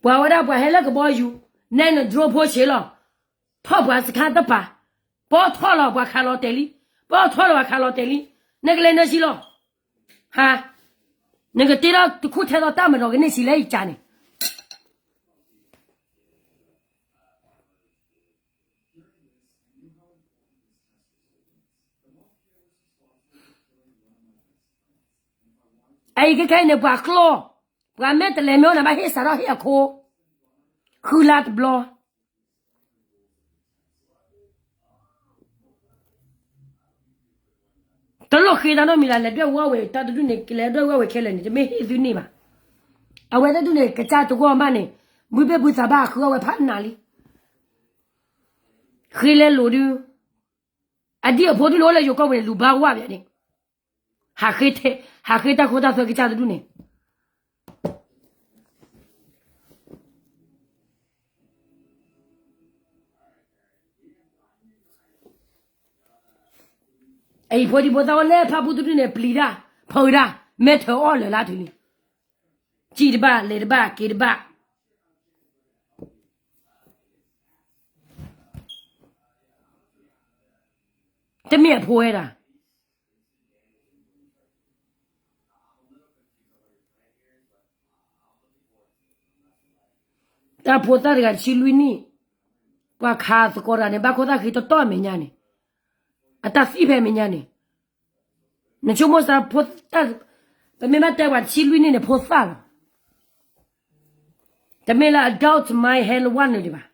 ပှၤဝဲဒၣ်ပှၤဟဲလၢကဘီယူၤ, နဲနဒြိဖိဆ့းလီၤ, ထီၣ်ပှၤစခါတပၤ, ပီထီၣ်လီၤပှၤခးလီၤတဲာ်လံ, ပီထီၣ်လီၤပှၤခးလီၤတဲာ်လံ, နကလဲၤနၢ်ဆံလီၤ, ဟါ, နကတ့ထီၣ်တခူၣ်ထဲသိးတၢ်မၤဒီးကန့ၢ်ဆံးလၢယကၢန့ၣ် အအံၤခဲခဲအံၤန့ၣ် ပှၤကျီ, ပှၤမ့ၢ်တလဲၤမ့ၢ်အိၣ်န့ၣ် ဘၣ်ဟ့ၣ်စးထီၣ်ဟ့ၣ်အခိ, ဃုလါတဘျီ. တလိၣ်ဃ့တၢ်နီတမံၤလၢ လဲၤဒွဲၣ်ဝီဝဲတၢ်တဒူၣ်န့ၣ်, လဲၤဒွဲၣ်ဝီဝဲခဲလၢာ်န့ၣ် တမ့ၢ်ဟ့ၣ်သုန့ၢ်ဘၣ်. အဝဲတဒူၣ်န့ၣ် ကစၢ်တဂီၢ်မးန့ၣ်, ဘုဘ့ၣ်ဘုသးဘၣ်ဃုအဝဲဖးနးလံ. ဃ့လဲၤလိာ်ဒုး, အဒံၣ်အဖိဒုၣ်န့ၣ်အိၣ်လၢယိၤကီၢ်ပူၤန့ၣ် လူၤဘါဝါဘၣ်န့ၣ်, ဟးဃ့, ဟးဃ့တၢ်ခိတၢ်သွဲကစၢ်တဒူၣ်န့ၣ် အအံၤဖိဒံဖိသၣ်အိၣ်လၢဖၣ်ပူၣ်တဒူၣ်န့ၣ် ပျံၤတၢ်, ဖီတၢ်, မဲထၢၣ်အီၣ်လၢာ်လၢထူလံ, စံၣ်တဘၣ်, လဲၤတဘၣ်, က့ၤတဘၣ်, တမ့ၢ်အဖိဝဲဒၣ် တၢ်ဖိသၣ်တဂၤတဆံလွံၢ်နံၣ်, ပှၤခးသကိးတဂၤန့ၣ် ဘၣ်ခိၣ်သၣ်ဃံတတီၢ်အမဲာ်ညါန့ၣ်, အတၢ်သံဖဲမဲာ်ညါန့ၣ်, နဆိကမိၣ်စးဖိသၣ်, ပမ့ၢ်ဘၣ်တဲပှၤတဆံလွံၢ်နံၣ်န့ၣ် ဖိသၣ်လီၤ. တမ့ၢ်လၢ adult mind ဟဲလၢဝဲနုာ်ဒံးဘၣ်.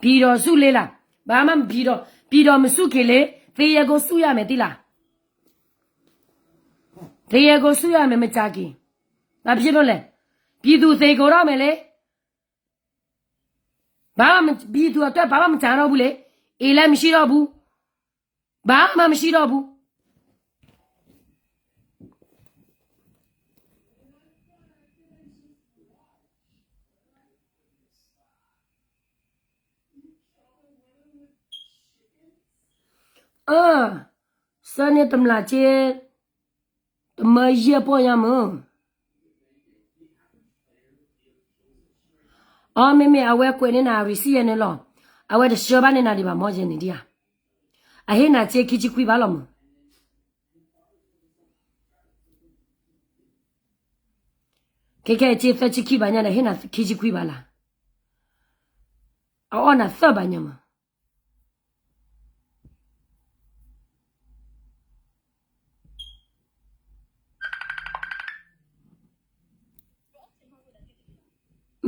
ပျံၤဒီးဆူၣ်လ့လၢ်, ဘၣ်မၤပျံၤဒီး, ပျံၤဒီးမဆူၣ်က့ၤလ့, သ့ယဲၢ်ကိဆူၣ်ယၤမဲာ်တံၢ်လၢ်, သ့ယဲၢ်ကိဆူၣ်ယၤမဲာ်မစၢ်က့ၤ, ဘၣ်ပျံၤဒီးလဲၣ်, ပျံၤသူၣ်သ့ကီးထီၣ်မဲာ်လ့ ဘၣ်မၤပျံၤသူၣ်အတၢ်ပာ်ဘၣ်မစၢ်ထီၣ်ဘူးလ့, အ့လဲၣ်မဆံးထီၣ်ဘူး, ဘၣ်မၤမဆံးထီၣ်ဘူး. အၢ, ဆၢန့ၢ်တမျးက့, တမၢယဲၢ်ပီၢ်ညါမုၢ်. အီ မ့မ့ၢ်အဝဲကွဲးန့ၢ်နၤ receipt ယဲန့ၣ်လီၤ. အဝဲတဆှၢဘၣ်န့ၢ်နၤဒံးဘၣ်မၢ် ယဲန့ၣ်ဒံးဧါ. အဟ့ၣ်နၤစ့ခံဆံခွံဘၣ်လီၤမုၢ်. ခဲခဲအံၤစ့သၢဆံခံဘၣ်ညါဒီး ဟ့ၣ်နၤခံဆံခွံဘၣ်လၢ်. အအီၣ်နၤသၢဘၣ်ညါမုၢ်.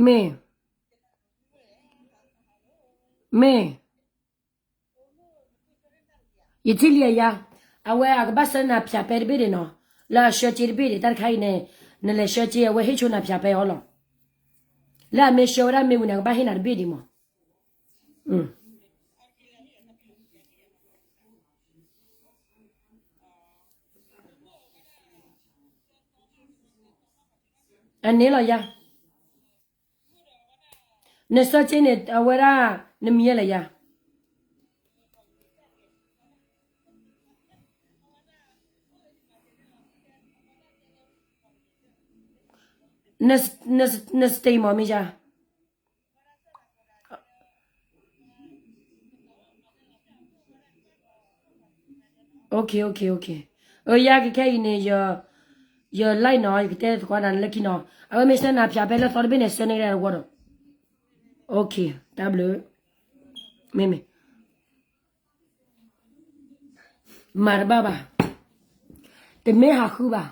မ့ၢ်, မ့ၢ်, ယထံၣ်လံအယါ, အဝဲအကဘၣ်ဆှၢနၤဖၠးပဲတဘ့ၣ်ဒံးနီၤ, လၢအဆှၢစ့တဘ့ၣ်ဒံး တၢ်တခါအံၤန့ၣ်, နလဲၤဆှၢစ့ အဝဲဟ့ၣ်ဆိနၤဖၠးပဲအီၤလီၤ. လၢအမ့ၢ်ဆှၢဝဲဒၣ်မ့ၢ်ဝံၤန့ၣ် အကဘၣ်ဟ့ၣ်နၤတဘ့ၣ်ဒံးမး. အန့ၣ်လီၤယါ, နဆှၢစ့န့ၣ် အဝဲဒၣ်, နမံၤယဲလဲၣ်ယါ. န, န, န state မ့ၢ်မ့ၢ်ယါ. Okay, okay, okay. အၢ ယါကခဲအံၤန့ၣ်, ယ like နီၤ, ယကတဲသကိးနၤလၢခံနီၤ. အဝဲမ့ၢ်ဆှၢနၤဖၠးပဲလၢသီတဘ့ၣ်န့ၣ် ဆှၢန့ၢ်ကဒါတဝီဒီး. Okay, တၢ်ဘျုး. မ့မ့ၢ် မၤတဘၣ်ဘၣ်. တမ့ၢ်ဟးဃုဘၣ်.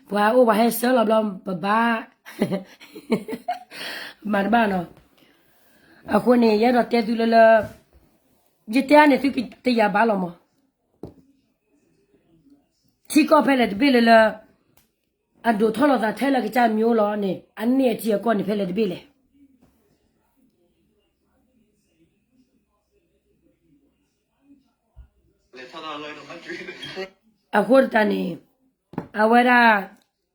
ပှၤအိၣ်ပှၤဟဲဆှၢလီၤဘျီ ပဘၣ်, မၤတဘၣ်နီၤ. အဃိန့ၣ် ယအဲၣ်ဒိးတဲသုလၢလၢ, ယတဲအါန့ၣ် သုကတယာ်ဘၣ်လီၤမး. ထံကီၢ်ဖဲလဲၣ်တဘ့ၣ်လၢလၢ, အဒိးထီၣ်လီၤသးထဲလၢကစၢ်မံၤအိၣ်လီၤန့ၣ် အန့ၢ်အထံအကီၢ်န့ၣ် ဖဲလဲၣ်တဘ့ၣ်လဲၣ်. အဃိသတးန့ၣ်, အဝဲဒၣ်,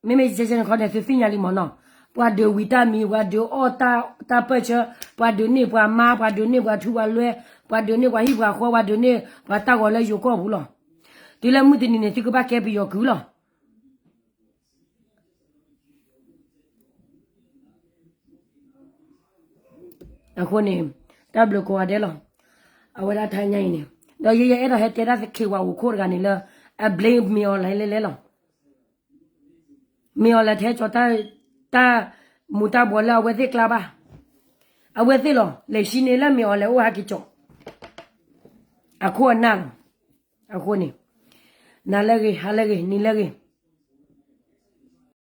မ့မ့ၢ်ယဲန့ၣ်ခီန့ၣ် သုသ့ၣ်ညါလံမးနီၤ. ပှၤဒုးဝံၤတၢ်မံၤ, ပှၤဒုးအီၣ်တၢ်ပၢၢ်ဆၢ, ပှၤဒုးန့ၢ်ပှၤမါ, ပှၤဒုးန့ၢ်ပှၤထူပှၤလွဲ, ပှၤဒုးန့ၢ်ပှၤဟံၣ်ပှၤဃီ, ပှၤဒုးန့ၢ်ပှၤတၢ်ဂီၤလၢယိၤကီၢ်ပူၤလီၤ. တုၤလၢမုၢ်တနံၤန့ၣ် သုကဘၣ်ကဲပယီၤကုၢ်လီၤ. အဃိန့ၣ်, တၢ်ဘျုးကိးဂၤဒဲးလီၤ. အဝဲဒၣ်တဟါညါအံၤန့ၣ်, ဒီးယဲယအဲၣ်ဒိးဟဲတဲဒၣ်သ့ၣ်ခ့ဝဲအိၣ်ခိၣ်တဂၤန့ၣ်လၢ, အ blame မ့ၢ်အီၤလဲၣ်လဲၣ်လဲၣ်လီၤ. မ့ၢ်အီၤလဲၣ်တဟဲကၠီၤတၢ်, တၢ်မူၤတၢ်ဘှီးလၢအဝဲသ့ၣ်ကျါဘၣ်. အဝဲသ့ၣ်လီၤ လဲၤဆံန့ၢ်လၢမ့ၢ်အီၤလဲၤအိၣ်ဟးက့ၤကၠီ အခိၣ်အနၢ်လီၤ. အဃိန့ၣ် နၤလၢအဂ့ၤ ဟါလၢအဂ့ၤ နံၤလၢအဂ့ၤ